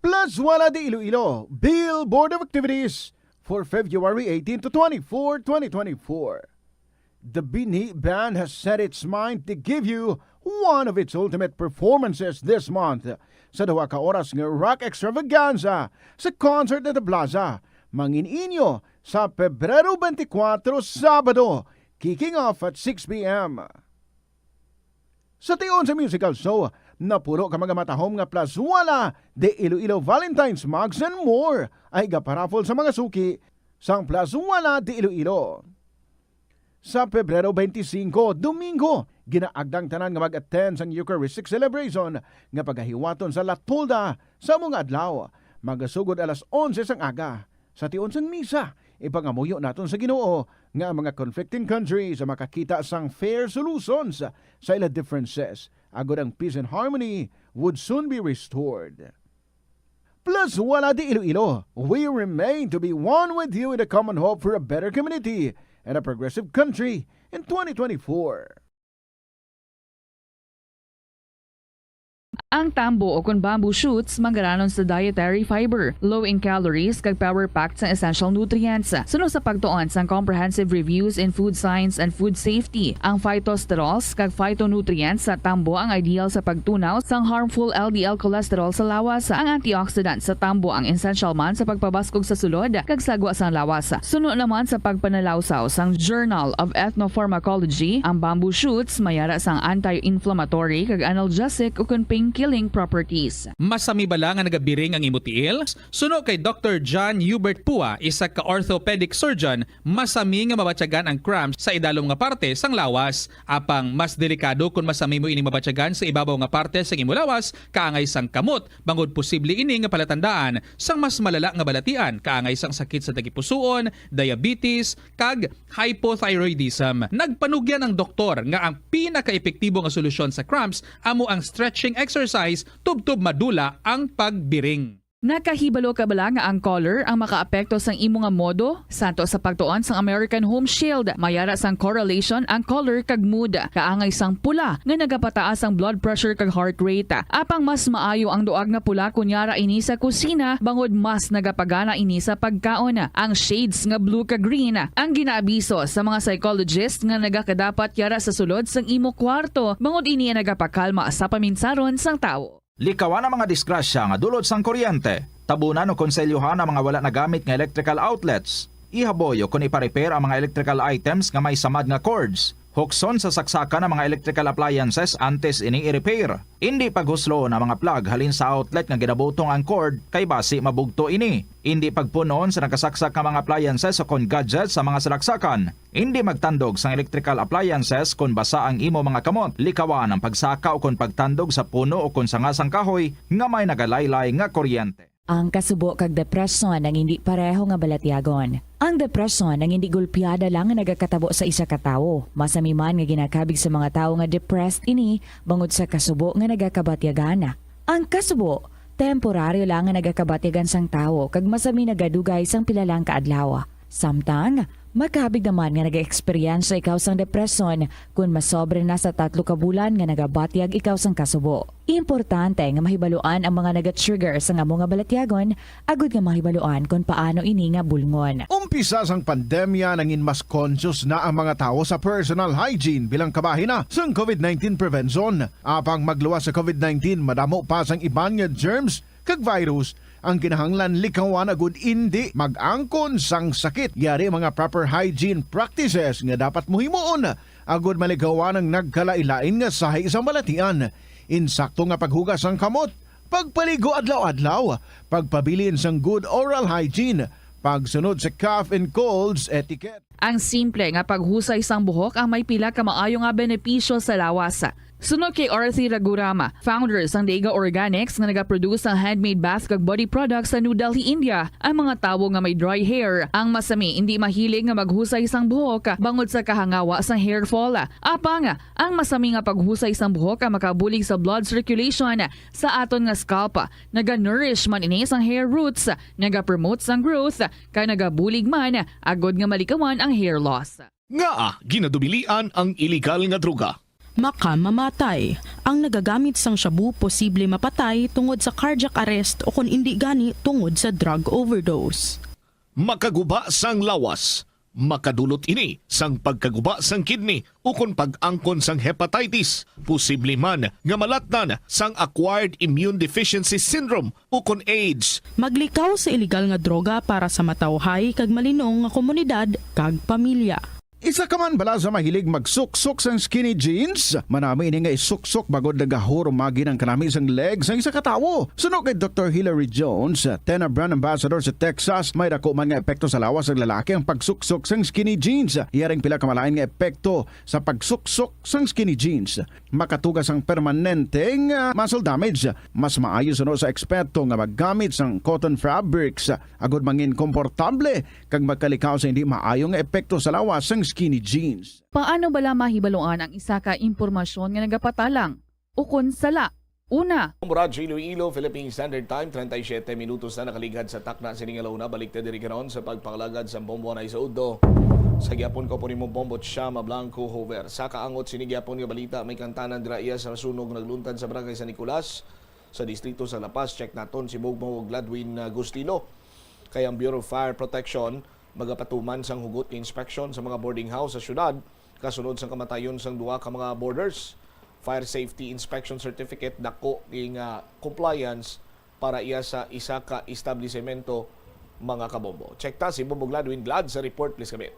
Plazuela de Iloilo, Bill Board of Activities for February eighteen to twenty-four, twenty twenty-four. The Binhi Band has set its mind to give you one of its ultimate performances this month sa duha ka oras nga rock extravaganza sa Concert at the Plaza. Mangin-inyo sa Pebrero twenty-four, Sabado, kicking off at six p m. Sa tion sa musical show, napuno ka mga matahom nga Plazuela de Iloilo Valentine's mugs and more ay gaparaffle sa mga suki sang Plazuela de Iloilo. Sa Pebrero twenty-five, Domingo, ginaagda ang tanan nga mag-attend sang Eucharistic celebration nga pagahiwaton sa La Tolda sa amo nga adlaw. Magasugod alas onse sang aga. Sa tion sang misa, ipangamuyo naton sa Ginoo nga ang mga conflicting countries makakita sang fair solutions sa ila differences, agod ang peace and harmony would soon be restored. Plazuela de Iloilo, we remain to be one with you in the common hope for a better community and a progressive country in twenty twenty-four. Ang tambo o kon bamboo shoots manggaranon sa dietary fiber, low in calories, kag power-packed sang essential nutrients. Suno sa pagtuon sang Comprehensive Reviews in Food Science and Food Safety, ang phytosterols kag phytonutrients sa tambo ang ideal sa pagtunaw sang harmful L D L cholesterol sa lawas. Ang antioxidant sa tambo ang essential man sa pagpabaskog sa sulod kag sagwa sang lawas. Suno naman sa pagpanalawsaw sang Journal of Ethnopharmacology, ang bamboo shoots may ara sang anti-inflammatory kag analgesic ukon pain-killing properties. Masami bala nga nagabiring ang imo tiil? Suno kay Doktor John Hubert Pua, isa ka orthopedic surgeon, masami nga mabatyagan ang cramps sa idalom nga parte sang lawas. Apang mas delikado kon masami mo ining mabatyagan sa ibabaw nga parte sang imo lawas, kaangay sang kamot, bangod posible ini nga palatandaan sang mas malala nga balatian, kaangay sang sakit sa tagipusoon, diabetes, kag hypothyroidism. Nagpanugyan ang doktor nga ang pinakaepektibo nga solusyon sa cramps amo ang stretching exercise tubtob madula ang pagbiring. Nakahibalo ka bala nga ang color ang makaapekto sang imo nga modo? Santo sa pagtuon sang American Home Shield, may ara sang correlation ang color kag mood. Kaangay sang pula nga nagapataas ang blood pressure kag heart rate. Apang mas maayo ang duag nga pula kon yara ini sa kusina, bangod mas nagapagana ini sa pagkaon. Ang shades nga blue kag green ang ginaabiso sa mga psychologist nga nagakadapat yara sa sulod sang imo kwarto, bangod ini ang nagapakalma sa paminsaron sang tawo. Likawan ang mga disgrasya nga dulot sang kuryente. Tabunan o konselyohan ang mga wala nagamit nga electrical outlets. Ihaboy o kon ipa-repair ang mga electrical items nga may samad nga cords. Hukson sa saksakan ang mga electrical appliances antes ini i-repair. Indi paghusloon ang mga plug halin sa outlet nga ginabutong ang cord, kay basi mabugto ini. Indi pagpun-on sa nakasaksak nga mga appliances o kon gadgets sa mga salaksakan. Indi magtandog sang electrical appliances kon basa ang imo mga kamot. Likawan ang pagsaka o kon pagtandog sa puno o kon sanga sang kahoy nga may nagalaylay nga kuryente. Ang kasubo kag depresyon ang indi pareho nga balatyagon. Ang depresyon ang indi gulpiada lang nga nagakatabo sa isa ka tawo. Masami man nga ginakabig sa mga tawo nga depressed ini bangod sa kasubo nga nagakabatyagan. Ang kasubo, temporaryo lang nga nagakabatyagan sang tawo kag masami nagadugay sang pila lang ka adlaw. Samtang, makabig naman nga nag-eksperyensya ikaw sang depresyon kon masobra na sa tatlo ka bulan nga nagabatyag ikaw sang kasubo. Importante nga mahibaluan ang mga naga-trigger sang amo nga balatyagon agud nga mahibaluan kon paano ini nga bulngon. Umpisa sang pandemya, nangin mas conscious na ang mga tawo sa personal hygiene bilang kabahin na sang COVID nineteen prevention. Apang magluwas sa COVID nineteen, madamo pa sang iban nga germs kag virus ang kinahanglan likawan agud indi mag-angkon sang sakit. Yari ang mga proper hygiene practices nga dapat mo himuon agod maligawan ang nagkalain-lain nga sahi sang balatian. Insakto nga paghugas sang kamot, pagpaligo adlaw-adlaw, pagpabilin sang good oral hygiene, pagsunod sa cough and colds etiquette. Ang simple nga paghusay sang buhok ang may pila ka maayo nga benepisyo sa lawas. Suno kay Arthi Raghuram, founder sang Dega Organics nga nagaproduce sang handmade bath kag body products sa New Delhi, India, ang mga tawo nga may dry hair ang masami indi mahilig nga maghusay sang buhok bangod sa kahangawa sang hair fall. Apang, ang masami nga paghusay sang buhok ang makabulig sa blood circulation sa aton nga scalp. Naga-nourish man ini sang hair roots, nagapromote sang growth, kag nagabulig man agod nga malikawan ang hair loss. Ngaa ginadubilian ang iligal nga droga? Makamamatay. Ang nagagamit sang shabu posible mapatay tungod sa cardiac arrest o kon indi gani tungod sa drug overdose. Makaguba sang lawas. Makadulot ini sang pagkaguba sang kidney ukon pag-angkon sang hepatitis, posible man nga malatnan sang acquired immune deficiency syndrome ukon AIDS. Maglikaw sa iligal nga droga para sa matawhay kag malinong nga komunidad kag pamilya. Isa ka man bala sa mahilig magsuksok sang skinny jeans? Manami ini nga isuksok bangod nagahurumagi ang kanami sang leg sang isa ka tawo. Suno kay Doktor Hilary Jones, Tena brand ambassador sa Texas, may dako man nga epekto sa lawas sang lalaki ang pagsuksok sang skinny jeans. Iya ring pila ka malain nga epekto sa pagsuksok sang skinny jeans. Makatuga sang permanenteng, ah, muscle damage. Mas maayo suno sa eksperto nga maggamit sang cotton fabrics agod mangin komportable kag magkalikaw sa hindi maayo nga epekto sa lawas sang skinny jeans. Paano bala mahibaluan ang isa ka impormasyon nga nagapatalang ukon sala? Una, Radyo Iloilo, Philippine Standard Time, treinta y siete minutos na nakaligad sa takna sini nga launa. Balik ta diri karon sa pagpangalagad sa Bombo Anay sa Udto. Sa gihapon ko po nimo Bombo Chama Blanco Hover. Sa kaangot sini gihapon nga balita, may kantanan dira iya sa sunog nagluntad sa Barangay San Nicolas sa distrito sa La Paz. Check naton si Bombo Gladwin, uh, Gustilo. Kay ang Bureau of Fire Protection magapatuman sang hugot nga inspeksyon sa mga boarding house sa syudad kasunod sang kamatayon sang duha ka mga boarders. Fire Safety Inspection Certificate, dako nga compliance para iya sa isa ka establisemento, mga kabombo. Check ta si Bombo Gladwin Glad sa report, please, kami.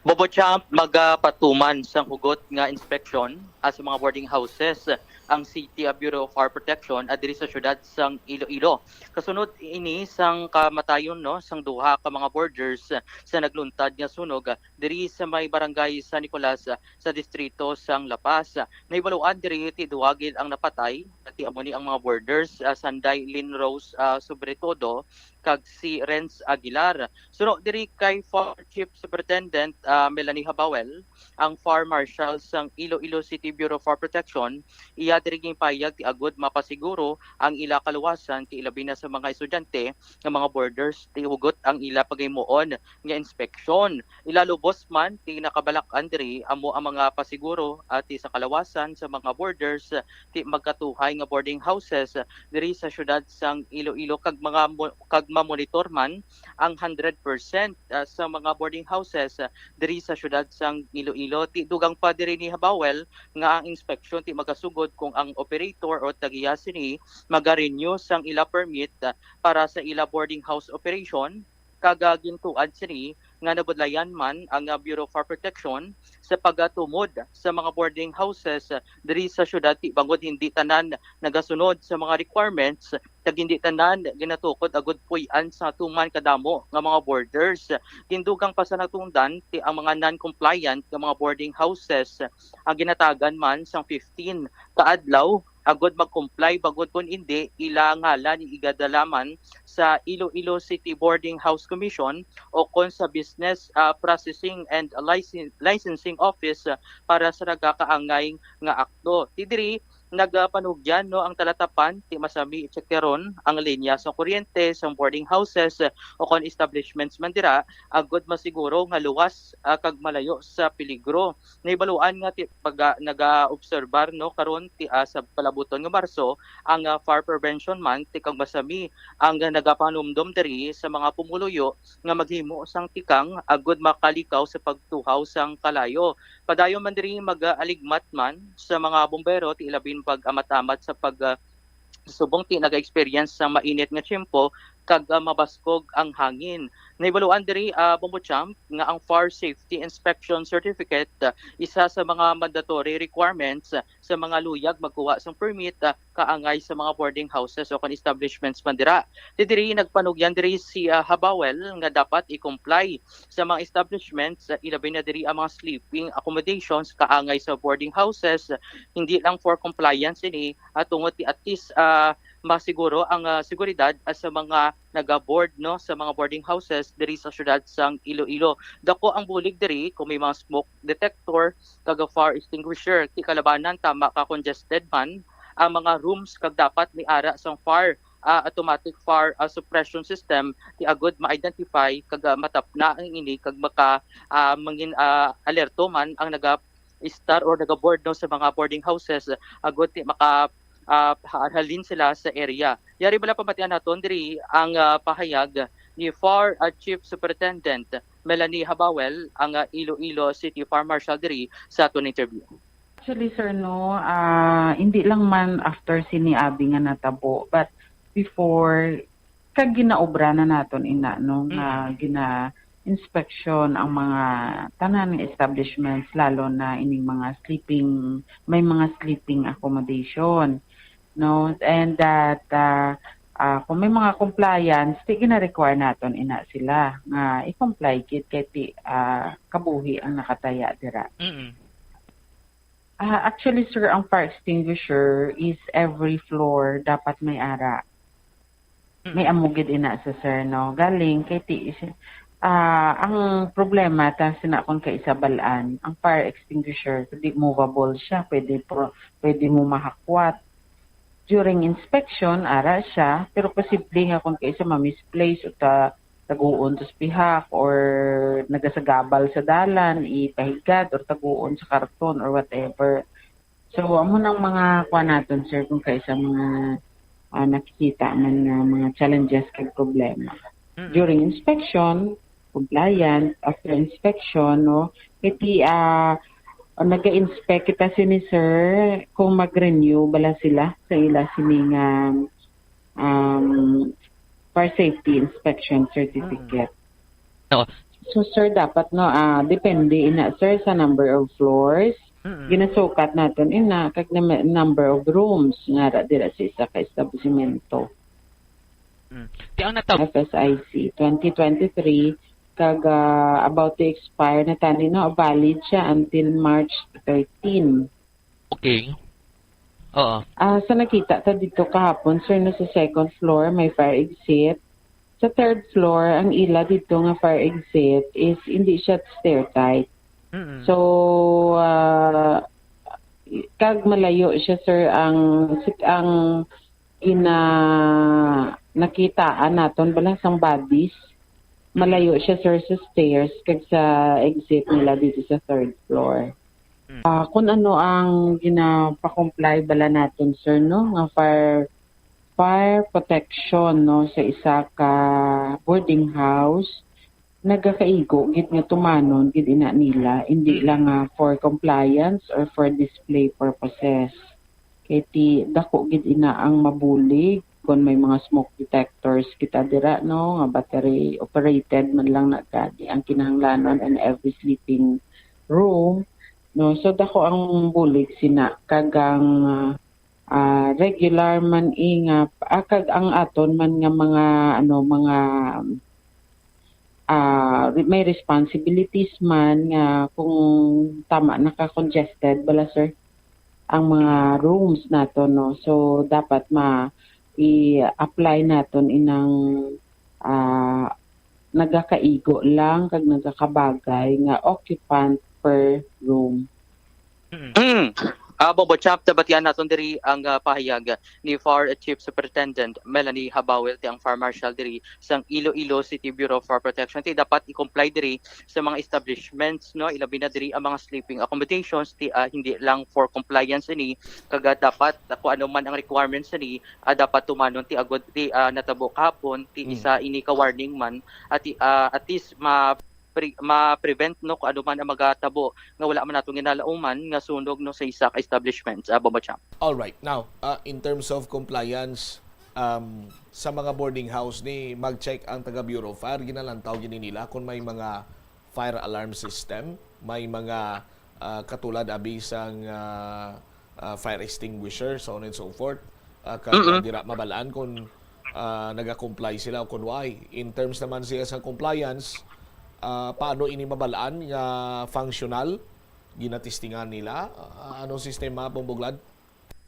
Bobo Champ, magapatuman sang hugot nga inspeksyon, ah, sa mga boarding houses ang City, ah, Bureau of Fire Protection, ah, diri sa syudad sang Iloilo. Kasunod ini sang kamatayon, no, sang duha ka mga boarders, ah, sa nagluntad nga sunog, ah, diri sa may barangay San Nicolas, ah, sa distrito sang La Paz. Nahibaluan diri ti duha gid ang napatay, ti amo ni ang mga boarders, ah, sanday Lynn Rose, ah, Sobretodo, kag si Renz Aguilar. Suno diri kay Fire Chief Superintendent, ah, Melanie Habawel, ang Fire Marshal sang Iloilo City Bureau of Fire Protection, iya diri ginpahayag ti agud mapasiguro ang ila kaluwasan ti ilabi na sa mga estudyante nga mga boarders ti hugot ang ila paghimuon nga inspeksyon. Ilalubos man ti nakabalak-an diri amo ang mga pasiguro ati sa kalawasan sa mga boarders ti magkatuhay nga boarding houses diri sa siyudad sang Iloilo kag mga mo-, kag mamonitor man ang hundred percent, ah, sa mga boarding houses, ah, diri sa siyudad sang Iloilo. Ti dugang pa diri ni Habawel nga ang inspeksyon ti magasugod kung ang operator o tagiya sini maga-renew sang ila permit, ah, para sa ila boarding house operation. Kag, ah, gintuad sini nga nabudlayan man ang, ah, Bureau of Fire Protection sa pagatumod sa mga boarding houses, ah, diri sa siyudad ti bangod hindi tanan nagasunod sa mga requirements kag hindi tanan ginatukod agud puy-an sa tuman kadamo nga mga boarders. Gindugang pa sa natungdan ti ang mga non-compliant nga mga boarding houses ang ginatagan man sang fifteen ka adlaw agud mag-comply, bangod kon indi, ila ngalan igadala man sa Iloilo City Boarding House Commission o kon sa Business, ah, Processing and Licen-, Licensing Office, ah, para sa nagakaangay nga akto. Ti diri, nagapanugyan, no, ang talatapan ti masami i-check karon ang linya sa kuryente sa boarding houses, ah, o kon establishments man dira, agud masiguro nga luwas, ah, kag malayo sa peligro. Nahibaluan nga ti-, pag, ah, nagaobserbar, no, karon ti, ah, sa palabuton nga Marso ang, ah, fire prevention month, ti kag masami ang, ah, nagapanumdom diri sa mga pumuluyo nga maghimo sang tikang agud makalikaw sa pagtuhaw sang kalayo. Padayon man diri, mag-, ah, aligmat man sa mga bumbero ti ilabin pag-amat-amat sa pag, ah, subong ti naga-experience sang mainit nga tiyempo kag, ah, mabaskog ang hangin. Nahibaluan diri, ah, Bombo Champ, nga ang Fire Safety Inspection Certificate, ah, isa sa mga mandatory requirements, ah, sa mga luyag magkuha sang permit, ah, kaangay sa mga boarding houses o kon establishments man dira. Ti diri nagpanugyan diri si, ah, Habawel nga dapat i-comply sa mga establishments, ah, ilabi na diri ang mga sleeping accommodations kaangay sa boarding houses. Hindi lang for compliance ini, ah, tungod ti at least, ah, masiguro ang, ah, seguridad, ah, sa mga naga-board, no, sa mga boarding houses diri sa siyudad sang Iloilo. Dako ang bulig diri kung may mga smoke detector kag fire extinguisher, ti kalabanan tama ka congested man ang mga rooms kag dapat may ara sang fire, ah, automatic fire, ah, suppression system ti agud ma-identify kag, ah, matapna ang ini kag maka, ah, mangin, ah, alerto man ang naga-estar or naga-board, no, sa mga boarding houses, agud ti maka, ah, ha-, halin sila sa area. Yari bala pamatian naton diri ang, ah, pahayag ni Fire, ah, Chief Superintendent Melanie Habawel, ang, ah, Iloilo City Fire Marshal diri sa aton interview. Actually, sir, no, ah, hindi lang man after sini abi nga natabo, but before, kag ginaobra na naton ina, no, nga Mm. gina-inspection ang mga tanan nga establishments, lalo na ining mga sleeping, may mga sleeping accommodation, no, and that, ah, ah, kung may mga compliance, ti gina-require naton ina sila nga i-comply gid kay ti, ah, kabuhi ang nakataya dira. Mm. Ah, actually, sir, ang fire extinguisher is every floor dapat may ara. Mm. May amo gid ina sa, sir, no? Galing kay ti-, ah, ang problema ta sina kon kaisa bal-an, ang fire extinguisher, di movable siya, pwede pro-, pwede mo mahakwat. During inspection, ara siya, pero posible nga kung kaisa ma-misplace o ta-, taguon to sa pihak or nagasagabal sa dalan, ipahigad or taguon sa karton or whatever. So, amo nang mga kuha naton, sir, kung kaisa mga, ah, nakikita man nga mga challenges kag problema. Mm. During inspection, compliant, after inspection, no, iti, ah, naga-inspect kita sini, sir, kung mag-renew bala sila sa ila sini nga, um, fire safety inspection certificate. Oo. So, sir, dapat, no, ah, depende ina, sir, sa number of floors. Mm. Ginasukat naton ina kag nam-, number of rooms nga ra dira sa isa ka establisimento. Mm. Ti ang nataw- F S I C twenty twenty-three, kag, ah, about to expire na tani, no, valid siya until March thirteen. Okay. Oo. Ah, sa nakita ta dito kahapon, sir, no, sa second floor may fire exit. Sa third floor, ang ila dito nga fire exit is hindi siya stair type. Mm-mm. So, ah, kag malayo siya, sir, ang sik-, ang gina-, nakitaan naton bala sang bodies. Malayo siya, sir, sa stairs kag sa exit nila dito sa third floor. Mm. Ah, kung ano ang ginapakomply bala naton, sir, no, nga fire, fire protection, no, sa isa ka boarding house, nagakaigo gid nga tumanon gid ina nila, hindi Mm. lang nga for compliance or for display purposes. Kay ti dako gid ina ang mabulig kon may mga smoke detectors kita dira, no, nga battery operated man lang na gani ang kinahanglanon in every sleeping room, no. So, dako ang bulig sina kag ang, ah, ah, regular man i nga, ah, kag ang aton man nga mga, ano, mga, ah, re-, may responsibilities man nga kung tama naka-congested bala, sir, ang mga rooms nato, no? So, dapat ma-, i-apply naton inang, ah, nagakaigo lang kag nagakabagay nga occupant per room. Mm. Mm. Ah, Bombo Champ, nabatian naton diri ang, ah, pahayag ni Fire Chief Superintendent Melanie Habawel, ti ang Fire Marshal diri sang Iloilo City Bureau of Fire Protection. Ti dapat i-comply diri sa mga establishments, no, ilabi na diri ang mga sleeping accommodations, ti, ah, hindi lang for compliance ini, kaga dapat, ah, kung ano man ang requirements ini, ah, dapat tumanon ti agod ti, ah, natabo kahapon, ti Mm. isa ini ka warning man, at, ah, at least ma-, pre-, ma-prevent, no, kung ano man ang magatabo nga wala man nato ginalauman nga sunog, no, sa isa ka establishment, ah, Bombo Champ. All right. Now, uh, in terms of compliance, um, sa mga boarding house ni mag-check ang taga Bureau of Fire, ginalantaw gini nila kung may mga fire alarm system, may mga, ah, katulad abi sang, ah, ah, fire extinguisher, so on and so forth. Ah, kag, ah, dira mabalaan kung, ah, naga-comply sila o kung why. In terms naman siya sa compliance, ah, paano ini mabalaan nga functional? Ginatistingan nila? Ah, anong sistema, Bomboglad?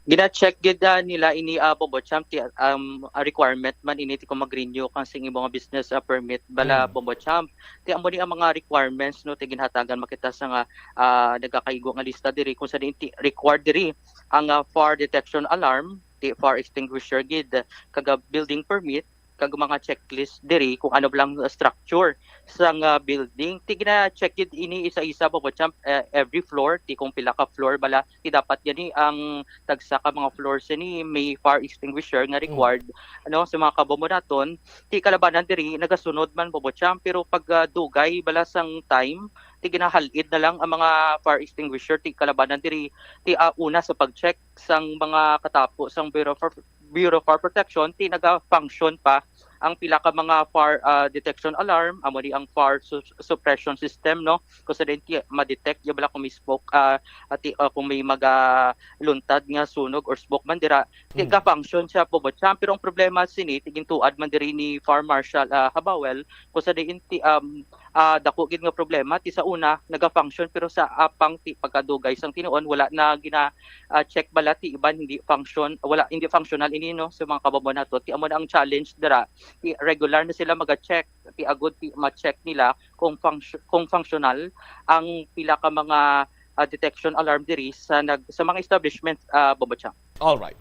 Gina-check gid, ah, nila ini, ah, Bombo Champ, ti, um, ah, requirement man ini ti kung mag-renew ka sa imong mga business, ah, permit bala, Bombo Champ. Ti amo ni ang mga requirements, no, ti ginhatagan makita sa nga, ah, nagakaigo nga lista diri kung sa diin ti required diri ang, ah, fire detection alarm, ti fire extinguisher gid, kag, ah, building permit, kag mga checklist diri kung ano lang structure sang, ah, building. Ti gina-check gid ini isa-isa, Bombo Champ, eh, every floor, ti kung pila ka floor bala, ti dapat gani ang tagsa ka mga floors ini may fire extinguisher nga required, ano, sa mga kabombo naton. Ti kalabanan diri nagasunod man, Bombo Champ, pero pag, ah, dugay bala sang time, ti ginahal-id na lang ang mga fire extinguisher. Ti kalabanan diri, ti, ah, una sa pag-check sang mga katapo sang Bureau for Bureau of Fire Protection, ti naga-function pa ang pila ka mga fire, ah, detection alarm, amo ni ang fire su- suppression system, no? Kung sa diin ti ma-detect ya bala kung may smoke, ah, ati, ah, kung may magaluntad nga sunog or smoke man dira, ti ga-function siya, Bombo Champ. Pero ang problema sini, ti gintuad man diri ni Fire Marshal, ah, Habawel, kung sa diin ti, um, ah, dako gid nga problema, ti sa una naga-function, pero sa apang ti pagkadugay sang tinuon wala na gina, ah, check bala, ti iban hindi function, wala, hindi functional ini, no, sa mga kabombo nato. Ti amo na ang challenge dira, ti regular na sila maga-check, ti agod ti ma-check nila kung function, kung functional ang pila ka mga, ah, detection alarm diri sa nag-, sa mga establishment, ah, Bombo Champ. All right.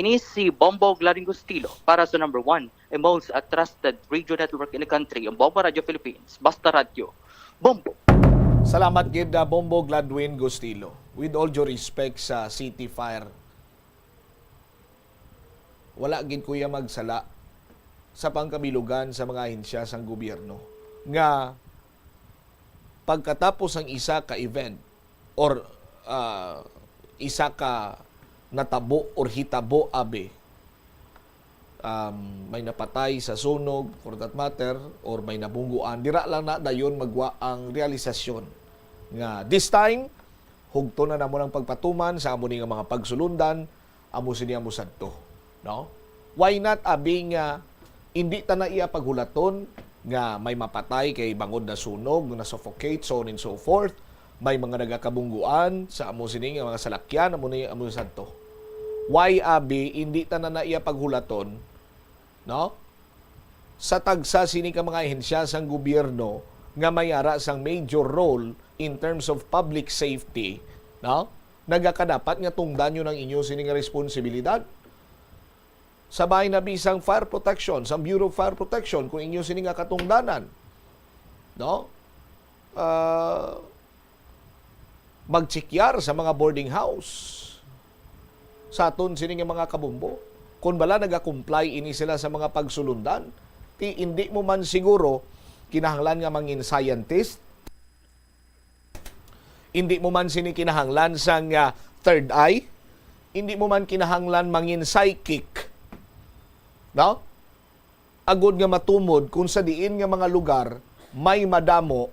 Ini si Bombo Gladwin Gustilo para sa number one and most, uh, trusted radio network in the country, ang Bombo Radio Philippines. Basta Radyo, Bombo! Salamat gid, uh, Bombo Gladwin Gustilo. With all due respect sa City Fire, wala gid ko ya magsala sa pangkabilugan sa mga ahensya sang gobyerno nga pagkatapos ang isa ka event or, ah, isa ka natabo or hitabo, abi, um, may napatay sa sunog, for that matter, or may nabungguan, dira lang na dayon magwa ang realisasyon nga this time, hugto na namo ang pagpatuman sa amo ni nga mga pagsulundan, amo sini amo sadto, no? Why not, abi, nga indi ta na iya paghulaton nga may mapatay kay bangod na sunog, na suffocate, so on and so forth, may mga nagakabungguan sa amo sini nga mga salakyan, amo ni amo sadto. Why, abi, indi ta na na iya paghulaton, no? Sa tagsa sini ka mga ahensya sang gobyerno nga may ara sang major role in terms of public safety, no? Nagakadapat nga tungdan nyo ang inyo sini nga responsibilidad. Sa bahin na bisang fire protection, sa Bureau of Fire Protection, kung inyo sini nga katungdanan, no? Ah, magtsekyar sa mga boarding house sa aton sini nga mga kabombo. Kung bala naga-comply ini sila sa mga pagsulundan, ti indi mo man siguro kinahanglan nga mangin scientist, indi mo man sini kinahanglan sang, ah, third eye, indi mo man kinahanglan mangin psychic, no? Agod nga matumod kung sa diin nga mga lugar may madamo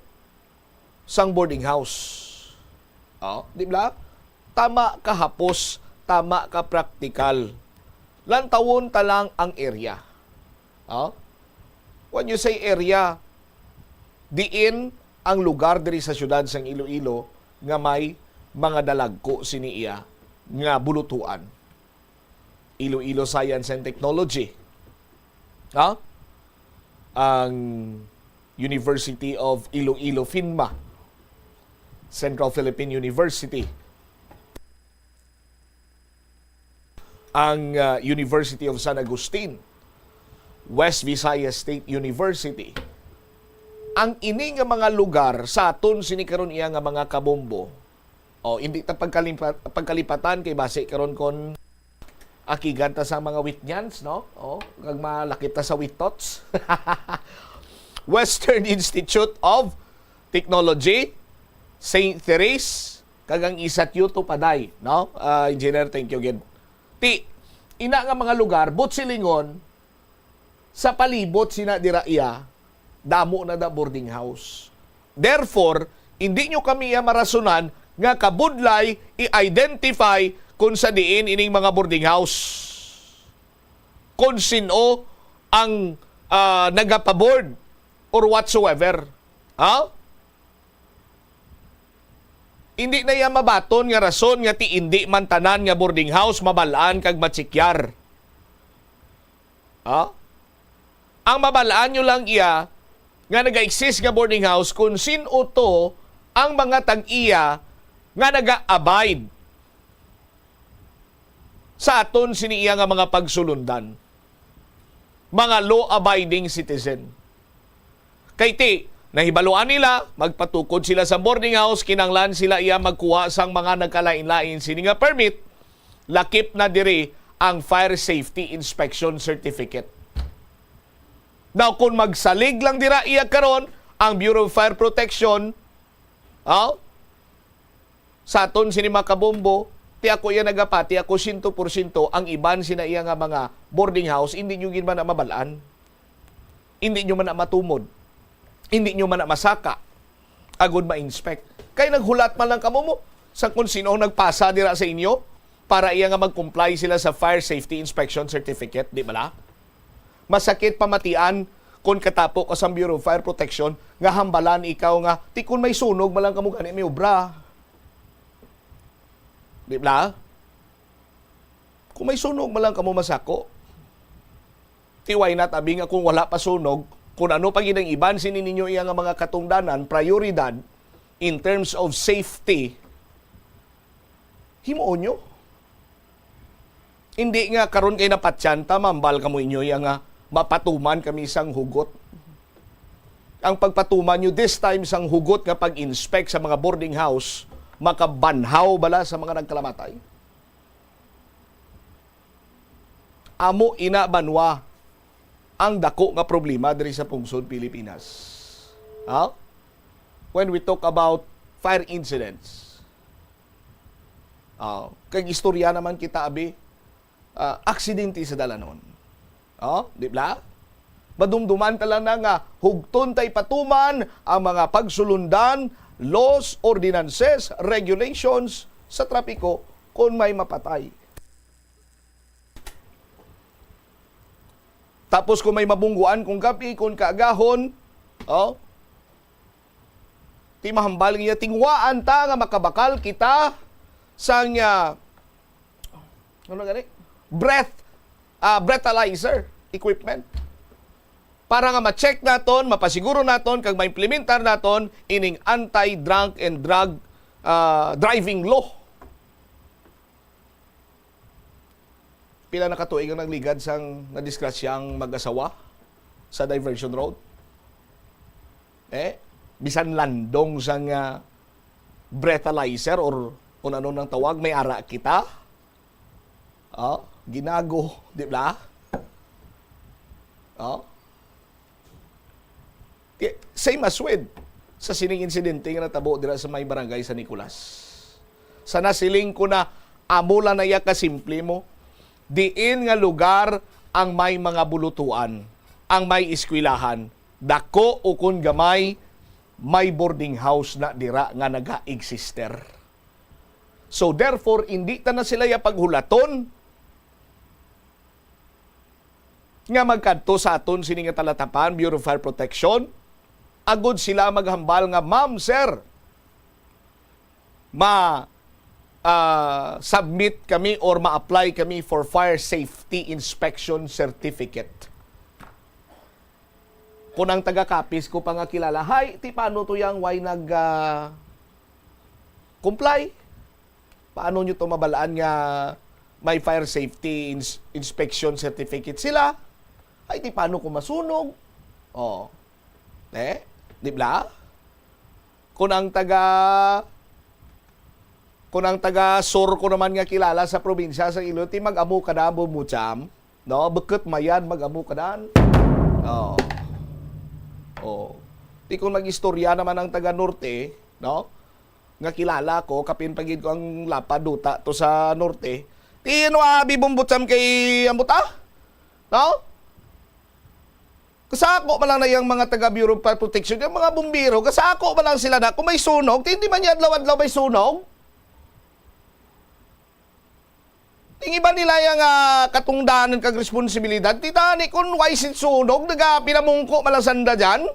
sang boarding house. Oh, di ba? Tama ka hapos, tama ka praktikal. Lantawon ta lang ang area. Oh? When you say area, diin ang lugar diri sa siyudad sang Iloilo nga may mga dalagko sini iya nga bulutuan. Iloilo Science and Technology. Ha? Ang University of Iloilo, FINMA, Central Philippine University, ang, ah, University of San Agustin, West Visayas State University. Ang ini nga mga lugar sa aton sini karon iya nga mga kabombo, o, hindi ta pagkalimpa-, pagkalipatan kay basi karon kon akigan ta sa mga witnyans, no? O, kag malakip ta sa witots. Western Institute of Technology, Saint Therese, kag ang isa Kyoto pa day, no? Ah, Engineer, thank you again. Ti, Ina nga mga lugar, buot silingon, sa palibot sina dira iya, damo na da boarding house. Therefore, hindi nyo kami iya marasunan nga kabudlay i-identify kung sa diin ining mga boarding house, kung sino ang, ah, nagapaboard or whatsoever. Ha? Hindi na iya mabaton nga rason nga ti indi man tanan nga boarding house mabal-an kag matsikiyar. Ha? Ang mabal-an nyo lang iya nga naga-exist nga boarding house kung sin-o to ang mga tag-iya nga naga-abide sa aton sini iya nga mga pagsulundan, mga law-abiding citizen. Kay ti, nahibaluan nila, magpatukod sila sa boarding house, kinanglan sila iya magkuha sang mga nagkalain-lain sini nga permit, lakip na diri ang Fire Safety Inspection Certificate. Now, kung magsalig lang dira iya karon ang Bureau of Fire Protection, oh, sa aton sini mga kabombo, ti ako iya nagapati, ako siyento porsyento, ang iban sina iya nga mga boarding house, hindi nyo gid man na mabal-an. Hindi nyo man na matumod. Hindi nyo man na masaka agud ma-inspect. Kay naghulat man lang kamo mo sa kung sino ang nagpasa dira sa inyo para iya nga mag-comply sila sa Fire Safety Inspection Certificate, di bala? Masakit pamatian kung katapo ka sa Bureau of Fire Protection nga hambalan ikaw nga, "Ti kun may sunog man lang kamo gani may obra." Di bala? Kung may sunog man lang kamo masako. Ti why not, abi nga kung wala pa sunog, kung ano pa gid ang iban sini ninyo iya nga mga katungdanan, prioridad in terms of safety, himuon nyo. Hindi nga karon kay napatyan ta, mambal kamo inyo iya nga mapatuman kami sang hugot. Ang pagpatuman nyo this time sang hugot nga pag-inspect sa mga boarding house, makabanhaw bala sa mga nagkalamatay? Amo ina banwa ang dako nga problema diri sa pungsod Pilipinas. Ha? When we talk about fire incidents, ah, kag istorya naman kita, abi, ah, aksidente sa dalanon. Oh, di ba? Madumduman ta lang na nga hugton tay patuman ang mga pagsulundan, laws, ordinances, regulations sa trapiko kung may mapatay. Tapos kung may mabungguan kung gabi, kung kaagahon, oh, ti mahambal niya, tinguhaan ta nga makabakal kita sang, ah, ano gani? Breath, ah, breathalyzer equipment. Para nga ma-check naton, mapasiguro naton, kag ma-implementar naton ining anti-drunk and drug, ah, driving law. Pila na ka tuig ang nagligad sang nadisgrasyang mag-asawa sa diversion road? Eh, bisan landong sang, ah, breathalyzer or kung ano nang tawag, may ara kita. Oh, ginago, di ba? Oh. Ti-, same as with sa sining insidente nga natabo dira sa may barangay San Nicolas. Sa nasiling ko na, amo lang na iya kasimple mo. Diin nga lugar ang may mga bulutuan, ang may eskwelahan, dako o kun gamay, may boarding house na dira nga naga-exister. So therefore, indi ta na sila ya paghulaton nga magkadto sa aton sini nga talatapan, Bureau of Fire Protection, agod sila maghambal nga, "Ma'am, sir, ma, ah, submit kami or ma-apply kami for fire safety inspection certificate." Kung ang taga-Capiz ko pa nga kilala, "Hay, ti paano to yang way nag, ah, comply? Paano nyo to mabalaan nga may fire safety ins-, inspection certificate sila? Ay, ti paano kung masunog?" Oh. Eh, di ba? Kung ang taga, kung ang taga sur ko naman nga kilala sa probinsya sa Iloilo, ti mag-amo ka na, bumucham, no? Bukut mayan, mag-amo ka na. Oh. Oh. Ti kung mag-istorya naman ang taga norte, no? Nga kilala ko, kapin pa gid ko ang lapad duta to sa norte, Ti ano abi bumbot sam kay ambot, ah? No? Kasako man lang na yang mga taga Bureau of Fire Protection, yung mga bumbero, kasako man lang sila na kung may sunog, ti hindi man niya adlaw-adlaw may sunog. Ang iba nila yang, ah, katungdanan kag responsibilidad, ti tani kung way sin sunog, naga pinamungko man lang sanda dyan.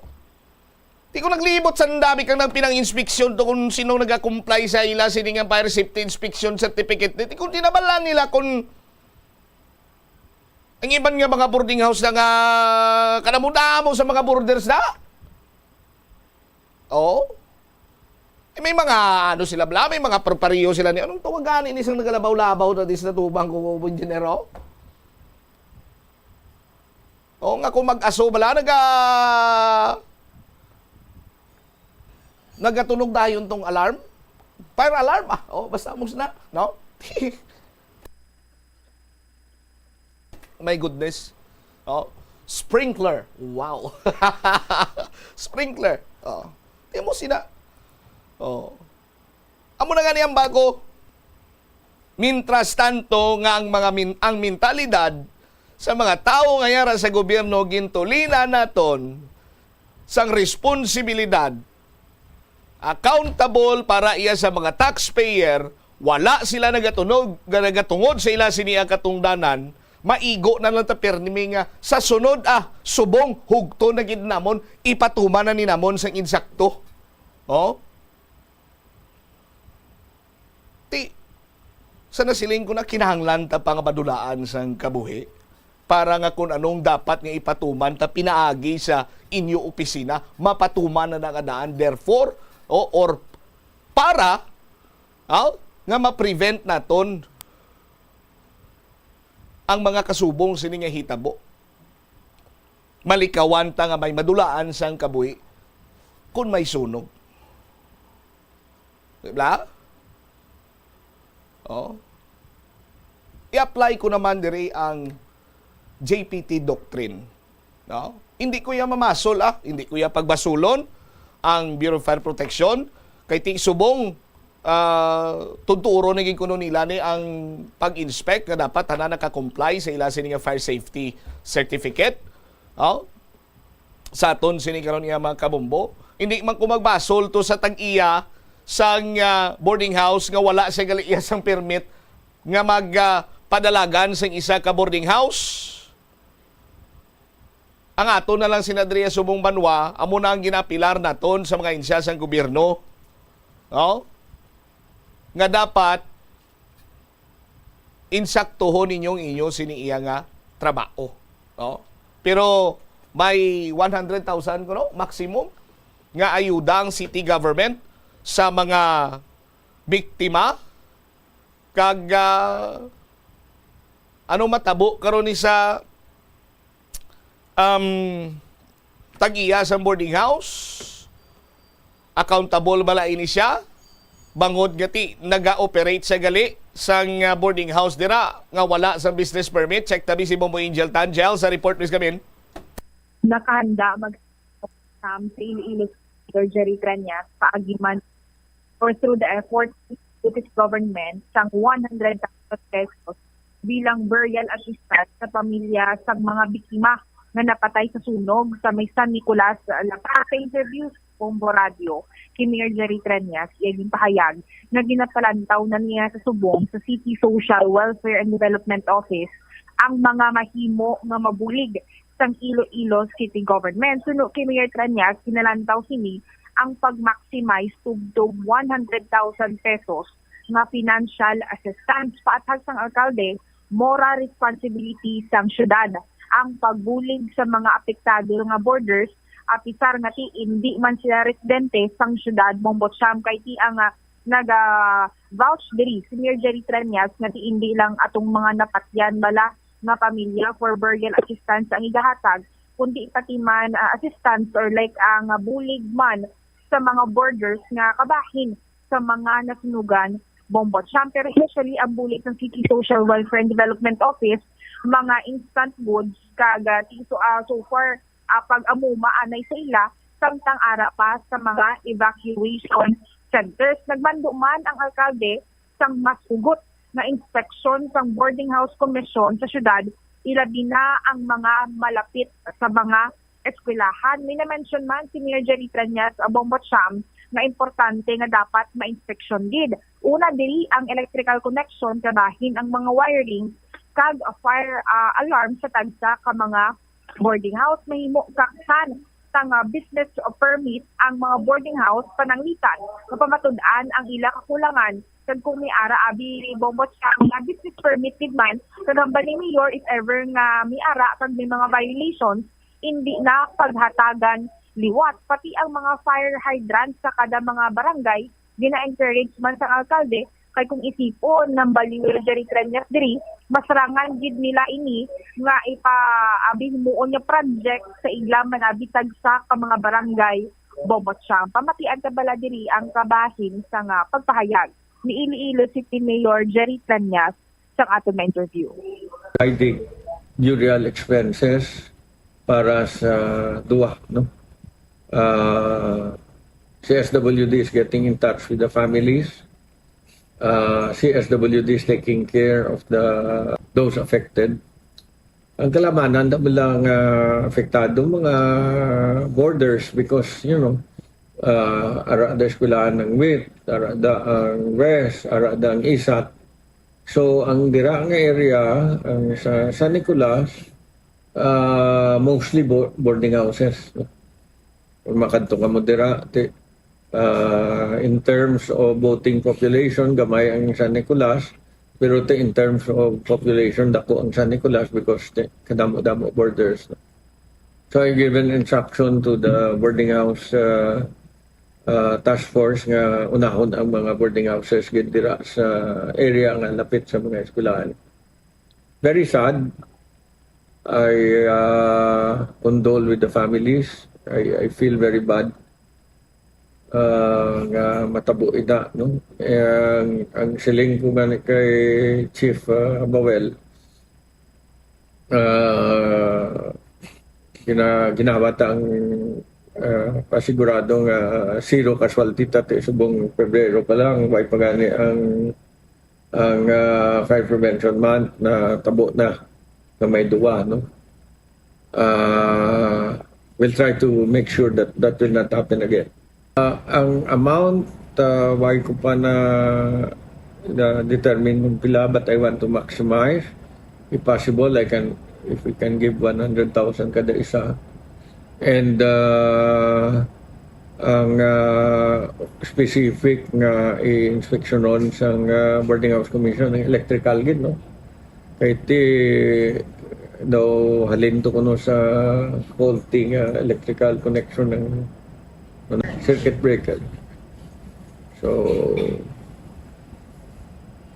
Ti kung naglibot sanda, bi kang nagpinang-inspeksyon to kung sino nagakomply sa ila sini nga fire safety inspection certificate, ti kung tinabalan nila kung ang iban nga mga boarding house na nga kanamo-damo sa mga borders na. Oo. Eh, may mga ano sila bala, may mga parpariyo sila ni, anong tawag gani ni isang nagalabaw-labaw na di sa tubang ko, Engineer, oh? Oo, nga kung mag-aso bala, naga-, nagatunog dayon tong alarm. Fire alarm, ah. Oh, basta mo na, no? My goodness. Oh, sprinkler. Wow. Sprinkler. Oh. Di mo sina. Oh. Amo na nga ni ang bago. Mintras tanto nga ang mga min-, ang mentalidad sa mga tawo nga yara sa gobyerno gintulinan naton sang responsibilidad, accountable para iya sa mga taxpayer, wala sila nagatunog, nagatungod sa ila sini ang katungdanan, maigo na lang ta pirmi nga sa sunod, ah, subong hugto na gid namon, ipatuman na ni namon sang insakto. Oh? Ti, sa nasiling ko na kinahanglan ta pa nga madulaan sang kabuhi para nga kun anong dapat nga ipatuman ta pinaagi sa inyo opisina, mapatuman na na nga daan. Therefore, o, or para, aw, nga ma-prevent naton ang mga kasubong sini nga hitabo. Malikawan ta nga may madulaan sang kabuhi kun may sunog. Di ba? Oh. I-apply ko naman diri ang J P T doctrine. No? Hindi ko ya mamasol, ah. Hindi ko ya pagbasulon ang Bureau of Fire Protection. Kay ti subong, ah, tunturon na gid kuno nila ni ang pag-inspect nga dapat tanan naka-comply sa ila sini nga fire safety certificate. Oh? Sa aton sini karon nga mga kabombo. Hindi man ko magbasol to sa tag-iya sang, ah, boarding house nga wala siya gali iya sang permit nga mag, ah, padalagan sang isa ka boarding house. Ang ato na lang sina diri subong banwa, amo na ang ginapilar naton sa mga ahensya sang gobyerno. No? Nga dapat insaktuhon ninyo ang inyo sini iya nga trabaho, no? Pero may one hundred thousand kuno maximum nga ayuda ang city government sa mga biktima. Kag, ah, ano matabo karon ni sa, um, tag-iya sang boarding house? Accountable bala ini siya? Bangod nga ti naga-operate siya gali sang, ah, boarding house dira nga wala sa business permit. Check tabi si Bombo Angel Tangel sa report, please, Kamin. Nakahanda mag-, um, sa Iloilo, Sir Jerry Treñas, paagi man or through the effort of the government sang one hundred thousand pesos bilang burial assistance sa pamilya sang mga biktima nga napatay sa sunog sa may San Nicolas, La Paz. Sa interview sa Bombo Radio kay Mayor Jerry Treñas, iya ginpahayag nga ginapalantaw na niya sa subong sa City Social Welfare and Development Office ang mga mahimo nga mabulig sang Iloilo City Government. Suno kay Mayor Treñas, ginalantaw sini ang pag-maximize tubtob one hundred thousand pesos nga financial assistance. Paathag sang alkalde, mora responsibility sang syudad ang pagbulig sa mga apektado nga borders, apisar nga ti indi man sila residente sang syudad. Mong Botcham kay ti ang, ah, naga-vouch diri si Mayor Jerry Treñas nga ti indi lang atong mga napatyan bala nga pamilya for burial assistance ang igahatag, kundi pati man, ah, assistance or like ang, ah, bulig man sa mga borders nga kabahin sa mga nasunugan, Bombo Champ. Pero especially ang bulig sa City Social Welfare and Development Office, mga instant goods, kag, ah, ti-, so, ah, so far, ah, pag-amuma anay sa ila, samtang ara pa sa mga evacuation centers. Nagmando man ang alkalde sang mas hugot nga inspeksyon sang Boarding House Commission sa syudad, ilabi na ang mga malapit sa mga eskwelahan. May na-mention man si Mayor Jerry Treñas Bombocham nga importante nga dapat ma-inspeksyon gid. Una diri ang electrical connection, kabahin ang mga wiring, kag fire, ah, alarm sa tagsa ka mga boarding house. Mahimo kaksan sang, ah, business permit ang mga boarding house pananglitan nga pamatud-an ang ila kakulangan. Kag kung may ara abi, Bombocham, nga business permit gid man, kag hambal ni Mayor, if ever nga may ara kag may mga violations, hindi na paghatagan liwat. Pati ang mga fire hydrant sa kada mga barangay, gina-encourage man sang alkalde, kay kung isipon, hambal ni Mayor Jerry Treñas diri, mas rangan gid nila ini nga ipaabihimuon nga project sa ila man abi tagsa ka mga barangay, Bombocham. Pamatian ta bala diri ang kabahin sang pagpahayag ni Iloilo City Mayor Jerry Treñas sang aton na interview. I think burial expenses para sa duwa, no? Uh, C S W D is getting in touch with the families. Uh, C S W D is taking care of the those affected. Ang kalamanan na lang uh, apektado mga borders because, you know, uh, ara da eskwelahan ng wit, ara da ang west, ara da ang isat. So, ang dira nga area, ang sa San Nicolas, uh, mostly bo- boarding houses. No? Kung makadto ka mo dira, ti, uh, in terms of voting population, gamay ang San Nicolas, pero ti, in terms of population, dako ang San Nicolas because ti, kadamo-damo borders. So, I given instruction to the boarding house uh, uh, task force nga unahon ang mga boarding houses gid dira sa area nga lapit sa mga eskwelahan. Very sad. I uh, condole with the families. I, I feel very bad uh, nga matabo ina, no? Eh, ang, ang siling ko gani kay Chief uh, Bawel, uh, gina, ginawat ang uh, pasigurado nga zero casualty tati subong Pebrero pa lang, way pa gani ang ang uh, fire prevention month na tabo na na may duwa, no? Uh, we'll try to make sure that that will not happen again. Uh, ang amount, uh, why ko pa na, na determine kung pila, but I want to maximize. If possible, I can, if we can give one hundred thousand kada isa. And uh, ang uh, specific nga i-inspeksyonon sang uh, Boarding House Commission ang electrical gid, no? Kay ti daw halin to kuno sa faulty nga electrical connection ng ano, circuit breaker. So,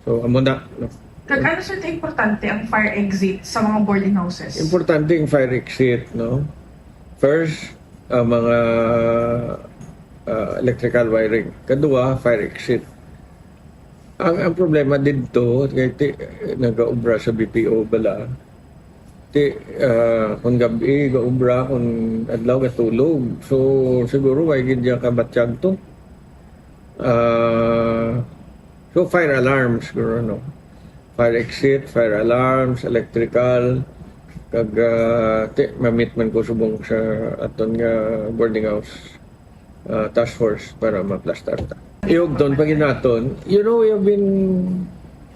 so amo na, no? Kag ano, sir, importante ang fire exit sa mga boarding houses? Importante ang fire exit, no? First, ang mga uh, electrical wiring. Kadua, fire exit. Ang, ang problema dito, kay ti, nagaobra sa B P O bala, ti, uh, kung gabi gaobra, kung adlaw gatulog. So, siguro, way gid niya kabatyag to. Uh, so, fire alarms, siguro, no? Fire exit, fire alarms, electrical, kag uh, ti, mamit man ko subong sa aton nga boarding house uh, task force para maplastar ta. Iugton pa ginaton, you know, we have been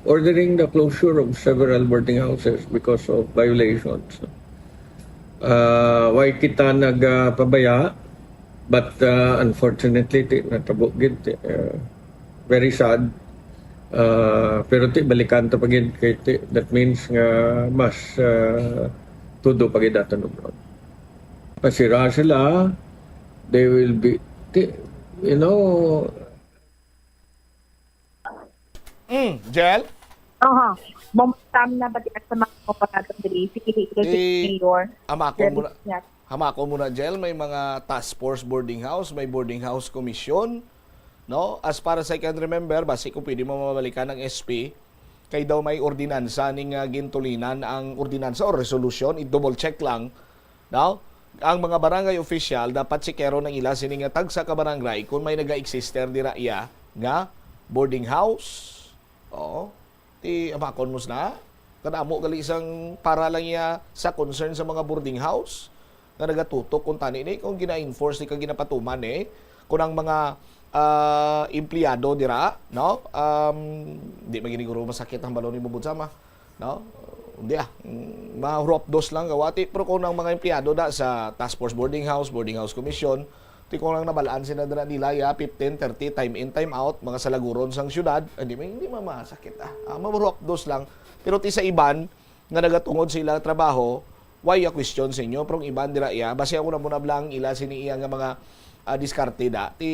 ordering the closure of several boarding houses because of violations. Uh, why kita nagpabaya? But uh, unfortunately, ti, natabo gid. Ti, uh, very sad. Uh, pero ti balikan ta pa gid kay ti, that means nga mas uh, tudo pa gid aton ubron. Pasira sila, they will be, ti, you know, Mm, Jel? Aha. Momentum na ba di sa mga kapatid diri? Sige, sige, sige, Eh, Mayor. Hamakon mo na, Yes. hamakon mo na, Jel. May mga task force boarding house, may boarding house commission. No? As far as I can remember, basi ko pwede mo mabalikan ang S P, kay daw may ordinansa ning uh, gintulinan ang ordinansa o resolusyon, i-double check lang. No? Ang mga barangay official dapat sikero nang ila sini nga tagsa ka barangay kung may naga-existe dira iya nga boarding house. Oo. Ti amakon mo sina, kadamo gali sang para lang iya sa concern sa mga boarding house nga nagatutok kung tani ni, kung gina-enforce ni kag ginapatuman ni, kung ang mga, ah, empleyado dira, no? Um, di man gini guro masakit ang balon ni Bubud Sama, no? Hindi ah, mm, mahuruapdos lang gawati, pero kung ang mga empleyado da sa Task Force Boarding House, Boarding House Commission, ti kung lang nabalaan sila dira nila, ya, fifteen, thirty, time in, time out, mga salaguron sang syudad, hindi man, hindi man masakit ah. Ah, mahuruapdos lang. Pero ti sa iban nga nagatungod sa ilang trabaho, why a question sa inyo? Pero ang iban dira iya, basi ako na muna lang ila sini iya nga mga, ah, diskarte da. Ti,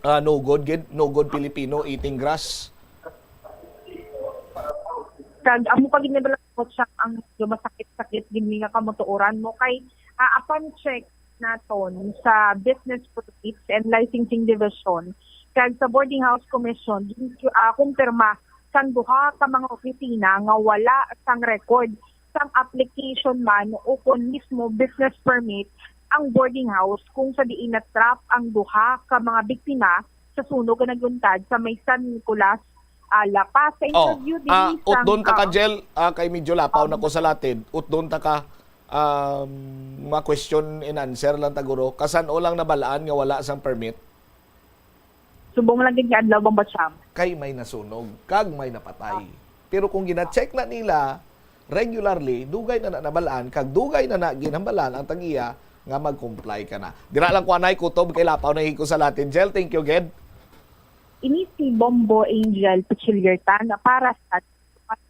ah, no good gid, no good Filipino eating grass. Kag amo pa gid na bala ko siya ang medyo masakit-sakit gid ni nga kamutuoran mo kay, ah, upon check naton sa Business Permits and Licensing Division kag sa Boarding House Commission, gin-, ah, kumpirma sang duha ka mga opisina nga wala sang record sang application man o kon mismo business permit ang boarding house kung sa diin na-trap ang duha ka mga biktima sa sunog nga nagluntad sa may San Nicolas, ah, La Paz. Sa Oh, interview ah, dinhi sang, utdon ta ka, ah, Jel, ah, kay medyo lapaw na ko sa latid. Utdon ta ka, um, mga question and answer lang ta, guro. Kasan-o lang nabalaan nga wala sang permit? Subong lang gid nga adlaw, Bombo Cham. Kay may nasunog, kag may napatay. Pero kung gina-check na nila regularly, dugay na na nabalaan, kag dugay na na ginhambalan ang tag-iya nga mag-comply ka na. Dira lang ko anay kutob kay lapaw na hiko sa latid, Jel. Thank you, Ged. Ini si Bombo Angel Pichiliertan para sa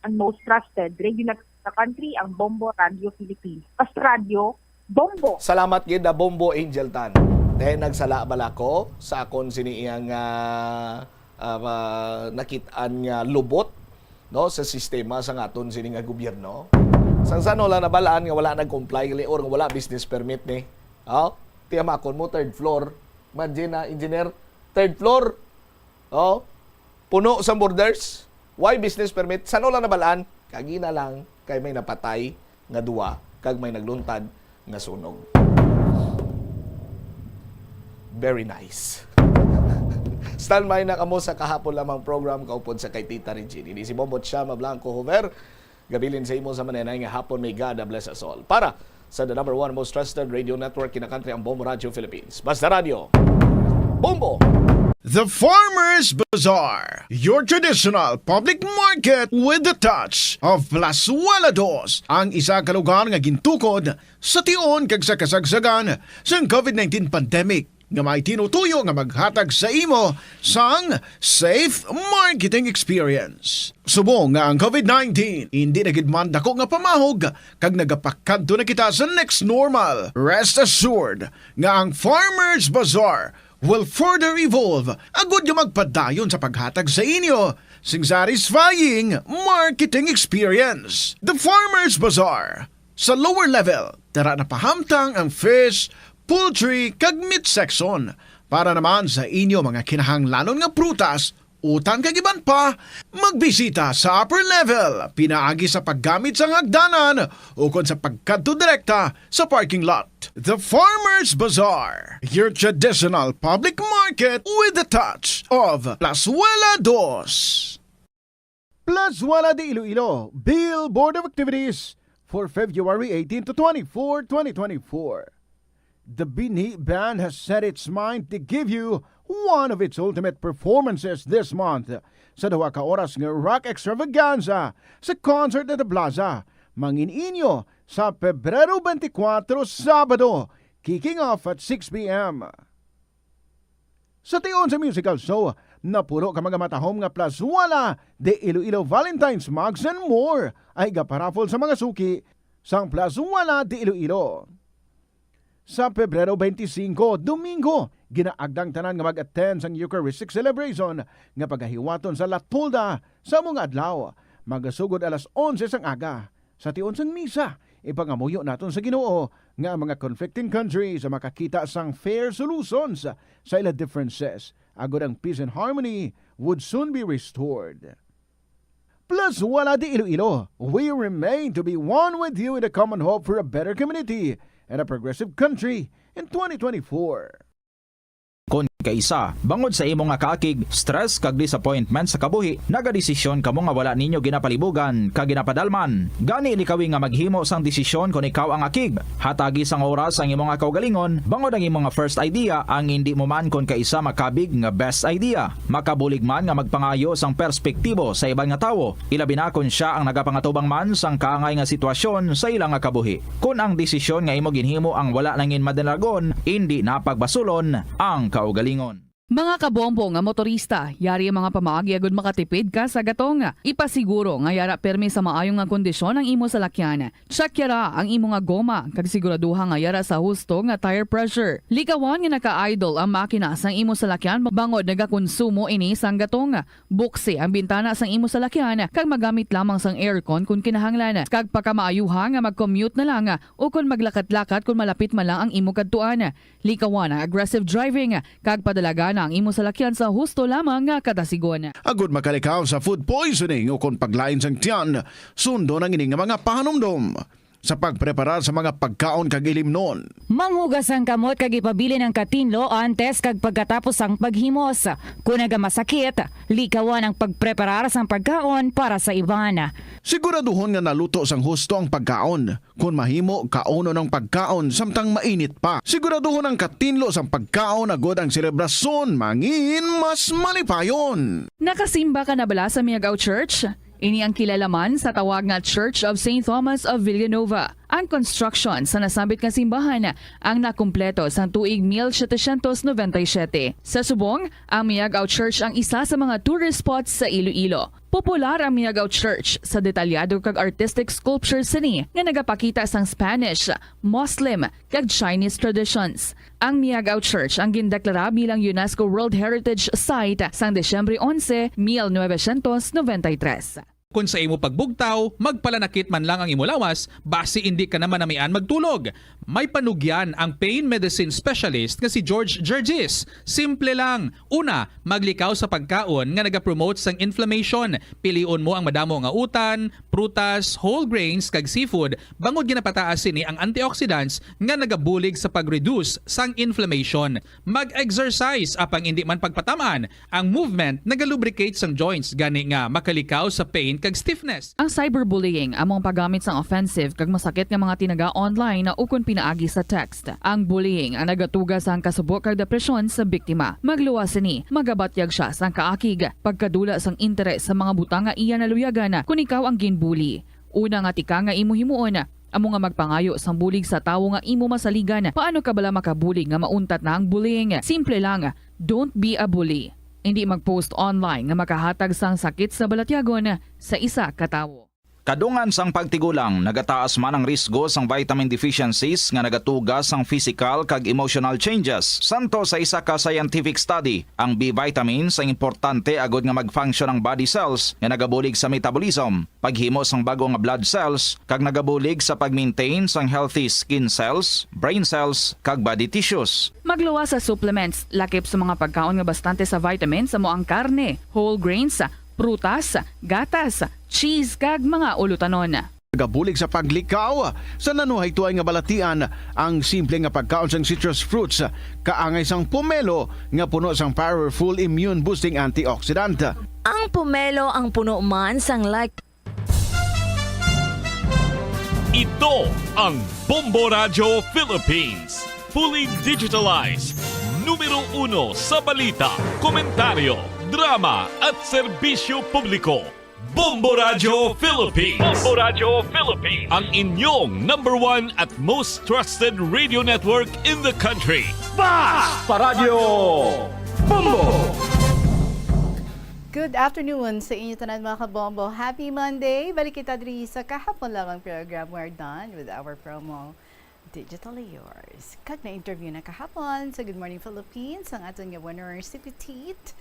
ang most trusted radio network sa country, ang Bombo Radio Philippines. Mas radyo, Bombo. Salamat gid na Bombo Angel Tan. Te, nagsala bala ko sa akon sini iyang, ah, ah, ah, nakit-an nga lubot, no, sa sistema sa ngaton sini nga gobyerno. Sang sano lang nabalaan nga wala nag-comply gali or nga wala business permit ni. Oh, tiyamakon mo third floor. Imagine na, engineer, third floor. Oh, puno sa borders. Why business permit? Sano lang nabalaan? Kagina lang kay may napatay nga duwa kag may nagluntad nga sunog. Very nice. Standby na kamo sa kahapon lamang program kaupod sa kay Tita Regine. Ini si Bombot Shama Blanco Hover. Gabilin sa imo sa manenay nga hapon, may God bless us all. Para sa the number one most trusted radio network in the country, ang Bombo Radio Philippines. Basta Radio, Bombo! The Farmers Bazaar, your traditional public market with the touch of Plazuela Dos, ang isa ka lugar nga gintukod sa tion kag sa kasagsagan sang COVID nineteen pandemic nga may tinutuyo nga maghatag sa imo sang safe marketing experience. Subong nga ang COVID nineteen indi na gid man dako nga pamahog kag nagapakadto na kita sa next normal, rest assured nga ang Farmers Bazaar will further evolve agud nga magpadayon sa paghatag sa inyo sing satisfying marketing experience. The Farmers Bazaar, sa lower level, dara na pahamtang ang fish, poultry, kag meat section. Para naman sa inyo mga kinahanglanon nga prutas, utan kag iban pa, magbisita sa upper level pinaagi sa paggamit sang hagdanan ukon sa pagkadto direkta sa parking lot. The Farmers Bazaar, your traditional public market with the touch of Plazuela Dos. Plazuela de Iloilo, Bill Board of Activities for February eighteen to twenty-four, twenty twenty-four. The Binhi Band has set its mind to give you one of its ultimate performances this month. Sa duha ka oras nga rock extravaganza sa Concert at the Plaza, mangin-inyo sa Pebrero twenty-four, Sabado, kicking off at six p.m. Sa tion sa musical show, napulo ka mga matahom nga Plazuela de Iloilo Valentine's mugs and more ay gaparaffle sa mga suki sang Plazuela de Iloilo. Sa Pebrero twenty-five, Domingo, ginaagda ang tanan nga mag-attend sang Eucharistic celebration nga pagahiwaton sa La Tolda sa amo nga adlaw. Magasugod alas onse sang aga. Sa tion sang misa, ipangamuyo naton sa Ginoo nga ang mga conflicting countries makakita sang fair solutions sa ila differences, agud ang peace and harmony would soon be restored. Plazuela de Iloilo, we remain to be one with you in the common hope for a better community and a progressive country in twenty twenty-four. Kaisa, bangod sa imo nga kaakig, stress kag disappointment sa kabuhi, nagadesisyon kamo nga wala ninyo ginapalibugan kag ginapadalman. Gani, likawi nga maghimo sang desisyon kon ikaw ang akig. Hatagi sang oras ang imo nga kaugalingon, bangod ang imo nga first idea ang indi mo man kon kaisa makabig nga best idea. Makabulig man nga magpangayo sang perspektibo sa iban nga tawo, ilabi na kon sia ang nagapangatubang man sang kaangay nga sitwasyon sa ila nga kabuhi. Kon ang desisyon nga imo ginhimo ang wala nangin madalagon, indi na pagbasulon ang kaugalingon. Mga kabombo nga motorista, yari ang mga pamaagi agud makatipid ka sa gatong. Ipasiguro nga yara pirmi sa maayo nga kondisyon ang imo salakyan. Check yara ang imo nga goma, kag siguraduha nga yara sa husto nga tire pressure. Likawan nga naka-idle ang makina sang imo salakyan bangod nagakonsumo ini sang gatong. Buksi ang bintana sang imo salakyan kag magamit lamang sang aircon kon kinahanglan, kag pakamaayuha nga mag-commute na lang o kon maglakat-lakat kon malapit man lang ang imo kadtuan. Likawan ang aggressive driving kag padalagana ang imo salakyan sa husto lamang nga kadasigon. Agud makalikaw sa food poisoning o kon paglain sang tiyan, sundon ang ini nga mga pahanumdom. Sa pagpreparar sa mga pagkaon kag ilimnon. Manghugas ang kamot kag ipabilin ang katinlo antes kag pagkatapos sang paghimos. Kon nagamasakit, likawan ang pagpreparar sang pagkaon para sa iban. Siguraduhon nga naluto sang husto ang pagkaon. Kon mahimo, kaunon ang pagkaon samtang mainit pa. Siguraduhon ang katinlo sang pagkaon agud ang selebrasyon mangin mas malipayon. Nakasimba ka na bala sa Miagao Church? Ini ang kilala man sa tawag nga Church of Saint Thomas of Villanova. Ang construction sa nasambit nga simbahan ang nakumpleto sang tuig mil setecientos noventa y siete. Sa subong, ang Miagao Church ang isa sa mga tourist spots sa Iloilo. Popular ang Miagao Church sa detalyado kag artistic sculptures sini nga nagapakita sang Spanish, Muslim, kag Chinese traditions. Ang Miagao Church ang gindeklara bilang UNESCO World Heritage Site sang Disyembre onse, mil novecientos noventa y tres. Kon sa imo pagbugtaw, magpalanakit man lang ang imo lawas, basi indi ka na manamian magtulog. May panugyan ang pain medicine specialist nga si George Gergis. Simple lang. Una, maglikaw sa pagkaon nga nagapromote sang inflammation. Pilion mo ang madamo nga utan, prutas, whole grains, kag seafood, bangod ginapataas sini ang antioxidants nga nagabulig sa pag-reduce sang inflammation. Mag-exercise, apang indi man pagpatam-an. Ang movement nagalubricate sang joints, gani nga makalikaw sa pain kag stiffness. Ang cyberbullying amo ang paggamit sang offensive kag masakit nga mga tinaga online ukon pinaagi sa text. Ang bullying ang nagatuga sang kasubo kag depresyon sa biktima. Magluwas sini, magabatyag sia sang kaakig, pagkadula sang interes sa mga butang nga iya naluyagan kon ikaw ang ginbully. Una nga tikang nga imo himuon amo nga magpangayo sang bulig sa tawo nga imo masaligan. Paano ka bala makabulig nga mauntat na ang bullying? Simple lang, don't be a bully. Indi mag-post online nga makahatag sang sakit sa balatyagon sa isa ka tawo. Kadungan sang pagtigulang, nagataas man ang risgo sang vitamin deficiencies nga nagatuga sang physical kag emotional changes. Santo sa isa ka scientific study, ang B vitamins ang importante agud nga mag-function ang body cells nga nagabulig sa metabolism, paghimo sang bag-o nga blood cells, kag nagabulig sa pag-maintain sang healthy skin cells, brain cells, kag body tissues. Magluwas sa supplements, lakip sa mga pagkaon nga bastante sa vitamins, amo ang karne, whole grains, prutas, gatas, cheese, kag mga ulutanon. Nagabulig sa paglikaw sa nanuhay tuay nga balatian ang simple nga pagkaon sang citrus fruits, kaangay sang pomelo nga puno sang powerful immune boosting antioxidant. Ang pomelo ang puno man sang like. Ito ang Bombo Radyo Philippines, fully digitalized, numero uno sa balita, komentaryo, drama at serbisyo publiko. Bombo Radyo Philippines. Bombo Radyo Philippines. Ang inyong number one at most trusted radio network in the country. Basta Radyo Bombo! Good afternoon sa inyo tanan, mga kabombo. Happy Monday! Balik kita diri sa kahapon lamang program. We're done with our promo. Digitally yours. Kag na-interview na kahapon sa Good Morning Philippines ang aton nga winner, si Petit.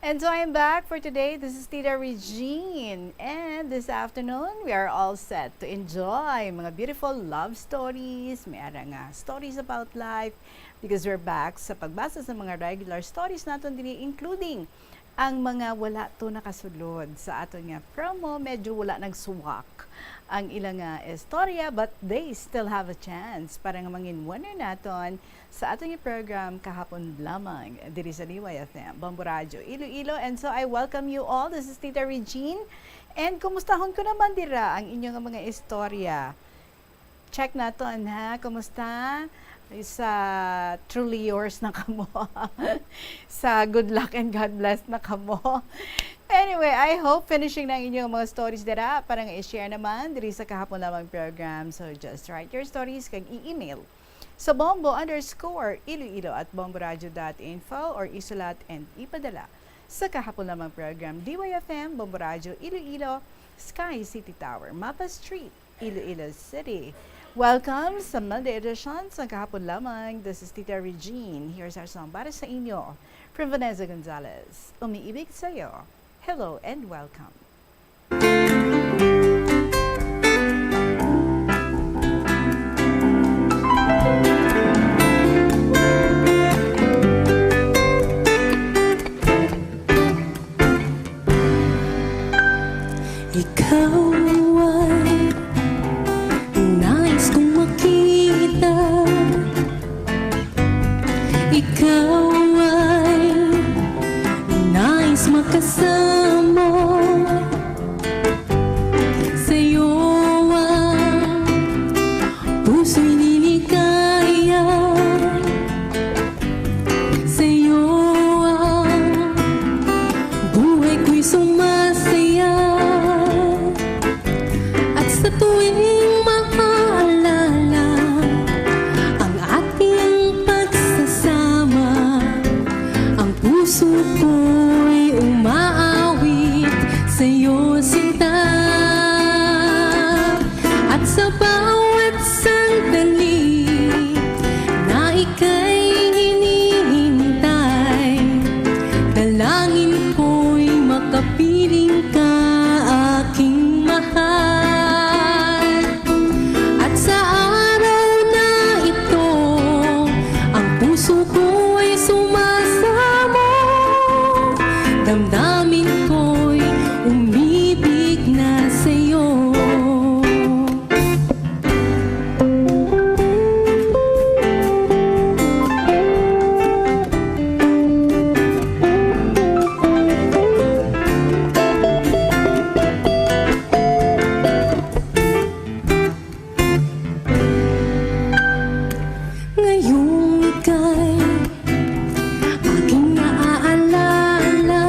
And so I'm back for today. This is Tita Regine. And this afternoon, we are all set to enjoy mga beautiful love stories. May ara nga stories about life because we're back sa pagbasa sa mga regular stories naton diri, including Ang mga wala to nakasulod sa aton nga promo, medyo wala nagsuwak ang ila nga istorya, but they still have a chance para nga mangin winner naton sa aton nga program kahapon lamang diri sa D Y F M, Bombo Radyo Iloilo. And so I welcome you all. This is Tita Regine. And kumustahon ko naman dira ang inyo nga mga istorya. Check naton, ha? Kumusta? Sa truly yours na kamo. Sa good luck and God bless na kamo. Anyway, I hope finishing na ang inyong mga stories dira para nga i-share naman diri sa kahapon lamang program. So just write your stories kag i-email sa bombo underscore iloilo at bomboradio dot info or isulat and ipadala sa kahapon lamang program, D Y F M, Bombo Radyo Iloilo, Sky City Tower, Mapa Street, Iloilo City. Welcome sa Monday edition sa kahapon lamang. This is Tita Regine. Here's our song para sa inyo from Vanessa Gonzalez, Umiibig Sa'yo. Hello and welcome. Ikaw ay nais kong makita. Ikaw ay nais makasama. Sa'yo ang puso'y liligaya. Sa'yo ang buhay ko'y sumasaya. At sa tuwing maaalala ang ating pagsasama, ang puso ko'y umaawit sa'yo, sinta. At sa bawat sandali na ika'y hinihintay, dalangin ko'y makapiling ka, aking mahal. At sa araw na ito, ang puso ko'y sumasamo, damdamin ko'y umibig na sa'yo. Ngayong ika'y aking naaalala,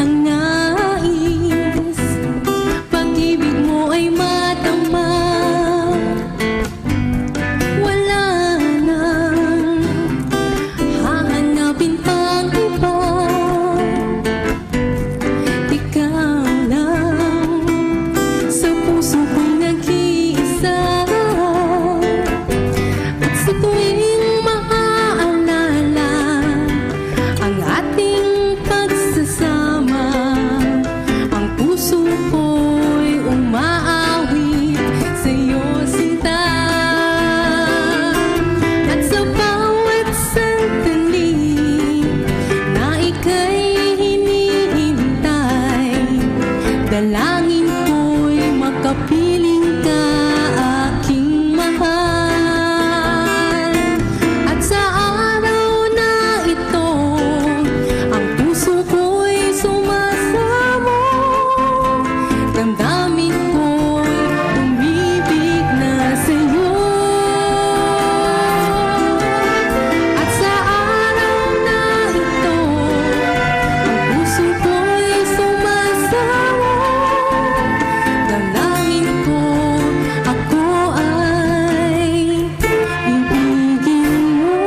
ang nais, pag-ibig mo ay madama. Wala nang hahanapin pang iba. Ikaw lang sa puso ko'y nag-iisa. At sa tuwing maaalala ang ating pagsasama, ang puso ko'y umaawit sa'yo, sinta. At sa bawat sandali na ika'y hinihintay, dalangin ko'y makapiling ka, aking mahal. At sa araw na ito, ang puso ko'y sumasamo, damdamin ko'y umibig na sa'yo. At sa araw na ito, ang puso ko'y sumasamo, dalangin ko, ako ay ibigin mo.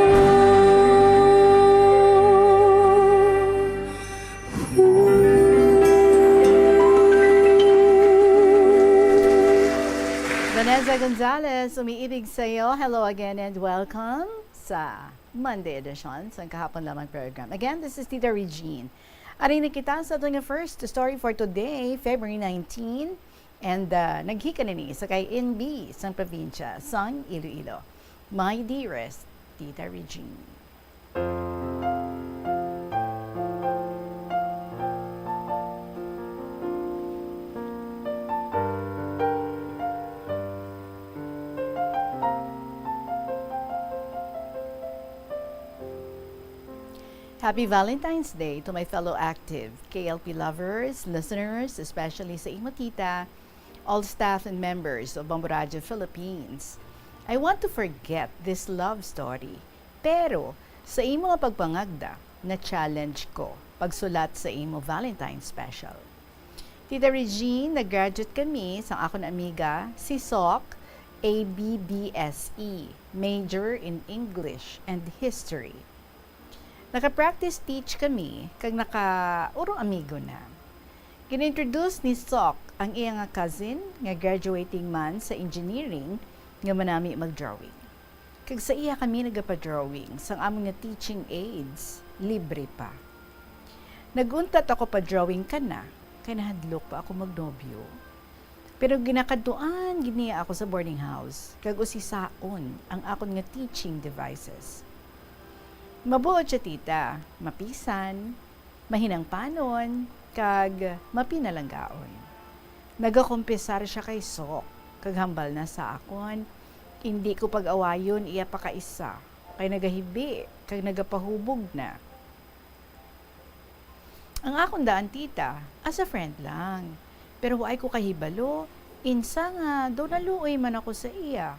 Vanessa Gonzalez, Umiibig Sa'yo. Hello again and welcome sa Monday edition sa Kahapon Lamang program. Again, this is Tita Regine. Ari na kita sa aton nga first story for today, February nineteen. And, uh, naghikan ini sa kay N B sang probinsya sang Iloilo. My dearest Tita Regine. Happy Valentine's Day to my fellow active K L P lovers, listeners, especially sa imo tita, all staff and members of Bamboo Radyo Philippines. I want to forget this love story, pero sa imo nga pagpangagda, na-challenge ko pagsulat sa imo Valentine special. Tita Regine, nag-graduate kami sang akon amiga, si Sok, A B B S E, major in English and History. Naka-practice teach kami kag naka-urong amigo na. Gin-introduce ni Sok ang iya nga cousin nga graduating man sa engineering nga manami mag-drawing. Kag sa iya kami nagapa-drawing sang amon nga teaching aids, libre pa. Nag-untat ako pa-drawing kana kay nahadlok pa ako magnobyo. Pero ginakadtuan gid niya ako sa boarding house kag usisaon ang akon nga teaching devices. Mabuot siya, tita, mapisan, mahinangpanon, kag mapinalanggaon. Nagakumpisar siya kay Sok kag hambal na sa akon, indi ko pag-awayon iya pa kaisa kay nagahibi kag nagapahubog na. Ang akon daan, tita, as a friend lang. Pero waay ko kahibalo, insa nga daw naluoy man ako sa iya.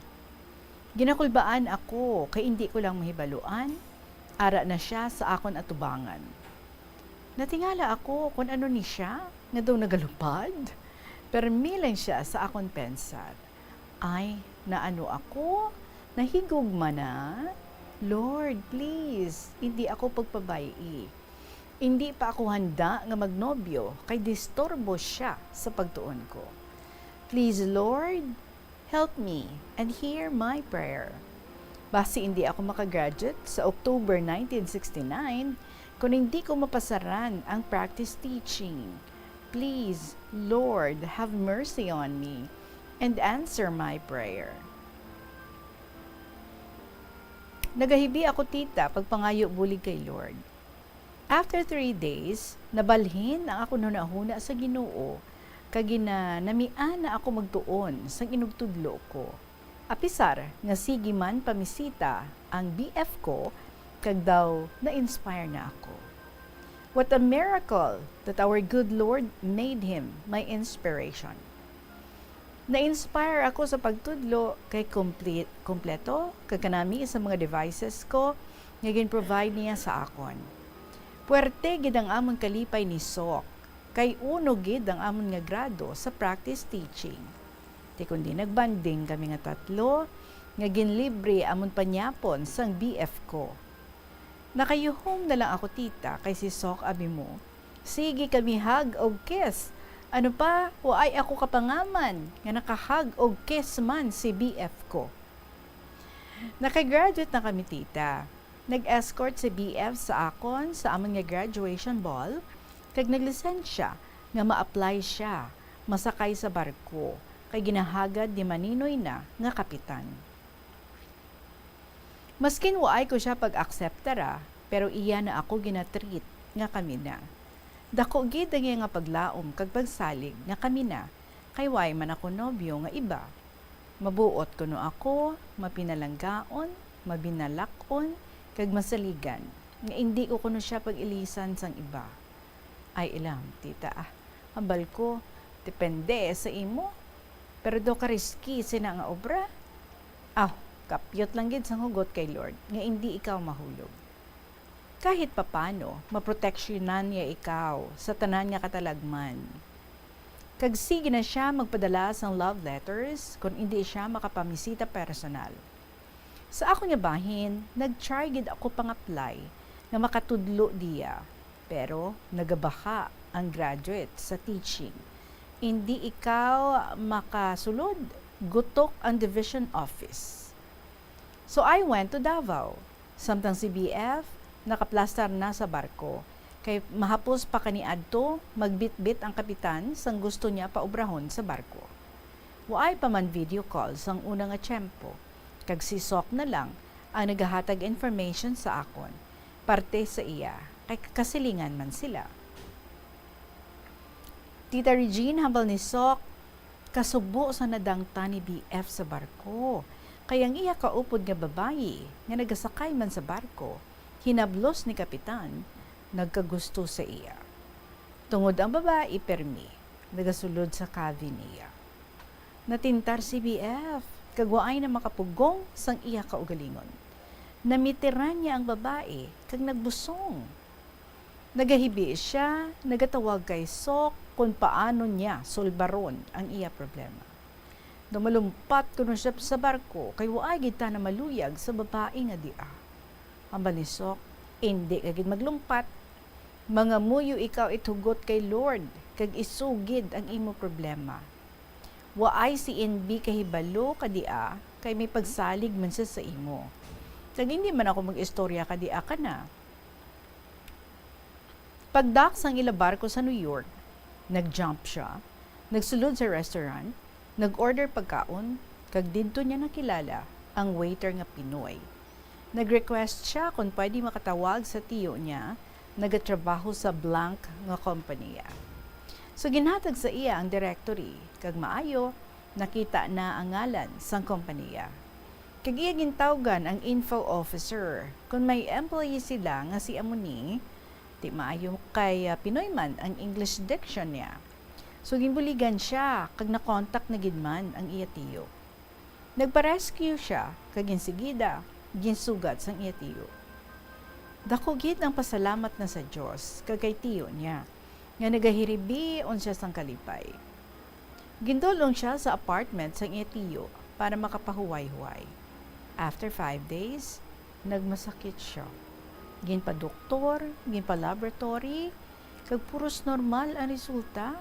Ginakulbaan ako kay indi ko lang mahibaluan, ara na siya sa akon atubangan. Natingala ako kon ano ni siya nga daw nagalupad. Permi lang siya sa akon pensar. Ay, naano ako? Nahigugma na? Lord, please, indi ako pagpabay-i. Indi pa ako handa nga magnobyo kay disturbo siya sa pagtuon ko. Please, Lord, help me and hear my prayer. Basi indi ako makagraduate sa October nineteen sixty-nine kon hindi ko mapasaran ang practice teaching. Please, Lord, have mercy on me and answer my prayer. Nagahibi ako, tita, pagpangayo bulig kay Lord. After three days, nabalhin ang akon hunahuna sa Ginoo, kag ginanamian na ako magtuon sang inugtudlo ko. Apisar nga sige man pamisita ang B F ko, kag daw na-inspire na ako. What a miracle that our good Lord made him my inspiration. Na-inspire ako sa pagtudlo kay kumple-, kompleto kag kanami sa mga devices ko nga gin-provide niya sa akon. Puwerte gid ang amon kalipay ni Sok, kay uno gid ang amon nga grado sa practice teaching. Ti kundi nagbanding kami nga tatlo nga ginlibre amon panyapon sang B F ko. Nakayuhom na lang ako, tita, kay si Sok abi mo, sige kami hug og kiss. Ano pa, waay ako kapangaman nga naka-hug og kiss man si B F ko. Naka-graduate na kami, tita. Nag-escort si B F sa akon sa amon nga graduation ball, kag naglisensya nga ma-apply siya masakay sa barko, kay ginahagad ni Maninoy na nga kapitan. Maskin waay ko siya pag-akseptara, pero iya na ako ginatreat nga kami na. Dako gid ang iya nga paglaom kag pagsalig nga kami na, kay waay man ako nobyo nga iba. Mabuot kuno ako, mapinalanggaon, mabinalak-on, kag masaligan, nga indi ko kuno siya pag-ilisan sang iba. Ay, ilam, tita, ah. Hambal ko, depende sa imo. Pero daw ka-risky sina nga obra. Aw, kapyot lang gid sang hugot kay Lord, nga indi ikaw mahulog. Kahit papano, maproteksyonan niya ikaw sa tanan nga katalagman. Kag sige na siya magpadala sang love letters kon indi siya makapamisita personal. Sa akon nga bahin, nag-try gid ako pang-apply nga makatudlo diya, pero nagabaha ang graduate sa teaching. Indi ikaw makasulod, gutok ang division office. So I went to Davao. Samtang si B F nakaplastar na sa barko, kay mahapos pa kaniadto magbitbit ang kapitan sang gusto niya paobrahon sa barko. Waay pa man video call sang una nga tiyempo, kag si Sok na lang ang nagahatag information sa akon, parte sa iya, kay kasilingan man sila. Tita Regine, hambal ni Sok, kasubo sa nadangtan ni B F sa barko, kay ang iya kaupod nga babayi nga nagasakay man sa barko, hinablos ni kapitan nagkagusto sa iya. Tungod ang babayi permi nagasulod sa kavi niya. Natintar si B F kag waay na makapugong sang iya kaugalingon. Namitiran niya ang babayi kag nagbusong. Nagahibi sia, nagatawag kay Sok kon paano niya sulbaron ang iya problema. Daw malumpat kuno sia sa barko kay waay gid ta na maluyag sa babayi nga dia. Hambal ni Sok, "Indi ka gid maglumpat. Mangamuyo ikaw itugot kay Lord kag isugid ang imo problema. Waay si N B kahibalo ka dia kay may pagsalig man sia sa imo. Kag indi man ako mag-istorya ka dia kana." Pagdak sang ila barko sa New York, nag-jump sia, nagsulod sa restaurant, nag-order pagkaon, kag didto niya nakilala ang waiter nga Pinoy. Nag-request sia kon pwede makatawag sa tiyo niya, nagatrabaho sa blank nga kompanya. So, ginhatag sa iya ang directory, kag maayo, nakita na ang ngalan sang kompanya. Kag iya gintawgan ang info officer kon may employee sila nga si amo ni, ti maayo kay, ah, Pinoy man ang English diction niya. So, ginbuligan sia kag nakontak na gid man ang iya tiyo. Nagpa-rescue sia kag insigida ginsugat sang iya tiyo. Dako gid ang pasalamat na sa Dios kag kay tiyo niya nga nagahiribion sia sang kalipay. Gindul-ong sia sa apartment sang iya tiyo para makapahuway-huway. After five days, nagmasakit sia. Ginpadoktor, ginpalaboratory, kag puros normal ang resulta.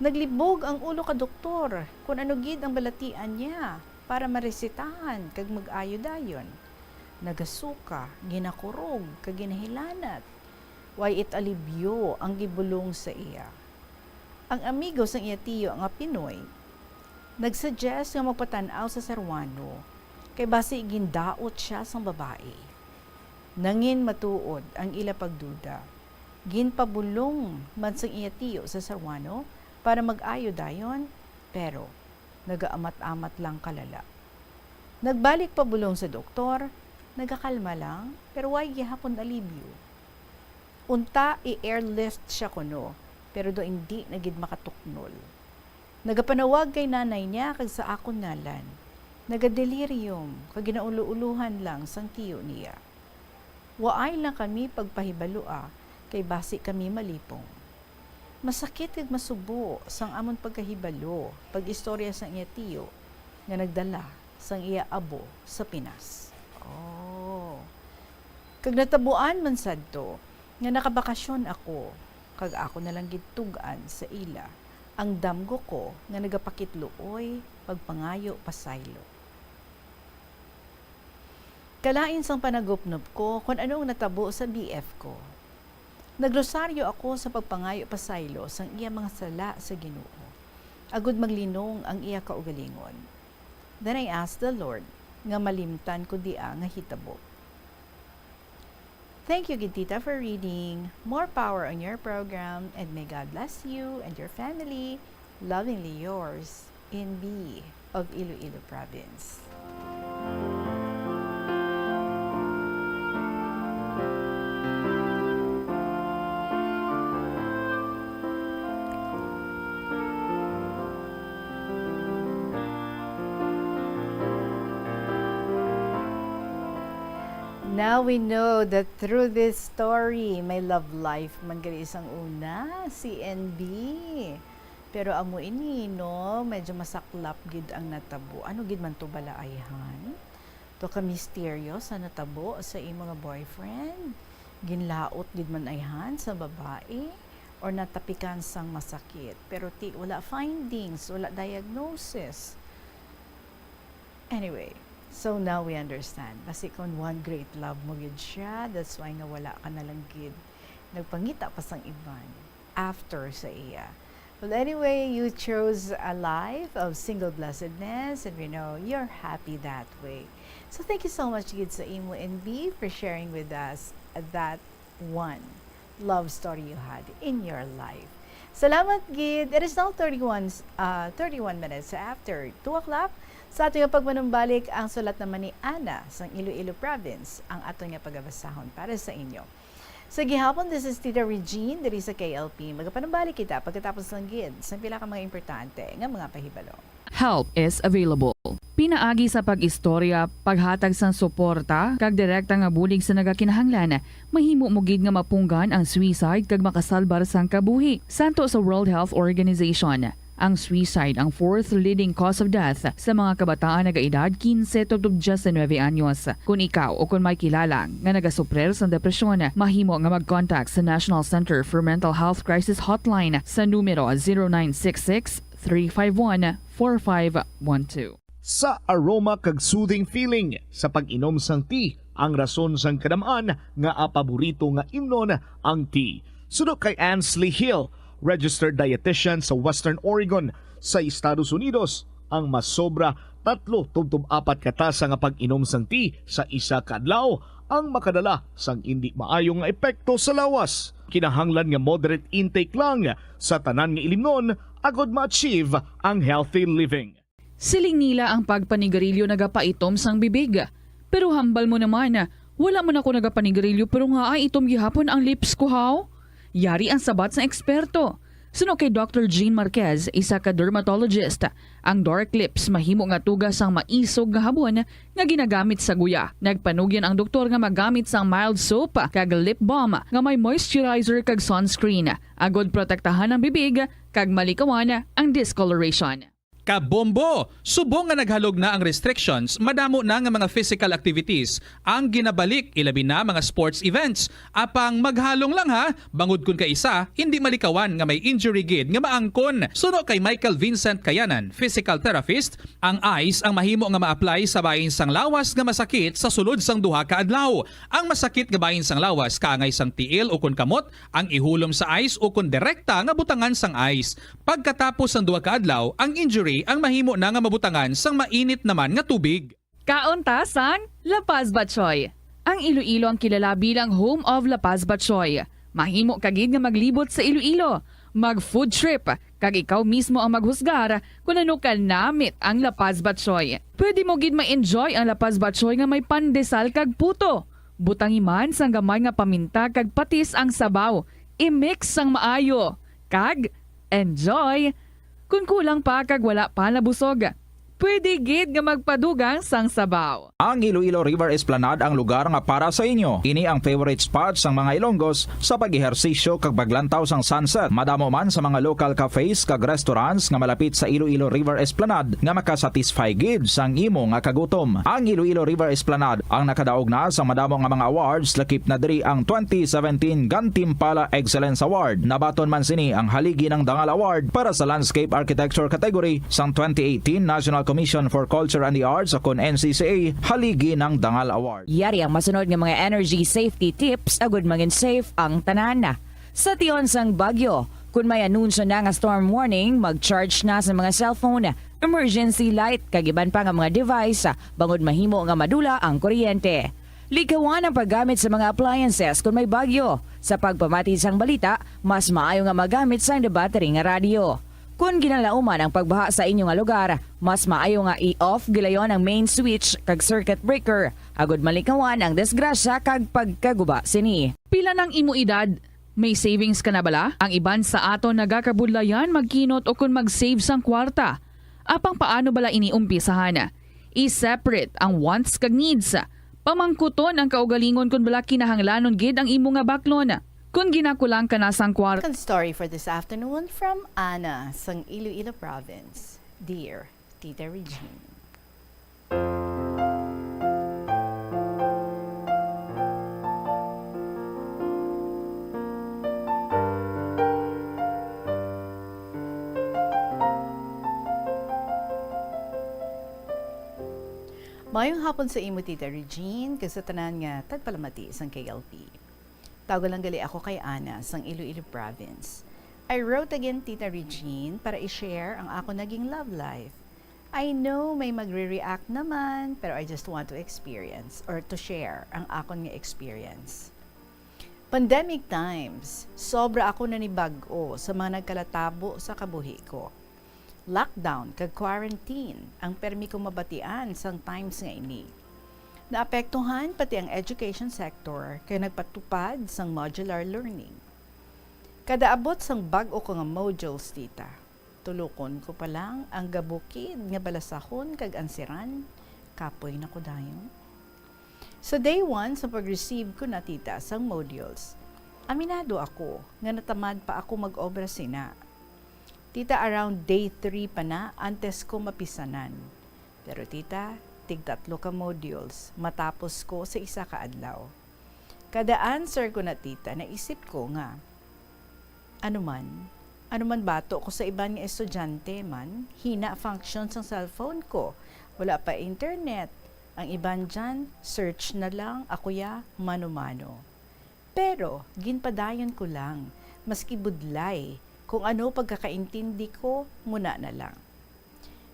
Naglibog ang ulo ka doktor kon ano gid ang balatian niya para maresetahan kag mag-ayo dayon. Nagasuka, ginakurog, kag ginahilanat. Way it alibyo ang gibulong sa iya. Ang amigo sang iya tiyo nga Pinoy nagsuggest nga magpatan-aw sa Ceruano kay basi gindaot sia sang babayi. Nangin matuod ang ila pagduda. Ginpabulong man sang iya tiyo sa Ceruano para mag-ayo dayon, pero nagaamat-amat lang kalala. Nagbalik pabulong sa doktor, nagakalma lang, pero way gihapon alibyo. Unta, i-airlift sia kuno, pero daw indi na gid makatuknol. Nagapanawag kay nanay niya kag sa akon ngalan. Nagadelirium kag ginaulo-ulohan lang sang tiyo niya. Waay lang kami pagpahibalua kay basi kami malipong. Masakit kag masubo sang amon pagkahibalo, pag-istorya sang iya tiyo nga nagdala sang iya abo sa Pinas. Oh. Kag natabuan man sadto nga nakabakasyon ako, kag ako na lang gid tug-an sa ila ang damgo ko nga nagapakitluoy pagpangayo pasaylo. Kalain sang panagupnop ko kon ano ang natabo sa B F ko. Nagrosaryo ako sa pagpangayo pasaylo sang iya mga sala sa Ginoo, agud maglinong ang iya kaugalingon. Then I asked the Lord nga malimtan ko dia nga hitabo. Thank you gid, Tita, for reading. More power on your program, and may God bless you and your family. Lovingly yours, N B of Iloilo Province. Now we know that through this story, may love life man gali sang una, si N B. Pero amo ini, no, medyo masaklap gid ang natabo. Ano gid man to bala, ayhan? To ka misteryo sa natabo sa imo nga boyfriend? Ginlaot gid man, ayhan, sa babae? Or natapikan sang masakit? Pero ti, wala findings, wala diagnosis. Anyway, so now we understand. Basi kon one great love mo gid siya, that's why nga wala ka na lang gid nagpangita pa sang iban after sa iya. Well, anyway, you chose a life of single blessedness, and we know you're happy that way. So thank you so much gid sa imo, N B, for sharing with us that one love story you had in your life. Salamat gid. It is now thirty-one, uh, thirty-one minutes after two o'clock. Sa ato nga pagmanumbalik, ang sulat naman ni Ana sang Iloilo Province ang ato nga pagabasahon para sa inyo. Sa gihapon, this is Tita Regine diri sa K L P. Magapanumbalik kita pagkatapos lang gid sa pila ka mga importante nga mga pahibalo. Help is available. Pinaagi sa pag-istorya, paghatag sang suporta, kag direkta nga bulig sa nagakinahanglan, mahimo mo gid nga mapunggan ang suicide kag makasalbar sang kabuhi. Santo sa World Health Organization, ang suicide ang fourth leading cause of death sa mga kabataan nagaedad kinse tubtob diyes nuebe anyos. Kung ikaw o kung may kilala nga nagasuprir sang depresyon, mahimo nga mag-contact sa National Center for Mental Health Crisis Hotline sa numero zero nine six six, three five one, four five one two. Sa aroma kag soothing feeling sa pag-inom sang tea, ang rason sang kadam-an nga paborito nga imnon ang tea. Suno kay Ansley Hill, registered dietitian sa Western Oregon sa Estados Unidos, ang masobra tatlo tubtob apat ka tasa nga pag-inom sang tea sa isa ka adlaw ang makadala sang indi maayo nga epekto sa lawas. Kinahanglan nga moderate intake lang sa tanan nga ilimnon agod ma-achieve ang healthy living. Siling nila ang pagpanigarilyo nagapaitom sang bibig. Pero hambal mo naman, wala man ako nagapanigarilyo pero nga ay itom gihapon ang lips ko, haw? Yari ang sabat sang eksperto. Suno kay Doctor Jean Marquez, isa ka dermatologist, ang dark lips mahimo nga tuga sang maisog nga habon nga ginagamit sa guya. Nagpanugyan ang doktor nga magamit sang mild soap kag lip balm nga may moisturizer kag sunscreen, agod protektahan ang bibig kag malikawan ang discoloration. Kabombo! Subong nga naghalog na ang restrictions, madamo na nga mga physical activities ang ginabalik, ilabi na mga sports events. Apang maghalong lang ha, bangod kun kaisa hindi malikawan nga may injury gid nga maangkon. Suno kay Michael Vincent Kayanan, physical therapist, ang ice ang mahimo nga ma-apply sa bahin sang lawas nga masakit sa sulod sang duha ka adlaw. Ang masakit nga bahin sang lawas kaangay sang tiil ukon kamot ang ihulom sa ice ukon direkta nga butangan sang ice. Pagkatapos sang duha ka adlaw, ang injury ang mahimo na nga mabutangan sang mainit naman nga tubig. Kaon ta sang La Paz Batchoy. Ang Iloilo ang kilala bilang home of La Paz Batchoy. Mahimo ka gid nga maglibot sa Iloilo, mag food trip, kag ikaw mismo ang maghusgar kon ano ka namit ang La Paz Batchoy. Pwede mo gid ma-enjoy ang La Paz Batchoy nga may pandesal kag puto. Butangi man sang gamay nga paminta kag patis ang sabaw. I-mix sang maayo. Kag enjoy! Kon kulang pa kag wala pa nabusog, pwede gid nga magpadugang sang sabaw. Ang Iloilo River Esplanade ang lugar nga para sa inyo. Ini ang favorite spot sang mga Ilonggos sa pag-ehersisyo kag paglantaw sang sunset. Madamo man sa mga local cafes kag restaurants nga malapit sa Iloilo River Esplanade nga makasatisfy gid sang imo nga kagutom. Ang Iloilo River Esplanade ang nakadaog na sa madamo nga mga awards, lakip na diri ang twenty seventeen Gantimpala Excellence Award. Nabaton man sini ang Haligi ng Dangal Award para sa Landscape Architecture category sang twenty eighteen National Commission for Culture and the Arts, o kon N C C A, Haligi ng Dangal Award. Yari ang masunod nga mga energy safety tips agud mangin safe ang tanan. Sa tion sang bagyo, kun may anunsyo na nga storm warning, mag-charge na sa mga cellphone, emergency light, kag iban pa nga mga device, bangod mahimo nga madula ang kuryente. Likawan ang paggamit sa mga appliances kun may bagyo. Sa pagpamati sang balita, mas maayo nga magamit sang battery nga radyo. Kun ginalauman ang pagbaha sa inyo nga lugar, mas maayo nga i-off gilayon ang main switch kag circuit breaker, agud malikawan ang disgrasya kag pagkaguba sini. Pila nang imo edad? May savings ka na bala? Ang iban sa aton nagakabudlayan magkinot o kon mag-save sang kwarta. Apang paano bala ini umpisahan? I-separate ang wants kag needs. Pamangkuton ang kaugalingon kon bala kinahanglanon gid ang imo nga baklon. Kon ginakulang ka na sang kwarta, Second story for this afternoon from Ana sang Iloilo Province. Dear Tita Regine. Mayong hapon sa imo, Tita Regine, kag sa tanan nga tagpalamati sang K L P. Tawga lang gali ako kay Ana, sang Iloilo Province. I wrote again, Tita Regine, para i-share ang ako naging love life. I know may magre-react naman, pero I just want to experience or to share ang akon nga experience. Pandemic times, sobra ako nanibag-o sa mga nagkalatabo sa kabuhi ko. Lockdown kag quarantine ang permi kong mabatian sang times nga ini. Naapektuhan pati ang education sector kay nagpatupad sang modular learning. Kada abot sang bag-o ko nga modules, tita, tulokon ko pa lang ang gabukid nga balasahon kag ansiran, kapoy na ko dayon. Sa day one sa pag-receive ko na, tita, sang modules, aminado ako nga natamad pa ako mag-obra sina. Tita, around day three pa na antes ko mapisanan. Pero tita, tig tatlo ka modules matapos ko sa isa ka adlaw. Kada answer ko na, tita, naisip ko nga, ano man, ano man bato ko sa iban nga estudyante man, hina function sang cellphone ko, wala pa internet. Ang iban dyan, search na lang, ako ya, mano-mano. Pero ginpadayon ko lang, maski budlay, kung ano pagkakaintindi ko, muna na lang.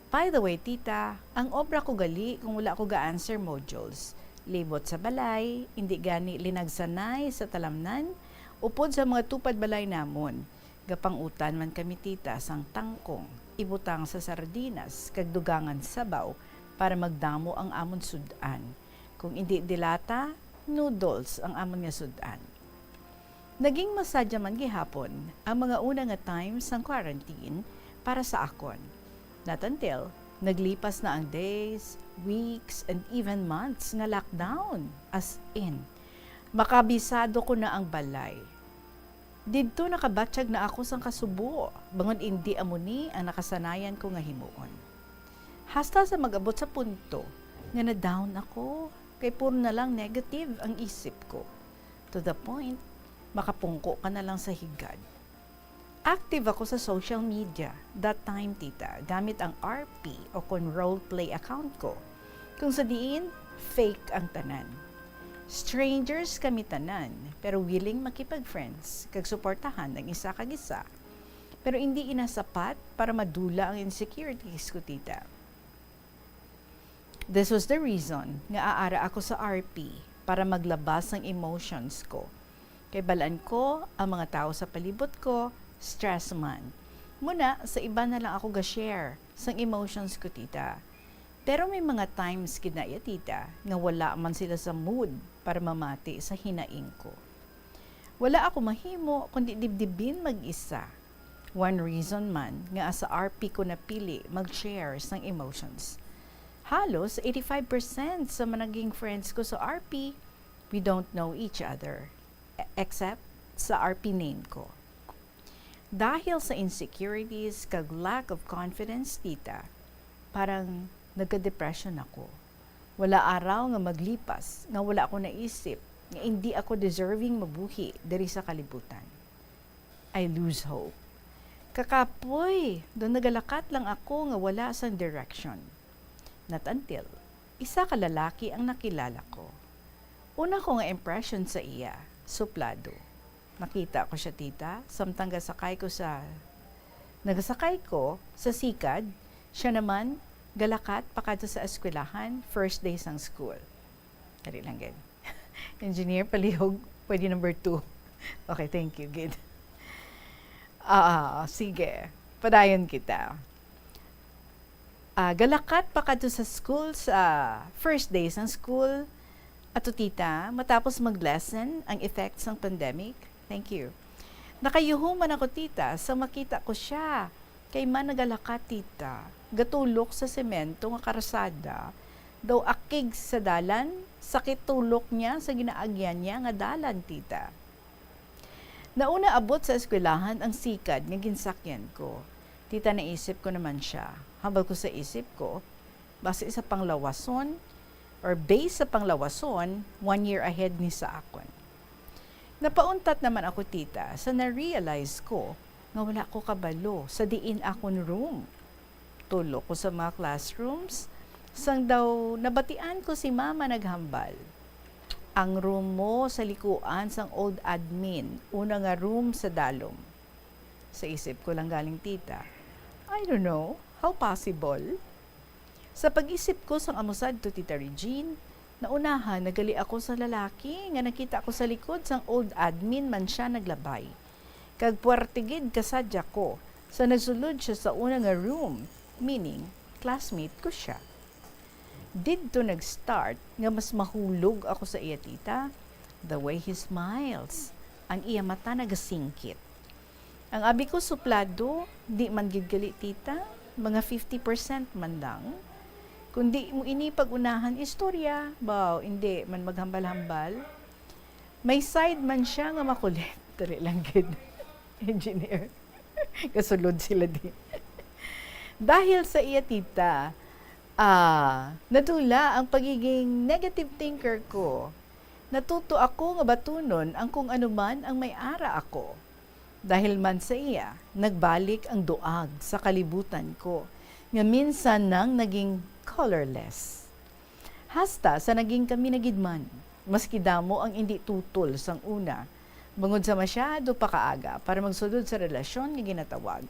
By the way, tita, ang obra ko gali kung wala ko ga-answer modules. Libot sa balay, indi gani linagsanay sa talamnan, upod sa mga tupad balay namon. Gapangutan man kami, tita, sang tangkong, ibutang sa sardinas, kag dugangan sabaw para magdamo ang amon sud-an. Kung indi dilata, noodles ang amon nga sud-an. Naging masadya man gihapon ang mga una nga times sang quarantine para sa akon. Not until naglipas na ang days, weeks, and even months nga lockdown. As in, makabisado ko na ang balay. Didto nakabatyag na ako sang kasubo, bangod indi amo ni ang nakasanayan ko nga himuon. Hasta sa mag-abot sa punto nga na-down ako, kay puro na lang negative ang isip ko. To the point, makapungko ka na lang sa higad. Active ako sa social media that time, tita, gamit ang R P o kon role play account ko, kung sa diin fake ang tanan. Strangers kami tanan, pero willing makipag-friends kag suportahan ang isa kag isa. Pero indi ina sapat para madula ang insecurities ko, tita. This was the reason nga aara ako sa R P, para maglabas ang emotions ko. Kay balan ko, ang mga tawo sa palibot ko, stress man. Muna, sa iban na lang ako ga-share sang emotions ko, tita. Pero may mga times gid na iya, tita, nga wala man sila sa mood para mamati sa hinaing ko. Wala ako mahimo kundi dibdibin mag-isa. One reason man nga sa R P ko napili mag-share sang emotions. Halos eighty-five percent sa mga naging friends ko sa R P, we don't know each other, e-, except sa R P name ko. Dahil sa insecurities kag lack of confidence, tita, parang nagka-depression ako. Wala araw nga maglipas nga wala ako naisip nga indi ako deserving mabuhi diri sa kalibutan. I lose hope. Kakapoy, daw nagalakat lang ako nga wala sang direction. Not until isa ka lalaki ang nakilala ko. Una ko nga impression sa iya, suplado. Nakita ko siya, tita, samtang gasakay ko sa, nagasakay ko sa sikad, siya naman galakat pakadto sa eskwelahan, first day sang school. Dali lang, gid. Engineer, palihog, pwede number two. Okay, thank you, gid. Ah, sige. Padayon kita. Ah, galakat pakadto sa school sa first day sang school. Ato, tita, matapos mag-lessen ang effects sang pandemic. Thank you. Nakayuhuman ako, tita, sa makita ko siya. Kay man nagalakat, tita, gatulok sa semento nga karasada, daw akig sa dalan, sakit tulok niya sa ginaagyan niya nga dalan, tita. Nauna abot sa eskwelahan ang sikad nga ginsakyan ko. Tita, naisip ko naman siya. Hambal ko sa isip ko, basi sa panglawason, or based sa panglawason, one year ahead ni sa akon. Napauntat naman ako, tita, sa na-realize ko nga wala ko kabalo sa diin akon room. Tulok ko sa mga classrooms, sang daw nabatian ko si mama naghambal, "Ang room mo sa likuan sang old admin, una nga room sa dalom." Sa isip ko lang galing, tita, "I don't know, how possible?" Sa pag-isip ko sang amo sadto, Tita Regine, naunahan na gali ako sa lalaki nga nakita ko sa likod sang old admin man siya naglabay. Kag puwerte gid kasadya ko sa nagsulod siya sa una nga room, meaning classmate ko siya. Didto nag-start nga mas mahulog ako sa iya tita. The way he smiles, ang iya mata nagasingkit. Ang abi ko suplado, di man gid gali tita, mga fifty percent man lang. Kung di mo ini pag-unahan istorya, baw, hindi man maghambal-hambal. May side man siya nga makulit. Dali lang gid. Engineer. Kasulod sila di. Dahil sa iya tita, ah, nadula ang pagiging negative thinker ko. Natuto ako nga batunon ang kung ano man ang may ara ako. Dahil man sa iya, nagbalik ang duag sa kalibutan ko, nga minsan nang naging colorless. Hasta sa naging kami na gid man, maski damo ang indi tutol sang una, bangod sa masyado pa kaaga para magsulod sa relasyon nga ginatawag,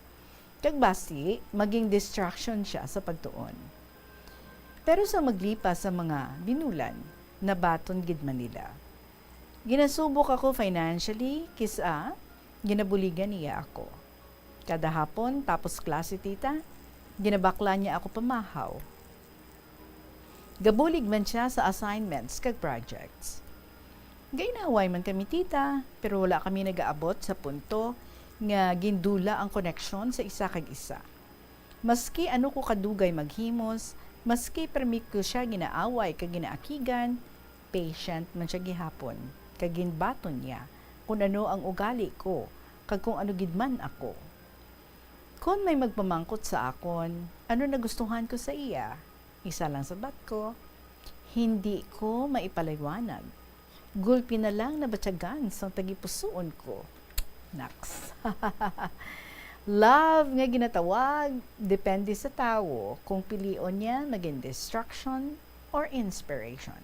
kag basi maging distraction sia sa pagtuon. Pero sa maglipas sa mga binulan, nabaton gid man nila. Ginasubok ako financially, kis-a ginabuligan niya ako. Kada hapon, tapos klase, tita, ginabakla niya ako pamahaw. Gabulig man siya sa assignments kag projects. Gainaway man kami, tita, pero wala kami nagaabot sa punto nga gindula ang koneksyon sa isa kag isa. Maski ano ko kadugay maghimos, maski permi ko siya ginaaway kag ginaakigan, patient man siya gihapon, kag ginbaton niya kon ano ang ugali ko kag kung ano gid man ako. Kon may magpamangkot sa akon, ano nagustuhan ko sa iya? Isa lang sabat ko, hindi ko maipaliwanag. Gulpi na lang nabatyagan sang tagipusoon ko. Naks. Love nga ginatawag, depende sa tawo kung pilion niya maging destruction or inspiration.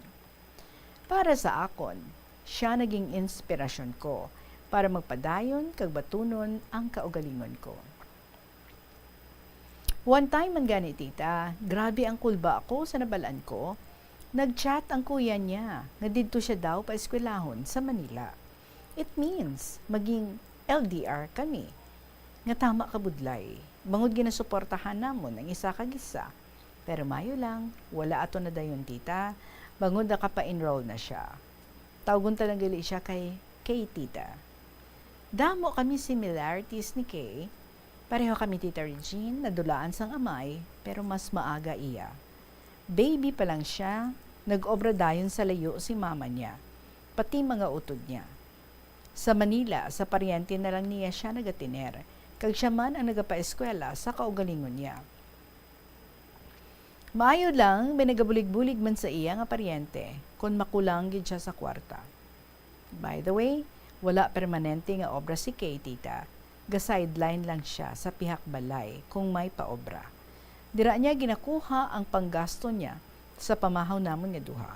Para sa akon, siya naging inspirasyon ko para magpadayon kag batunon ang kaugalingon ko. One time man gani, tita, grabe ang kulba ako sa nabal-an ko. Nag-chat ang kuya niya nga didto siya daw paeskwelahon sa Manila. It means, maging L D R kami. Nga tama ka budlay, bangod ginasuportahan namon ang isa kag isa. Pero mayo lang, wala ato na dayon, tita, bangod nakapa-enroll na siya. Tawgon ta lang gali siya kay Kay, tita. Damo kami similarities ni Kay. Pareho kami, Tita Regine, nadulaan sang amay, pero mas maaga iya. Baby pa lang siya, nag-obra dayon sa layo si mama niya, pati mga utod niya. Sa Manila, sa paryente na lang niya siya nagatiner, kag siya man ang nagapaeskwela sa kaugalingon niya. Maayo lang, may nagabulig-bulig man sa iya nga paryente, kon makulang gid siya sa kwarta. By the way, wala permanente nga obra si Kay, tita. Ga-sideline lang siya sa pihak balay kung may paobra. Dira niya ginakuha ang panggasto niya sa pamahaw namon nga duha.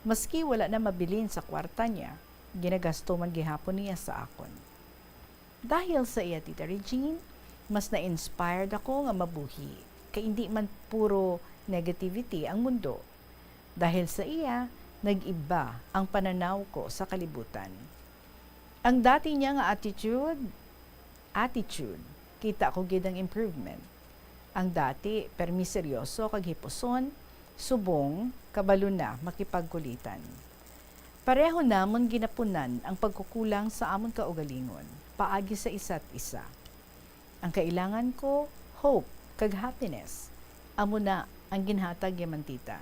Maski wala na mabilin sa kwarta niya, ginagasto man gihapon niya sa akon. Dahil sa iya, Tita Regine, mas na-inspired ako nga mabuhi, kay indi man puro negativity ang mundo. Dahil sa iya, nag-iba ang pananaw ko sa kalibutan. Ang dati niya nga attitude, attitude, kita ko gid ang improvement. Ang dati, permi seryoso kag hipuson, subong, kabalo na makipagkulitan. Pareho namon ginapunan ang pagkukulang sa amon kaugalingon paagi sa isa't isa. Ang kailangan ko, hope kag happiness. Amo na ang ginhatag niya man, tita.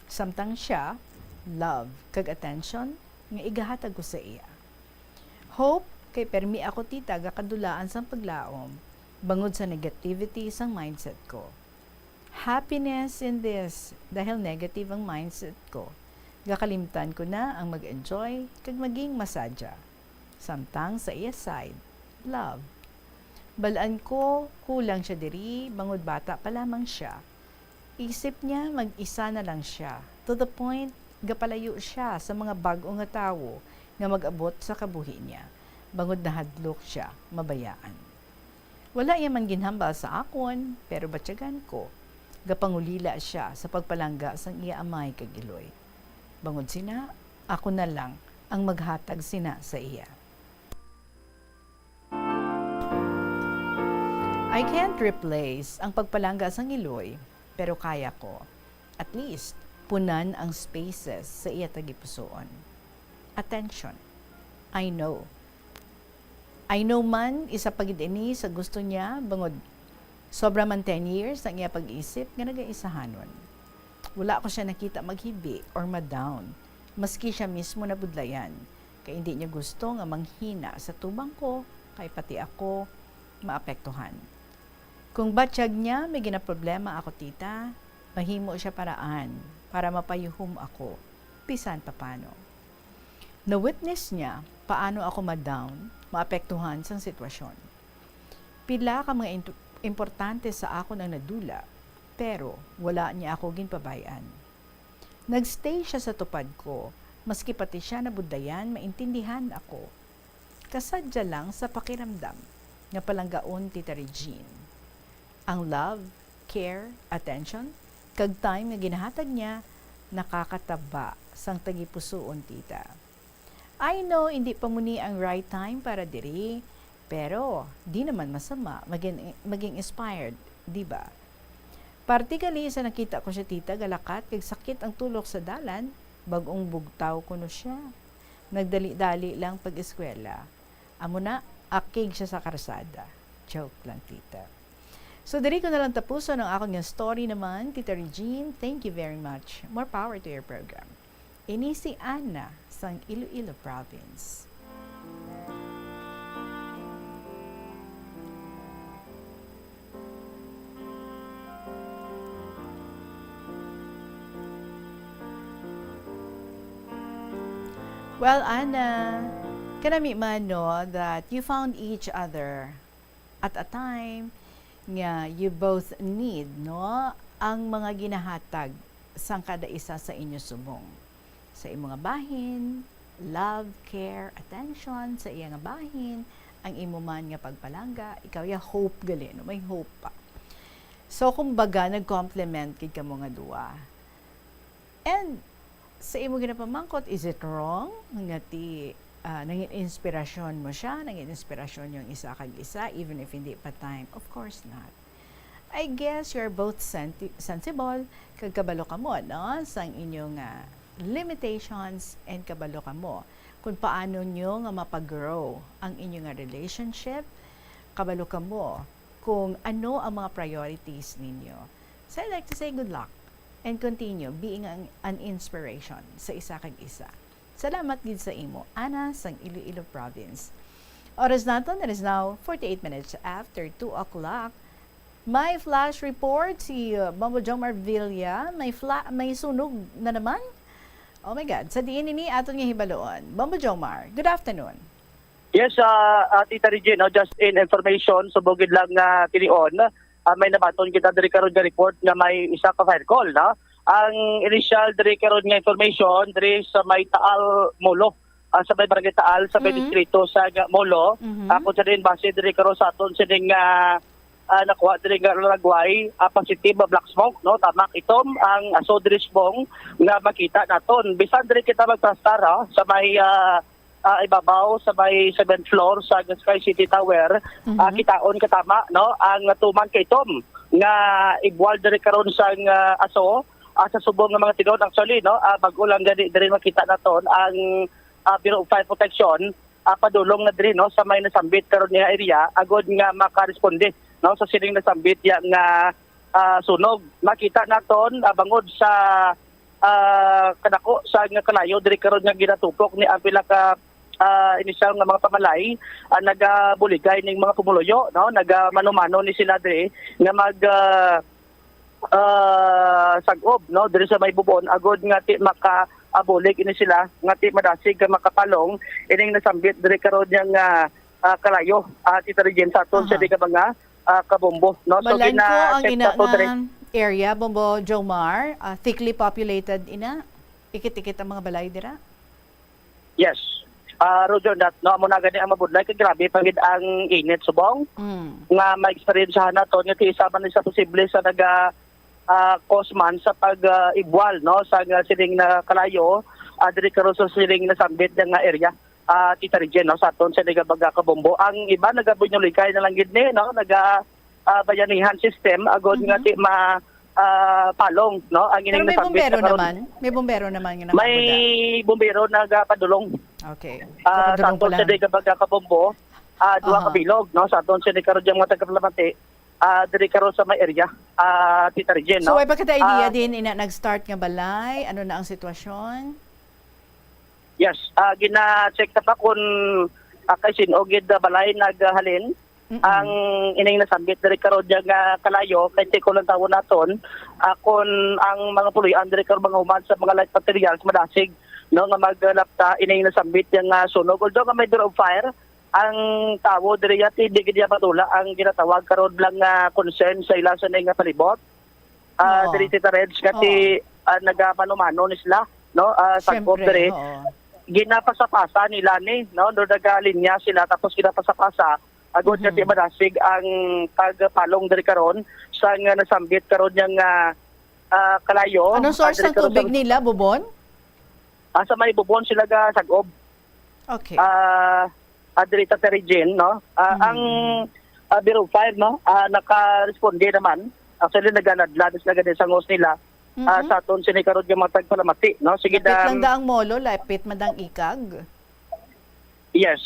Samtang siya, love kag attention nga igahatag ko sa iya. Hope, kay permi ako, tita, gakadulaan sang paglaom bangod sa negativity sang mindset ko. Happiness in this, dahil negative ang mindset ko. Gakalimtan ko na ang mag-enjoy kag maging masadya. Samtang sa iya side, love. Bal-an ko, kulang siya diri, bangod bata pa lamang siya. Isip niya, mag-isa na lang siya. To the point, gapalayo siya sa mga bag-o nga tawo nga mag-abot sa kabuhi niya, bangod nahadlok siya mabayaan. Wala iya man ginhambal sa akon, pero batyagan ko, gapangulila siya sa pagpalangga sang iya amay kag iloy. Bangod sina, ako na lang ang maghatag sina sa iya. I can't replace ang pagpalangga sang iloy, pero kaya ko. At least, punan ang spaces sa iya tagipusoon. Attention. I know. I know man, isa pa gid ini sa gusto niya, bangod sobra man ten years ang iya pag-isip nga nagaisahanon. Wala ko siya nakita maghibi or ma-down, maski siya mismo nabudlayan, kay indi niya gusto nga manghina sa tubang ko, kay pati ako maapektuhan. Kung batyag niya may ginaproblema ako, tita, mahimo siya paraan para mapayuhom ako, bisan papano. Na-witness niya paano ako ma-down, maapektuhan sang sitwasyon. Pila ka mga intu-, importante sa akon ang nadula, pero wala niya ako ginpabay-an. Nagstay siya sa tupad ko, maski pati siya nabudlayan, maintindihan ako. Kasadya lang sa pakiramdam nga palanggaon, Tita Regine. Ang love, care, attention, kag time nga ginahatag niya nakakataba sang tagipusoon, tita. I know, hindi pa mo ni ang right time para diri, pero di naman masama maging, maging inspired, di ba? Parte gali sa nakita ko siya, tita, galakat kag sakit ang tulok sa dalan, bag-ong bugtaw kuno siya. Nagdali-dali lang pag-eskwela. Amo na, akig siya sa karsada. Joke lang, tita. So, diri ko na lang tapuson ang akon nga story naman, Tita Regine. Thank you very much. More power to your program. Ini si Ana sang Iloilo Province. Well, Ana, kanami man, no, that you found each other at a time nga you both need, no, ang mga ginahatag sang kada isa sa inyo subong. Sa imo nga bahin, love, care, attention sa iya nga bahin, ang imo man nga pagpalangga, ikaw ya hope gali, no, may hope pa. So, kumbaga, nag-complement gid kamo nga duwa. And sa imo ginapamangkot, is it wrong nga ti, ah, nangin inspirasyon mo siya, nangin inspirasyon yung isa kag isa, even if hindi pa time? Of course not. I guess you're both senti-, sensible, kag kabalo kamo, no, sang inyo nga limitations, and kabalo kamo kung paano nyo nga mapag-grow ang inyo nga relationship. Kabalo kamo kung ano ang mga priorities ninyo. So I'd like to say good luck and continue being an, an inspiration sa isa kag isa. Salamat gid sa imo, Ana sang Iloilo Province. Oras naton, it is now forty-eight minutes after two o'clock. May flash report si, uh, Bombo Jomar Villa. May fla-, may sunog na naman. Oh my God. Sa diin ini aton nga hibaloon? Bombo Jomar, good afternoon. Yes, ah, ah, Tita Regine, no, just in information, subong gid lang nga tinion, ah, may nabaton kita diri karon nga report nga may isa ka fire call, no? Ang initial diri karon nga information diri sa may Taal, Molo, ah, sa may Barangay Taal, sa may Mhm. distrito sa ga-, Molo. Mhm. Ah, kung sa diin base diri karon sa aton sining, ah, ah, nakuha diri nga Laragway, ah, positive nga black smoke, no? Tamak itom ang aso diri subong nga makita naton. Bisan diri kita magtrastar, ha, sa may, ah, ah, ibabaw, sa may seventh floor sa Sky City Tower, Mhm. ah, kitaon katama, no, ang tuman ka itom nga ibual diri karon sang, ah, aso, ah, sa subong nga mga tinuod. Actually, no, ah, bag-o lang gani diri makita naton ang, ah, Bureau of Fire Protection, ah, padulong na diri, no, sa may nasambit karon nga area agod nga makaresponde, no, sa sining nasambit ya nga, ah, sunog. Makita naton, ah, bangod sa, ah, kadako sa nga kalayo diri karon nga ginatupok ni ang pila ka, ah, inisyal nga mga pamalay, ah, nagabuligay ning mga pumuluyo, no, nagamano-mano ni sila diri nga mag, ah, ah, sag-ob, no, diri sa may bubon, agod nga ti makaabulig ini sila, nga ti madasig nga makapalong ining nasambit diri karon nga, ah, kalayo, ah, Tita Regine, sa aton Aha. sa di ka mga, ah, kabombo, no? So, Malan ko ang gina-check ina nato diri. Nga area, Bombo Jomar, ah, thickly populated ina. Ikit-ikit ang mga balay dira. Yes. Ah, Roger, that, no, amo na gani ang mabudlay, kay grabe pa gid ang init subong Mm. nga ma-experiencehan naton, nga ti isa man ni sa posible sa naga, ah, cause man sa pag, ah, ibwal, no, sa nga sining na kalayo, ah, diri karon sa sining nasambit nga area, ah, Tita Regine, no, sa aton sa Ligabaga Kabombo. Ang iba nagabunyulikay na lang gid ni, no, naga, ah, bayanihan system, agod nga Mhm. ti ma-, ah, palong, no? Ang Pero ining may nasambit bumbero sa karon. naman? May bumbero naman nga May nakaabot na? bumbero nagapadulong. Okay. Ah, Nakapadulong sakto pala. sa di ka pagkakabombo, ah, duha ka Aha. bilog, no? Sa aton sa di karon dyan mga taga-Palamati, ah, diri karon sa may area, ah, Tita Regine, So, no? way pa kita idea Ah, din, ina, nag-start nga balay? Ano na ang sitwasyon? Yes, ah, gina-check na pa kung, ah, kay sin-o gid, ah, balay naghalin. Mm-mm. Ang ining nasambit diri karon dyan nga kalayo, kay check ko lang tawon naton, ah, kung ang mga puloy-an diri karon mga human sa mga light materials, madasig, no, nga maglapta ining nasambit dyan nga sunog. Although nga may door of fire, ang tawo diri yati, di gid niya matula ang ginatawag karon lang nga concern sa ila sa ning nga palibot. Ah, Oo. diri, Tita Reg, kasi, Oo. ah, nagamano-mano ni sila, no? Ah, sa Siyempre, diri. Oo. Ginapasa-pasa nila ni, no? Do nagalinya sila, tapos ginapasa-pasa. Agod nga Mhm. di madasig ang pagpalong diri karon sa nga nasambit karon yang, ah, ah, kalayo. Anong Ah, source diri ng karon sa tubig nila, Bubon? Ah, sa may Bubon sila ga sagob. Okay. Ah, ah, diri ta sa region, no? Ah, Mhm. ang, ah, Bureau of Fire, no? Ah, nakaresponde naman. Actually, naganadla na sila gani sa ngos nila. Ah, Mhm. sa aton sini karon nga mga tagpalamati, no? Sige, Lapit lang dam- da ang molo, lapit man ang ikag. Yes.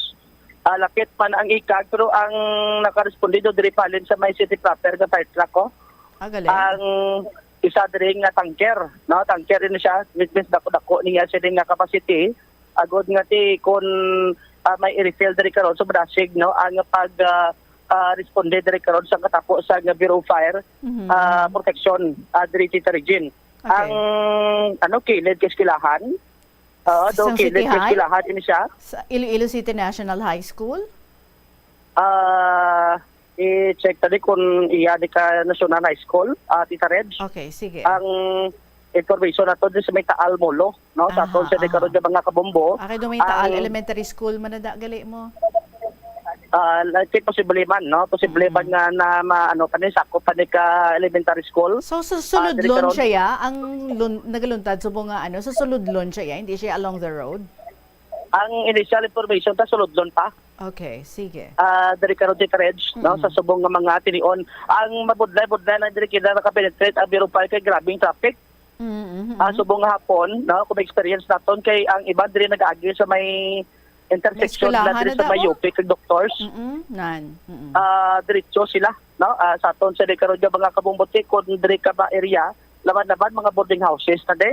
Ah, lapit man ang ikag, pero ang nakaresponde do diri palin sa may city proper nga fire truck, oh. Ah, galing. Ang isa diri nga tanker, no? Tanker ini siya, which means dako-dako niya sini nga capacity. Agod nga ti kun, ah, may i-refill diri karon, so madasig, no, ang pag, ah, ah, responde diri karon sa katapo sa nga Bureau of Fire, Mhm. ah, Protection, ah, diri sa region. Okay. Ang, ano, kilid kay eskwelahan. Oo, do Sa kilid City kay High? eskwelahan ini siya. Sa Iloilo City National High School? Ah, i-check tadi kung iya di ka National High School, ah, Tita Reg. Okay, sige. Ang information nato di sa may Taal Molo, no? Sa Aha, aton sa di aha. karon nga mga kabombo. Ah, kay do may Taal Ang Elementary School man na da, gali mo? Ah, like, posible man, no? Posible Mm. man nga na ma-, ano, pa ni, sakop pa ni ka elementary school. So, sa Ah, sulod diri lon karon. siya, ya? Ang lun-, nagaluntad subong nga, ano, sa sulod lon siya, ya? Hindi siya along the road? Ang initial information, ta sulod lon pa. Okay, sige. Ah, diri karon, Tita Reg, no? Mm. Sa subong nga mga tinion. Ang mabudlay-budlay na diri kita nakapenetrate ang Bureau of Fire kay grabing traffic. Mm, mm, Ah, mm. subong nga hapon, no? Kung may experience naton kay ang iban diri nag-agi sa may intersection May na eskwelahan diri na sa may daw? U P kag Doctors. Mm, nan. Mm. Ah, diretso sila, no? Ah, sa aton sa di karon nga mga kabombo ti, kung diri ka ba area, laban-laban mga boarding houses na di.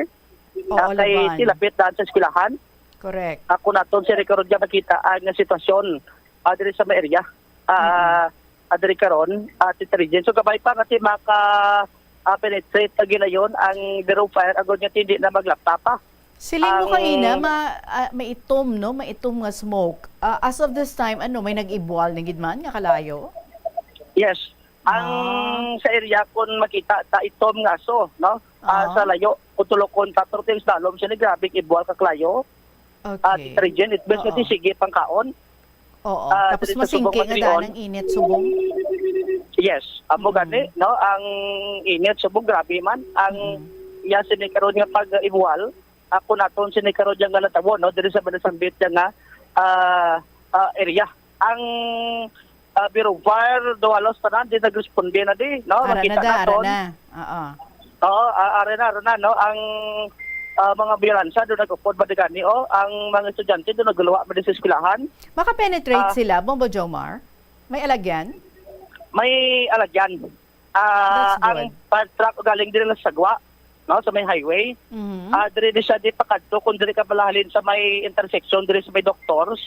Oo, Ah, kay laban. tilapit daan sa eskwelahan. Correct. Ako naton sa di karon nga makita ang sitwasyon, ah, diri sa may area. Ah, Mm. ah, diri karon, ah, Tita Regine. So, kabay pa nga ti maka, ah, penetrate na gilayon ang Bureau of Fire, agod nga ti hindi na maglapta pa. Siling mo Ang kaina, ma-, ah, maitom, no? Maitom nga smoke. Ah, as of this time, ano, may nag-ibwal na gid man nga kalayo? Yes. Ang Ah. sa area, kung makita, ta itom nga aso, no? Ah, Ah. sa layo, kung tulokon ta, pero things dalom siya ni grabing ibwal ka kalayo. Okay. Ah, Tita Regine, it means Oo. nga ti sige pang kaon. Oo. Ah, Tapos diri sa masingki subong nga nga daan tinion. ang init subong. Yes. Amo Mm. gani, no? Ang init subong, grabe man. Ang Mm. iya sini karon nga pag-ibuhal, ako naton sini karon dyan nga natabo, no? Diri sa Manasambit dyan nga, ah, ah, area. Ang, ah, Bureau of Fire, do halos tanan, di nagresponde na di, no? Ara na Makita da, ara naton. na. Oo. Oo, a-, ara na, ara na, no? Ang, ah, mga ambulansya do nag-upod ba di gani, oh? Ang mga estudyante do nagluwa ba di sa eskwelahan? Makapenetrate Ah. sila, Bombo Jomar? May alagyan? May alagyan. Ah, That's ang good. fire truck galing diri na sa Sagwa, no, sa may highway. Mhm. Ah, diri ni siya di pakadto, kung diri ka balahalin sa may intersection, diri sa may Doctors.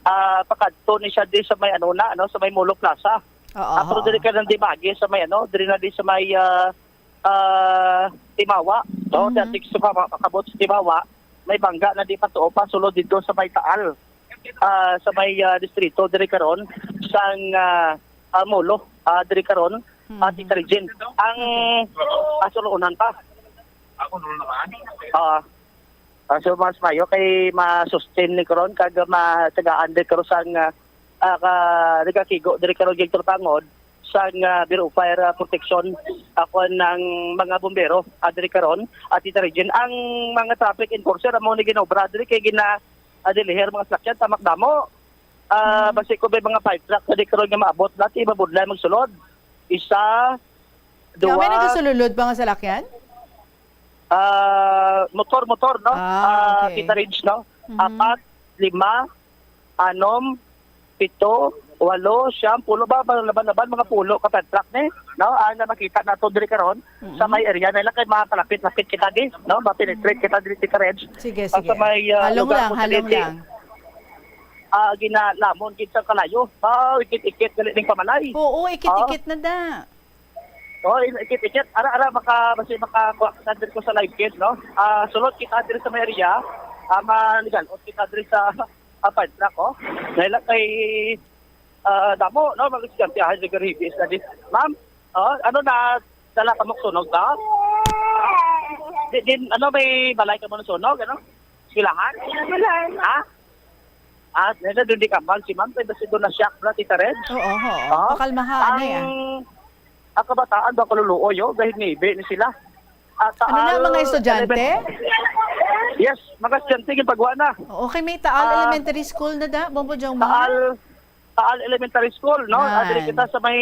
Ah, pakadto ni siya di sa may ano na, ano, sa may Molo Plaza. Oo, Ah, pero oo. diri ka nang di maagi sa may ano, diri na di sa may, ah, ah, Timawa, no? Mhm. Dati sa pa-, pakabot sa Timawa, may bangga na di patuo pa sulod dito sa may Taal, ah, sa may, ah, distrito diri karon sang, ah, ah, Molo, ah, diri karon, ah, Mhm. Tita Regine. Ang, Okay. ah, suloonan pa. Ah, ah, so mas mayo kay ma-sustain ni karon kag matagaan diri karon sang, ah, ah, ka, nagakigo diri karon gig trapangod sang, ah, Bureau of Fire, ah, Protection, ah, kuan ng mga bombero, ah, diri karon, ah, Tita Regine. Ang mga traffic enforcer amo ni ginobra diri kay gina, ah, diliher mga sakyan, tamak damo. Ah, Hmm. basi ko may mga fire truck na di karon nga maabot, dati mabudlay magsulod. Isa, Kaya may duwa, nagasululod pa nga salakyan? Ah, motor, motor, no? Ah, Ah, okay. Kita Ridge, no? Mhm. Apat, lima, anom, pito, walo, siyam, pulo ba? Ba-, laban-laban, mga pulo ka fire truck ni, no? Ang na makita nato diri karon sa Mm. may area nila kay mga kalapit-lapit kita di, no? Ma-penetrate kita diri, Tita Reg. Sige, Ah, sa sige. may, ah, Halong lugar lang, ko sa halong Leyte. lang. Ah, ginalamon gid sa kalayo. Ah, ikit-ikit gali ning pamalay. Oo, ikit-ikit Ah. na da. Oh, in-, ikit-ikit. Ara, ara, maka-, basi makakuha ka diri ko sa live feed, no? Ah, sulod kita diri sa may area. Ah, maligal-on kita diri sa, ah, fire truck, oh. Dahil lang kay, ah, damo, no? Mga estudyante, ah, sa Garibis na di. Ma'am, oh, ano na, dala ka mo sunog ba? Di, din, ano, may balay ka mo na sunog, ano? Silahan? Silahan. Ha? Ah, nila doon di kambal si ma'am, kaya si doon na shock na, Tita Reg. Oo, oo. Ah, Pakalmahaan na ang, yan. Ang kabataan ba kaluluoy, oh, dahil nibi ni sila. Ah, Ano na, Taal mga estudyante? Element-, yes, mga estudyante, yung pagwa na. Oo, kay may Taal Ah, Elementary School na da, Bombo Jomar? Taal, Taal Elementary School, no? Ah, diri Nan. kita sa may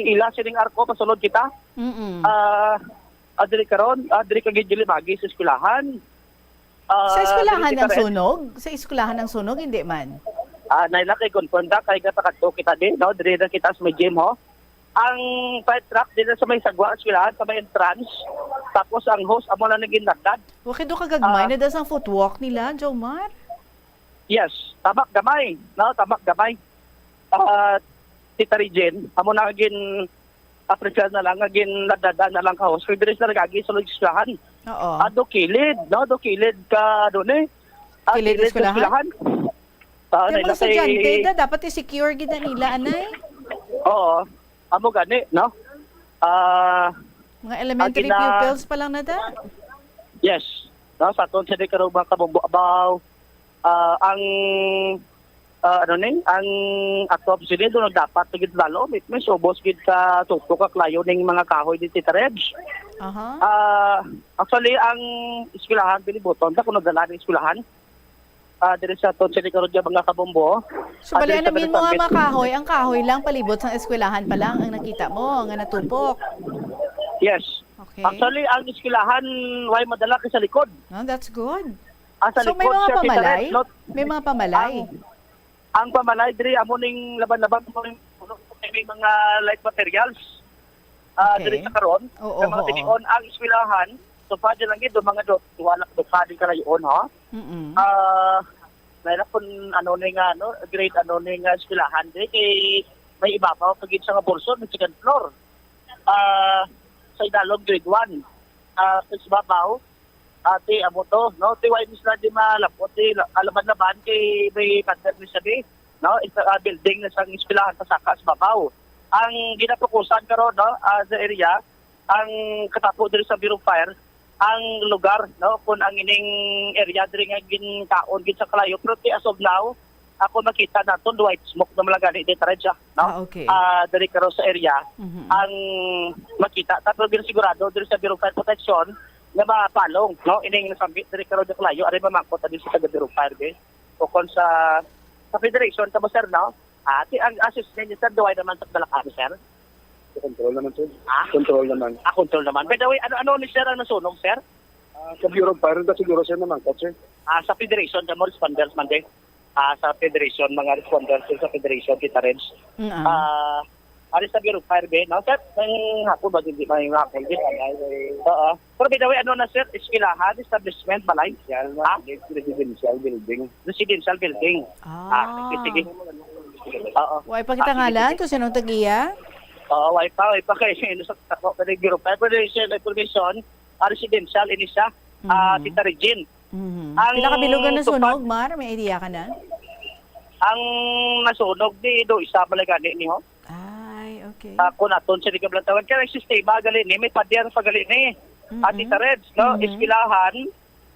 ila sining arko, pasulod kita. Mm-mm. Ah, ah, diri karon, ah, diri ka gid limagi sa eskwelahan. Ah, Sa eskwelahan diri kita ang rin. sunog? Sa eskwelahan ang sunog, hindi man? Ah, naila kay confirm da, kay gatakadto kita din, no? Diri na kita sa may gym, ho. Ang fire truck dito sa may sagwa, eskwelahan, sa may entrance. Tapos ang hose, amo na naging nagdad. Wa kay do kagagmay Ah. na da sang footwalk nila, Jomar? Yes, tamak gamay, no? Tamak gamay. Ah, Tita Regine, amo na gin-, ah, prefer na lang, nga gin-, nadada na lang ka hose. Pero diri sila nag-agi sa eskwelahan. Oo. Ah, do kilid, no? Do kilid ka, ano ni? Ah, Kilid kilid sa eskwelahan? eskwelahan. Ah, Kaya naila mga estudyante, kay da, dapat i-secure gid na nila, anay? Oo. Amo gani, no? Ah, Mga elementary ang gina- pupils pa lang na da? Yes. No, sa aton sa di karong mga kabombo, abaw, ah, ang, ah, ano ni, ang ato sini doon dapat gid lalo, may, may subos gid ka tuto ka klayo ning mga kahoy di, Tita Reg. Aha. Ah, actually, ang eskwelahan, pinibuton ta kung nagdala ng eskwelahan. Ah, diri sa aton sini karon nga mga kabombo. So, Ah, bali, diri sa ano, min mga Versailles. mga kahoy, ang kahoy lang palibot sang eskwelahan pa lang ang nakita mo nga natupok? Yes. Okay. Actually, ang eskwelahan, way madala kay sa likod. No, that's good. Ah, sa So, may likod mga siya, Tita pamalay? Reg, not May mga pamalay? Ang, ang pamalay diri, amo ning laban-laban, amo ning, may mga light materials. Ah, Okay. diri sa karon, Oo, sa mga oo. tinion, ang eskwelahan, so, pa dyan lang ito, mga do-, wala, do, pa din kalayoon, ha? Mm-mm. Ah, mayroon kung ano ni nga, ano, grade ano ni nga eskwelahan, di, kay may ibabaw pa gid sa nga portion, may second floor. Ah, sa idalom, grade one. Ah, sa ibabaw, ati, amo to, no? Ti, why mismo di malapot, ti, la-, alaban-laban, kay may pattern ni sabi, no? Ito, ah, building na sang eskwelahan, pasaka sa babaw. Ang ginapokusan karon, no, ah, sa area, ang katapo diri sa Bureau of Fire, ang lugar, no, kung ang ining area diri nga ginkaon gid sa kalayo, pero ti as of now, ako makita naton white smoke na malagani di taradya, no? Ah, okay. Ah, diri karon sa area, Mhm. ang makita ta, pero ginasigurado diri sa Bureau of Fire Protection nga mapalong, no, ining nasambit diri karon di kalayo, ari mamangkot na din sa taga Bureau of Fire, di. O kung sa, sa Federation, kamo, sir, no? Ah, ti-, ang assessment niya, sir, duway naman sa balakani, sir? Control naman, sir. Ah? Control naman. Ah, control naman. By the way, ano, ano ni sir ang nasunog, sir? Ah, sa Bureau of Fire, ka siguro, sir, naman, sir. Ah, sa Federation, kamo responders man din. Ah, sa Federation, mga responders, sir, sa Federation, kita rin. Mm, ah. Ah, ari sa Bureau of Fire, be, no? Sir, may hapon ba, hindi may hapon, di ba? Oo. Pero by the way, ano na, sir? Eskwelahan, establishment, balay? Yan, Ha? Residential building. Residential building. Ah. Ah, sige, sige. Oo. Way pa kita Ah, sige, ngalan sige. kung sinong tag-iya? Oo, way pa, way pa kay sino sa tako ka ng Bureau of Fire. Pero siya na information, ah, residential, ini siya, ah, Mhm. Tita Regine. Mhm. Ang Pila ka bilog ang nasunog, tupad Mar? May idea ka na? Ang nasunog di do isa malagani ni ho. Ay, okay. Ah, kung aton siya di kablantawan, kaya ang sistema gali ni, may pader pa gali ni. Mm-mm. Ati Tared, no? Mm-hmm. Eskwelahan,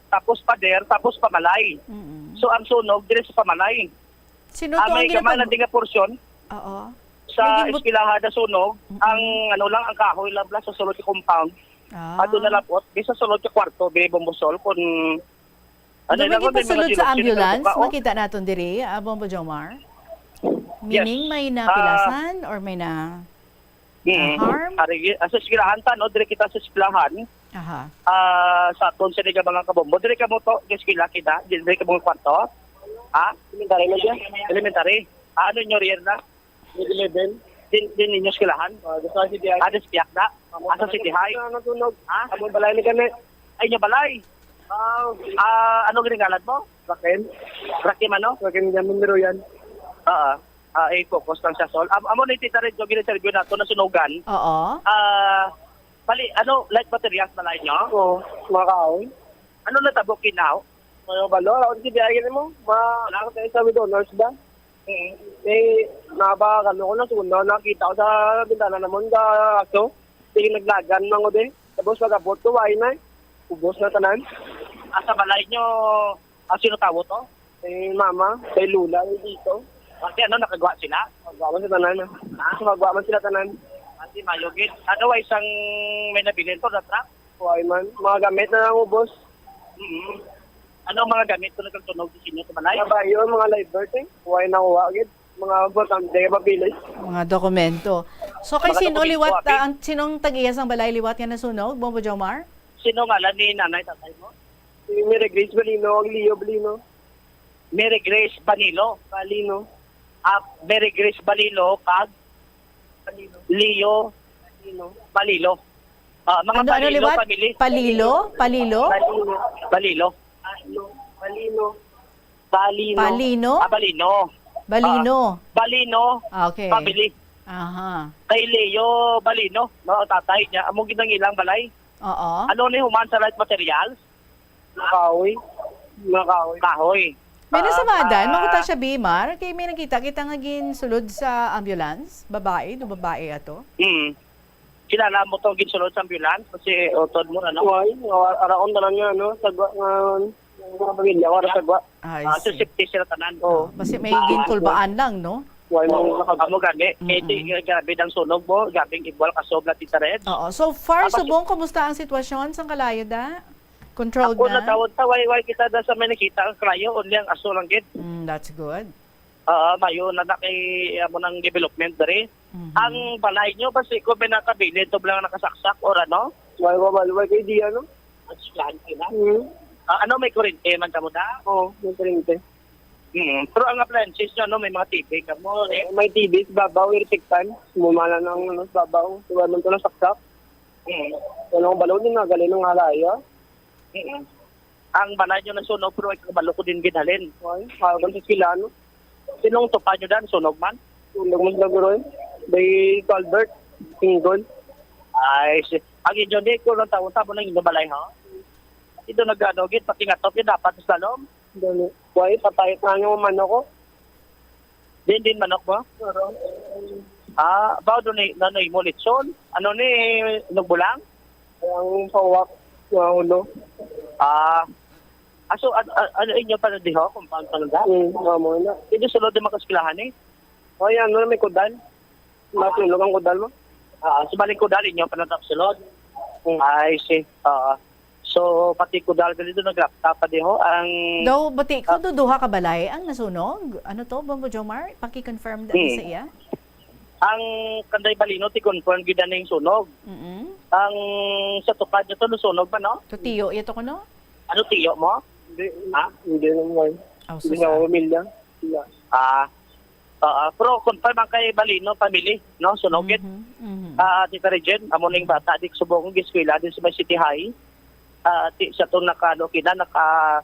tapos pader, tapos pamalay. Mm-mm. So, ang sunog, dire sa pamalay. Sino Ah, to may ang gamay ginapan-, lang di nga porsyon Oo. sa Naging but- eskwelahan na sunog, Mm-mm. ang ano lang, ang kahoy lang bla sa sulod sa compound. Ah. Ato na lapot, di sa sulod sa kwarto, di bombosol, kung Ano Doon lang, may may mga gipasulod sa sinusino ambulance, ka, oh. Makita naton diri, ah, Bombo Jomar? Yes. Meaning, may Ah. napilasan or may na- Mm. Harm? Ari, ah, sa eskwelahan ta, no? Dire kita sa eskwelahan. Aha. Ah, sa aton sini nga mga kabombo. Dire ka mo to, sa eskwela kita. Dire ka mo kwarto. Ha? Elementary na siya. Elementary. Ah, ano inyo year na? Grade eleven. Din, din ninyo eskwelahan? Ah, gusto kasi di Ah, di sa Piak na? Asa City High? Ano tunog? Ha? Among balay ni kani. Ay, inyo balay? Ah, ano giningalan mo? Rakim. Rakim ano? Rakim Jamin Royan. Oo. Ah, eh, focus lang siya, Sol. Am-, amo ni Tita Red, yung gina-interview nato na sunugan. Oo. Ah, bali, ano, light materials na line nyo? Oo, mga kahoy. Ano na tabo kinaw? Mga balo, ako si biyahe mo. Ma, ako tayo sa with honors ba? Mm. Eh, naba, ano ko na, sundo, nakita ko sa bintana naman, sa aso. Sige, naglagan man ko din. Tapos pag-abot ko, why na eh. Ubos na tanan. Ah, sa balay nyo, ah, sino tawo to? Eh, mama, kay Lula, eh, dito. Kasi ano, nakagwa sila? Magwa man sa tanan, ah. Ah? Magwa man sila tanan. Ati, mayo gid. Ano, way sang may nabilin to na truck? Why man? Mga gamit na lang ubos. Mm. Ano ang mga gamit ko nagkatunog sa inyo sa balay? Mga bayo, mga live birth, eh. Why nakuha, gid? Mga importante, papilis. Mga dokumento. So, kay Mga sino dokumento, liwat, abi. Ah, ang, sinong tag-iya sang balay liwat nga nasunog, Bombo Jomar? Sino ngalan ni nanay, tatay mo? Si Mary Grace Balino, ang Leo Balino. Mary Grace Banilo. Balino. Ah, Mary Grace Balilo, kag Balino. Leo Balino. Balilo. Ah, mga Ano, ano Balilo liwat? family. Palilo? Palilo? Balino. Balilo. Balino. Balino. Balino. Palino? Ah, Balino. Balino. Ah, Balino Ah, okay. family. Aha. Kay Leo Balino, no, tatay niya, amo gid ang ilang balay. Oo. Ano ni human sa light materials? Kahoy. Mga kahoy. Kahoy. May Ah, nasamadan, ah. Makuta siya, Bimar, kay may nakita kita nga ginsulod sa ambulance, babae, do babae ato? Mm. Kilala mo to ginsulod sa ambulance kasi utod mo, ano? Why? Ara-, araon tanan nga, ano, sagwa nga, mga pamilya, wala sagwa. I Ah, so see. safety sila tanan. Oo. Basi may Ah, ginkulbaan lang, no? Why mo Oo, nakag- amo gani. Mm-mm. Eh, di, grabe ang sunog mo, grabe ang ibwal ka sobra, Tita Red. Oo. So far, Ah, basi- subong, kumusta ang sitwasyon sa Kalayo, da? Controlled Ako na? natawag ta, way, way kita da sa may nakita ang Kalayo, only ang aso lang gid. Mm, that's good. Oo, mayo na na kay amo nang development diri. Mhm. Ang balay nyo, basi ko may nakabilin, to lang nakasaksak or ano? Wala ko, wala ko idea, no? Mas plan sila. Hmm. Ah, ano, may kurente man kamo da? Oo, may kurente. Mm. Pero ang appliances nyo, ano, may mga T V kamo, eh? May T V sa babaw, electric fan. Mumala ng, ano, sa babaw. Diba, man to nasaksak? Mm. Wala akong balon, yung nagali ng halaya. Mm. Ang balay nyo nasunog, pero ay kabalo ko din ginhalin. Ay, parang sa sila, no? Sinong tupa nyo dan? Sunog man? Sunog man sila, bro, eh. May culvert, single. Ay, si, ang inyo ni, kung ang taon, tabo ng inyong balay, ha? Ito nag-ano, gid, pati nga top, yun dapat sa lalom. Dali. Why, patay na yung umano ko. Din, din manok mo? Pero, Ah, bao doon ni, ano, imo litson? Ano ni, nagbulang? Ang pawak, nga ulo. Ah, aso, an-, an-, ano inyo pa na diho? Compound pa na da? Hmm, nga mo na. Hindi sulod din makaskilahan eh. O, yan, ano, may kudan. Matulog ang kudan mo? Ah, so balik kudan inyo pa na sulod? Hmm. I see. Oo. So, pati kudan ka dito, nagrapta pa diho. Ang Daw, bati ko, Ah. do duha ka balay ang nasunog. Ano to, Bombo Jomar? Paki-confirm dali Hmm. sa iya. Ang Kanday Balino, ti confirm gid na yung sunog. Mm-mm. Ang sa tukad nito, nasunog pa, no? To tiyo, ito ko, no? Ano tiyo mo? Hindi, Ha? hindi naman. Oh, Hindi susa. na ako pamilya. Sila. Ah, ah, pero confirm ang kay Balino family, no? Sunog gid. Mhm, mhm. Ah, Tita Regine, amo ning bata, di subong giskwela din sa may City High. Ah, ti, sa tong nakano, kina, naka,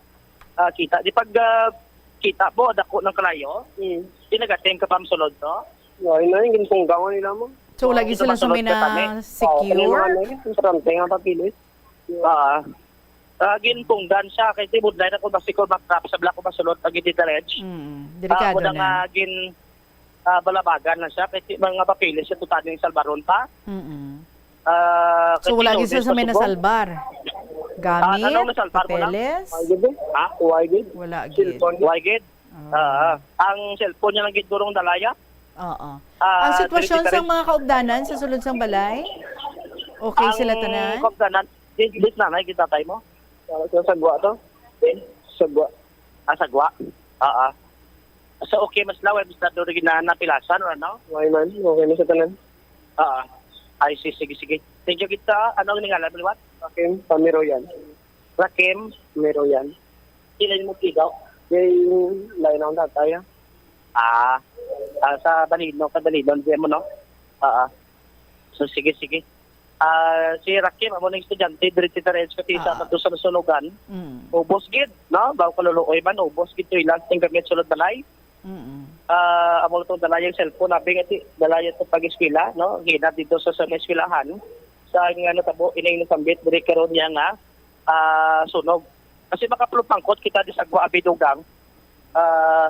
ah, kita. Di pag, ah, kita mo, dako ng kalayo, Mm. di nagating ka pa masulod, no? Ay, na, yung ginpunggangan nila mo. So, lagi Ito sila sa masulod may ka kami. na Oo, kami secure? mga ano, yung importante nga papilis. Ah, ah, ginpunggan siya, kay ti budlay na kung basi ko matrap sa black ko masulod pag hindi diretso. Mm, Ah, delikado ako na na. nga gin, ah, balabagan na siya, kay ti mga papilis siya, tutaning salbaron pa. Mm-mm. Ah, So, kay wala ti gid sila Lourdes sa may Pasubong. nasalbar? Ah, Gamit? anong nasalbar mo lang? Papeles? Why gid? Ha? Why gid? Wala gid. Cellphone. Why gid? Ah. Ah, ang cellphone niya lang gid durong dalaya. Oo. Ah, Ang sitwasyon diri sa sa mga kaupdanan sa sulod sang balay? Okay sila Ang tanan? kaupdanan, di, di nanay, gitatay mo? Ah, sa sagwa to? Sagwa. Ah, sagwa? Oo. So, okay, mas laway, mas naduri na napilasan, or ano? Okay man, okay na sa tanan. Oo. Ay, si-, sige, sige. Thank you kita. Ano ang ngalan mo liwat? Rakim Pamiroyan. Rakim? Pamiroyan. Sila yung magtigaw? Kay lain akong tatay, ah. Ah, ah, sa Balino, sa Balino, di mo, no? Ah, ah. So, sige, sige. Ah, si Rakim, amo nang estudyante, diri sa Tares, kasi sa Ah. Mato sa Masunugan. Mm. Ubos gid, no? Bago kaluluoy man, ubos gid to ilang sing gamit sulod balay. Mm. Ah, amo tong dala yung cellphone, abi nga ti, dala yung sa pag-eskwela, no? Hinat dito sa, sa eskwelahan. Sa nga natabo, ining nasambit, diri karon niya nga, ah, sunog. Kasi makapulupangkot kita di sa Agwa Abidugang, ah,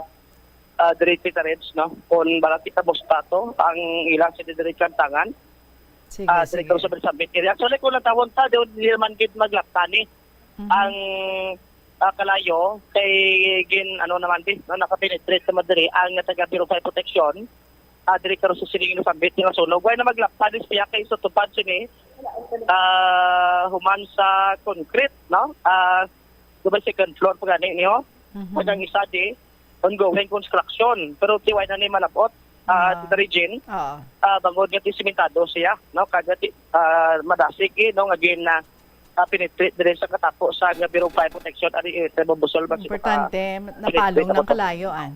ah, diri sa Tares, no? Kung balat kita bosta to, ang ilang sa diri kantangan, Sige, ah, diri sige. karon sa Sabit area. Actually, kung natawon ta, di, di naman gid maglapta ni. Mhm. Ang, ah, kalayo kay gin, ano naman, di, no, nakapenetrate sa madiri ang taga Bureau of Fire Protection, ah, diri karon sa sining nasambit nga sunog. Way na maglapta ni siya kay sa tupad sini, ah, human sa concrete, no? Ah, diba, second floor pa gani niyo? Mhm. Pag ang isa di, ongoing construction, pero ti way na ni malabot, ah, Ah. Tita Regine, Oo. ah, bangod nga ti simentado siya, no? Kag ti, ah, madasig, eh, no, nga gin, ah, ah, penetrate diri sa katapo sa nga Bureau of Fire Protection, ari, eh, sa Bobosol, basi ko ka Importante, penetrate napalong sa lang bottom. kalayo, ah.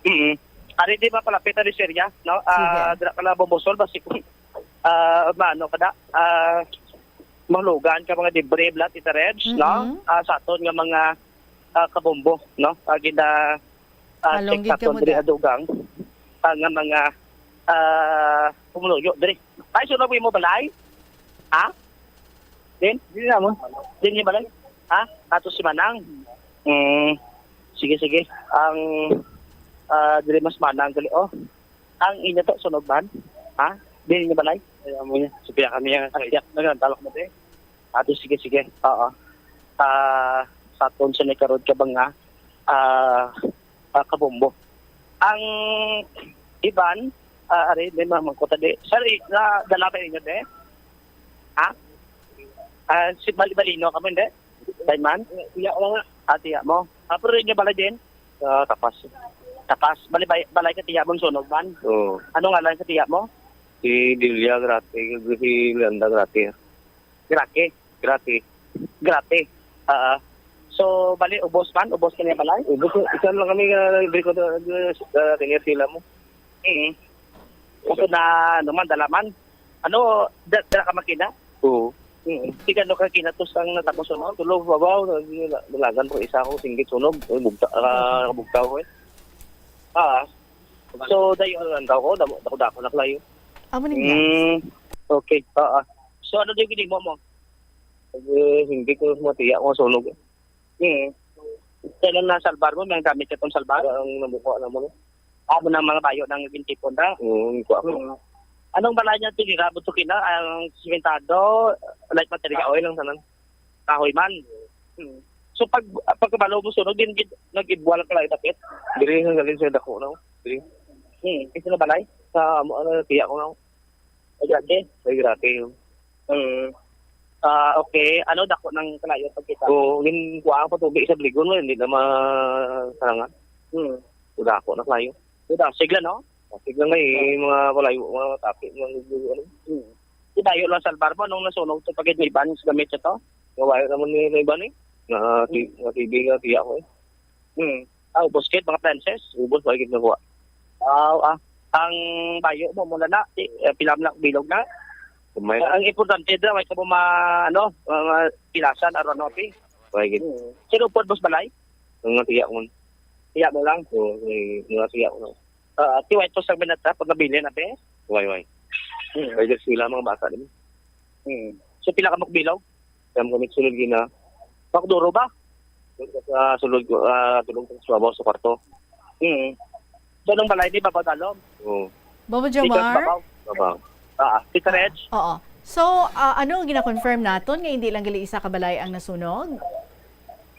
Mm. Ari di mapalapit ari sa area, no? Ah, Sige. dira ka lang Bobosol, basi kung, ah, maano ka da, ah, mahulugan ka mga debris, bla, Tita Reg, no? Mm-mm. Ah, sa aton nga mga, ah, kabombo, no? Ah, gina, ah, Halong check gid sa kamo aton diri da. Adugang, ah, nga mga, ah, pumuluyo diri. Ay, sunog mo balay? Ha? Din? Dili na mo. Din yung balay? Ha? Ato si Manang. Mm, sige, sige. Ang, ah, diri mas Manang gali, oh. Ang inyo to, sunog man? Ha? Din yung balay? Ay, amo niya. Supiya kami ang kaya. Nagandalak mo, te. Ato, sige, sige. Oo. Ah, sa aton sa may karod ka ba nga, ah, ah, kabombo. Ang iban, ah, ari, may mga mangkuta di. Sir, i-, na, dala ba ninyo, de? Ha? Ah, si Bali-, Balino kamo, hindi? Dayman? Iya ko nga. Ah, tiya mo. Ah, pero inyo bala din? Sa Tapas. Tapas. Bali, bay-, balay ka tiya mo, sunog man? Oo. Ano ngalan sa tiya mo? Si Delia Grate, si Leanda Grate. Grate? Grate. Grate. Ah, ah. So, bali, ubos man? Ubos ka niya balay? Ubos, isa lang kami nga nagdriko na, uh, kanya sila mo. Mm. Kaso na, ano man, dala man. Ano, da-, dala ka makina? Oo. Mm. Sige, ano ka kinatos ang natapos, ano? Tulo, babaw, nag-, dalagan ko isa ko, singgit sunog. Ay, bugta, ah, bugta ko eh. Ah. So, dayon ang tao ko, damo, dako-dako na kalayo. Amo ni nga. Mm, okay. Ah, ah. So, ano daw ginimo mo? Eh, hindi ko matiya kung sunog. Hmm. Kailan na salbar mo? May gamit ka tong salbar? Ang namukuha na mo, no? Amo ng mga bayo ng gintipon na? Oo, ang kuha ko. Hmm. Anong balay niya tinira? Buto kina? Ang simentado, light material? Kahoy lang tanan. Kahoy man. Hmm. So, pag, pagkabalo mo sunog, din gid, nag-ibwal ka lang dapit? Diri nga galing sa dako, no? Diri. Hmm. Isa na balay? Sa, ano, tiya ko, no? Ay, grabe. Ay, grabe. Hmm. Ah, okay. Ano, dako ng kalayo pagkita? Oo, gin-, kuha ang patubi sa Baligon, wala, hindi na masarangan. Hmm. Dako na kalayo. Dako, sigla, no? Sigla nga, eh, mga kalayo, mga tapi, mga, ano. Hmm. Di bayo lang salbar mo nung nasunog to pag may ban sa gamit sa to? Nga bayo naman ni, ni ban, eh. Nga, ti-, Hmm. nga T V nga, tiya ko, eh. Hmm. Ah, ubos kit, mga appliances? Ubos, bayo kit nakuha. Ah, ah. Ang bayo mo, mula na, ti-, eh, pila man lang bilog na? Kumay. Ang importante dira, may ka mo ma-, ano, ma-, ma-, pilasan, aron ano, pi? May gid. Hmm. Sino pod, boss, balay? Ang mga tiya ko. Tiya mo lang? Oo, may mga tiya ko. Ah, ti, way to sa minata, pag nabilin, ate? Way, way. Hmm. Kaya sila, mga bata din. Hmm. So, pila ka mo bilog? Kaya mo kami sulod gina. Makduro ba? Sa sulod ko, ah, tulog sa suwabaw sa kwarto. Hmm. So, nung balay ni Baba Dalom? Oo. Bobo Di ka Jomar? Babaw? Babaw. Ah, Tita Reg? Oo. So, ah, ano ang gina-confirm naton nga hindi lang gali isa ka balay ang nasunog?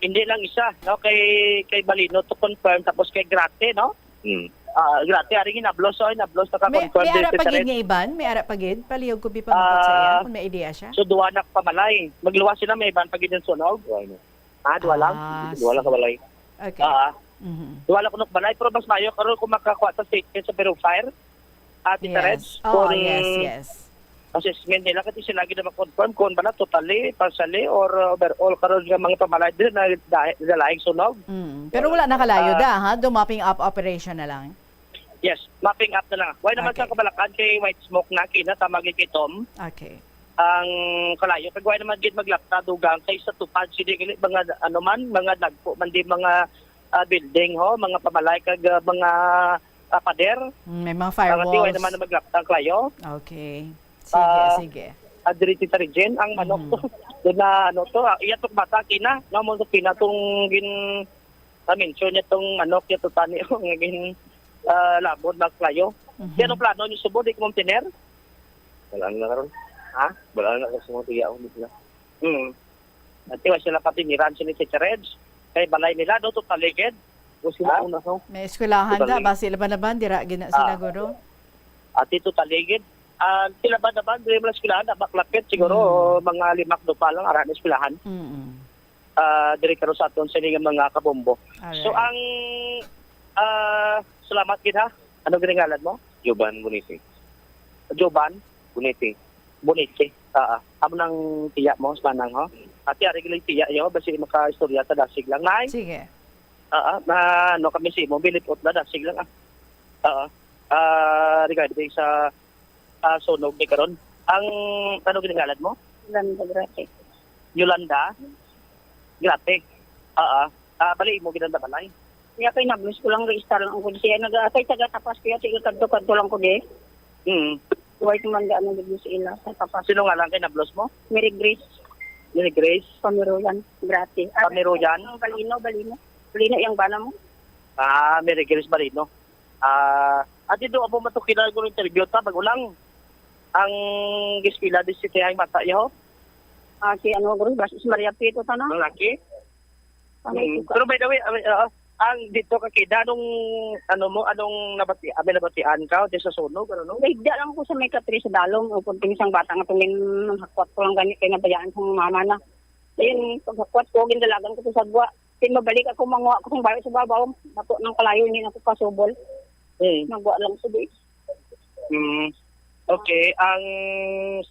Hindi lang isa, no? Kay, kay Balino to confirm, tapos kay Grate, no? Hmm. Ah, Grate, ari hinablos, oh, hinablos, May, naka-confirm may din ara si pa gid Therese. Nga iban? May ara pa gid? Palihog ko bi pa makot sa iya, Ah, kung may idea siya. So, duwa na ka balay. Magluwas sila, may iban pa gid yung sunog. Duwa na. Ah, duwa lang? Ah, Duwa lang sige. Ka balay. Okay. Ah, Mhm. Duwa lang kuno ka balay, pero mas mayo karon kung makakuha ta statement sa Bureau of Fire. Ah, Tita Reg, Yes. Oo, kung yes, yes. assessment nila, kasi sila gid ang ma-confirm kung bala totally, partially, or, uh, overall karon nga mga pamalay diri na dahil sa laing sunog. Mm. Pero wala na kalayo Ah. da, ha? Do mopping up operation na lang. Yes, mopping up na lang. Why naman Okay. sa kabalakan kay white smoke na kina tama gid kay Tom? Okay. Ang kalayo kay why naman gid maglapta dugang kay sa tupad sini gali mga ano man, mga dagko man di mga, ah, building ho, mga pamalay kag, ah, mga, ah, pader. Mm, may mga Ang ati why firewalls. naman na maglapta ang kalayo. Okay. Sige, Ah, sige. ah, diri sa region, ang manok Mhm. to. Doon na, ano to, ah, iya to bata kina, no, mo to kina tong gin-, ah, mention niya tong manok, niya to tani, oh, nga gin-, ah, labod na kalayo. Mhm. Di, anong plano niyo subod, di ko ma'am tiner? Wala na karon. Ha? Wala na kasi mga tiyaon nila. Hmm. Ati, wa sila patiniran sila sa charge. Kay balay nila, do, to paligid. O sila Ha? una, ho? May eskwelahan Totally. da, ba sila ba naman, dira gina sila, Ah. guro? Ati, to paligid. Ah, sila ba naman, diri mo eskwelahan, na baklapit, siguro, Hmm. mga limak do pa lang, ara na eskwelahan. Mm-mm. Ah, diri karon sa aton, sini nga mga kabombo. Alright. So, ang, ah, salamat gid, ha? Ano gid ang ngalan mo? Joban Bonete. Joban? Bonete. Bonete. Ah, ah. Amo nang tiya mo, sa manang, ho? Ati, ari gid ang tiya niyo, basi makaistorya ta, dasig lang. Nay? Sige. Ah, ah, na, ano kami sa imo, bilipot na, dasig lang, ah. Ah, ah. Ah, regarding sa, ah, sunog ni karon. Ang, ano gid ang ngalan mo? Yolanda Grate. Yolanda? Grate. Ah, ah. Ah, bali, imo gid ang balay? Kaya kay nablos ko lang, register lang ko siya. Nag-, kay taga Tapas kaya, sige, kadto-kadto lang ko di. Mm. Why ko man gaano gid sa ila, sa Tapas. Sino nga lang kay nablos mo? Mary Grace. Mary Grace? Pamirulan, Grate. Ah, Pamirulan? Ang Balino, Balino. Balino yung bana mo? Ah, Mary Grace Balino. Ah, ati do amo man to kina guro interview ta, bago lang. Ang gispila di si Tiyay Mata, yo? Ah, si ano, guro, basta si Maria Pito, ta, no? Ang laki? Ang Mm. ito ka. Pero by the way, ah, ah, ang dito ka kida, anong, ano mo, anong nabati-, ah, may nabatian ka, di sa sunog, ano, no? Nahigda lang ko sa may katri sa dalom, o kung isang bata nga tungin, hakwat ko lang gani, kay nabayaan kong mama na. Then, paghakwat ko, gindalagan ko to sa gwa. Then, mabalik ako, manguha ko kung bayo sa babaw, bato ng kalayo, hindi na ko kasubol. Mm. Nagwa lang sa di. Mm. Okay, ang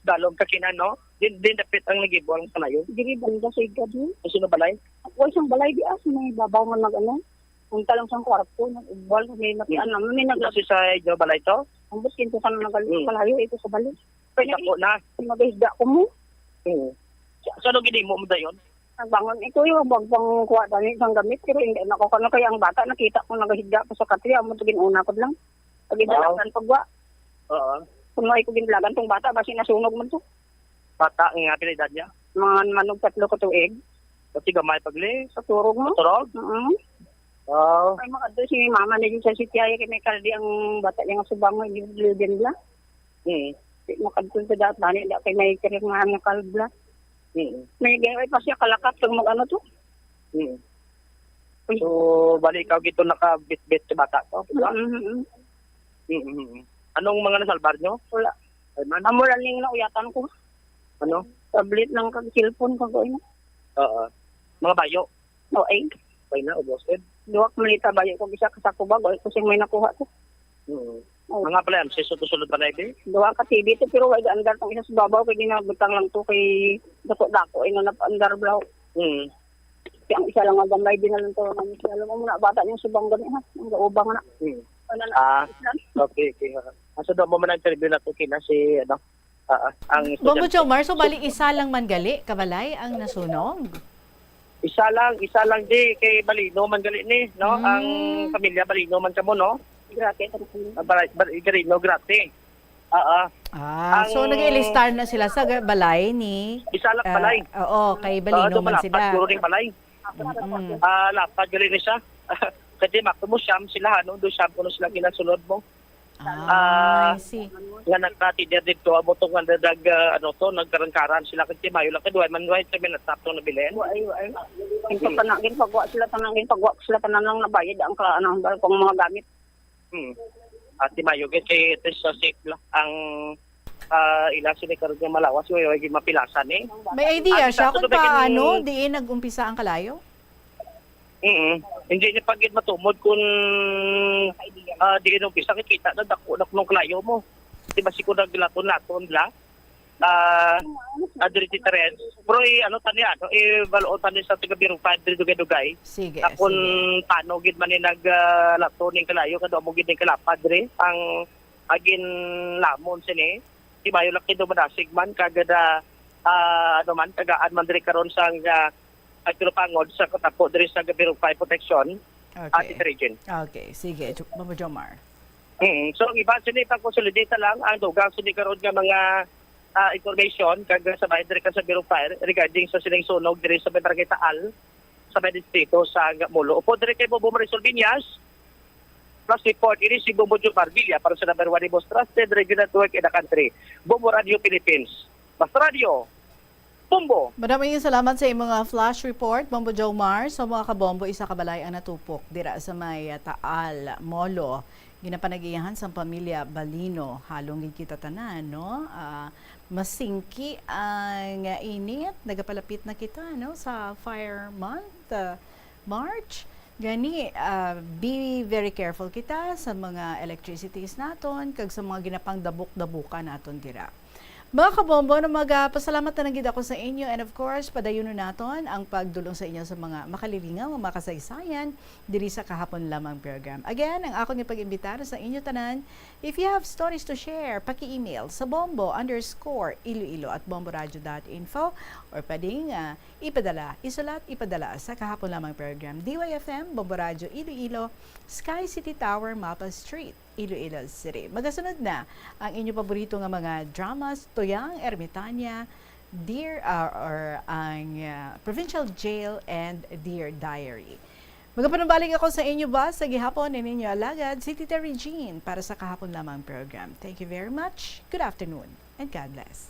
dalom ka kina, no? Din, din dapit ang nagibo ang kalayo. Diri banda sa igad, no? Ang sino balay? Ako isang balay di as, may babaw nga nag ano. Punta lang sa kwarto, nag-ugbal, may napian Mm. naman, may nag- Kasi sa inyo balay to? Ang bus, kinto sa mga gal-, Mm. kalayo, ito sa balay. Kaya Ito po na. Nag-isda ko mo. Mm. Sa, sa ano gini mo mo dayon? Nagbangon ito yung wag pang kuha dani sang gamit, pero hindi na ko kano kaya ang bata nakita ko nagahigda ko sa katri, amo to ginuna ko lang. Pag Wow. idalagan pagwa. Oo. Kung may ko ginlagan tong bata, basi nasunog man to. Bata nga pila edad niya? Mga manong tatlo ka tuig. Pati gamay pagli? Sa turog mo? Turog? Mm. Wow. Ay, makadto si mama na yun sa sitya, kay may kaldi ang bata niya nga subang, hindi din lang. Mm. Di makadto sa dapat, dani, da kay may kiri nga ano, kalbla. Mm. May gay, ay, pa siya kalakat kung mag-ano to. Mm. Uy. So, bali ikaw gito nakabitbit sa bata to? Mm, mm, mm. Mm, mm, mm. Anong mga nasalbar nyo? Wala. Ay, man. Amo lang ning nauyatan ko. Ano? Tablet lang kag cellphone ko, ano. Oo. Mga bayo? O, ay. Ay na, ubos, eh. Duwa ka malita bayo ko, isa ka sako bag, ay, kusing may nakuha to. Mm. Oh. Mga pala, M C S, ito sulod pa na, eh. Duwa ka T V to, pero wala andar tong isa sa babaw, kay ginabutang lang to kay dako-dako, ino na andar blaw. Mm. Kaya ang isa lang nga gamay, di na lang to, ang isa lang mo na, bata niya subang gani, ha? Ang gaubang na. Mm. Ano na, Ah, isa lang. Okay, okay. Asa daw mo man ang interview na to, kina si, ano? Ah, ah, ang Bombo estudyante. Jomar, so bali isa lang man gali, kabalay, ang nasunog? Isa lang, isa lang di, kay Balino man gali ni, no? Mm. Ang pamilya Balino man kamo, no? Grate, ang pamilya. Ah, balay, balay, Garino, Grate. Ah, ah. Ah, so Ang nag-ilistar na sila sa ga-, balay ni, Isa lang ah, balay. Oo, kay Ah, Balino doon man pala, sila. Pagpuro ding balay. Mm-mm. Ah, lapad gali ni siya. Kasi mako mo siyam sila, ano? Do siyam kuno sila ginasulod mo. Ah, Ah, I see. Nga nagkatider dito, amo tong nga nag-, ah, ano to, nagkarangkaran sila kasi mayo lang kay duway man, duway kami natap to nabilin. Wa ay, wa ay. Ito pa na, ginpagwa sila, tanan, ginpagwa sila, tanan lang nabayad ang ka-, ano, kung mga gamit. Hmm. At si mayo, kay, kay, ito sa safe lang. Ang, ah, ila sila karon nga malawas, way, way, mapilasan eh. May idea Ang siya isa kung to, paano, ni diin nag-umpisa ang kalayo? Mm. Hindi niya pa gid matumod kung, ah, di inong bisa kikita na dako na kuno ang kalayo mo. Di ba si ko naglaton-laton la? Ah, adri ti Terence. Pero i-, ano tani, ano, ibaluon tani sa taga Bureau five diri dugay-dugay. Sige, Akon sige. Tano gid man ni nag, ah, lato ning kalayo, kado amo gid ning kalapad diri. Ang agin lamon sini, di mayo lang kindo manasig man, kag da, ah, ano man, tagaan man diri karon sang, ah, agtulupangod sa katapo diri sa Bureau five Protection, Okay. Ate Regine. Okay, sige, Jo-, Mama Jomar. Mm. So, ang iba sini, pag-consolidate lang ang dugang sini karon nga mga, ah, information kag sa bahin diri ka sa Bureau of Fire regarding sa sining sunog diri sa may Barangay Taal, sa may distrito sa Molo. Upo diri kay Bobo Marisol Viñas. Plus report, ini si Bombo Jomar Villa para sa number one most trusted radio network in the country, Bombo Radio Philippines. Mas Radio, Bombo! Madaming salamat sa imong, ah, flash report, Bombo Jomar. So, mga kabombo, isa ka balay ang natupok dira sa may, ah, Taal, Molo. Ginapanagihan sang pamilya Balino. Halong gid kita tanan, no? Ah, masingki ang init. Nagapalapit na kita, no, sa Fire Month, ah, March. Gani, ah, be very careful kita sa mga electricities naton kag sa mga ginapangdabok-dabukan naton dira. Mga kabombo, no, magapasalamat na lang gid ako sa inyo, and of course, padayunon naton ang pagdulong sa inyo sa mga makalilingaw nga mga kasaysayan diri sa Kahapon Lamang program. Again, ang akon nga pag-imbitar sa inyo tanan, if you have stories to share, paki-email sa bombo underscore iloilo at bomboradio dot info, or pwedeng, ah, ipadala, isulat, ipadala sa Kahapon Lamang program, D Y F M, Bombo Radio Iloilo, Sky City Tower, Mapa Street, Iloilo City. Magasunod na ang inyo paborito nga mga dramas, Toyang, Ermitania, Dear, uh, or ang, uh, Provincial Jail, and Dear Diary. Magapanumbalik ako sa inyo ba sa gihapon ni ninyo alagad, si Tita Regine, para sa Kahapon Lamang program. Thank you very much. Good afternoon and God bless.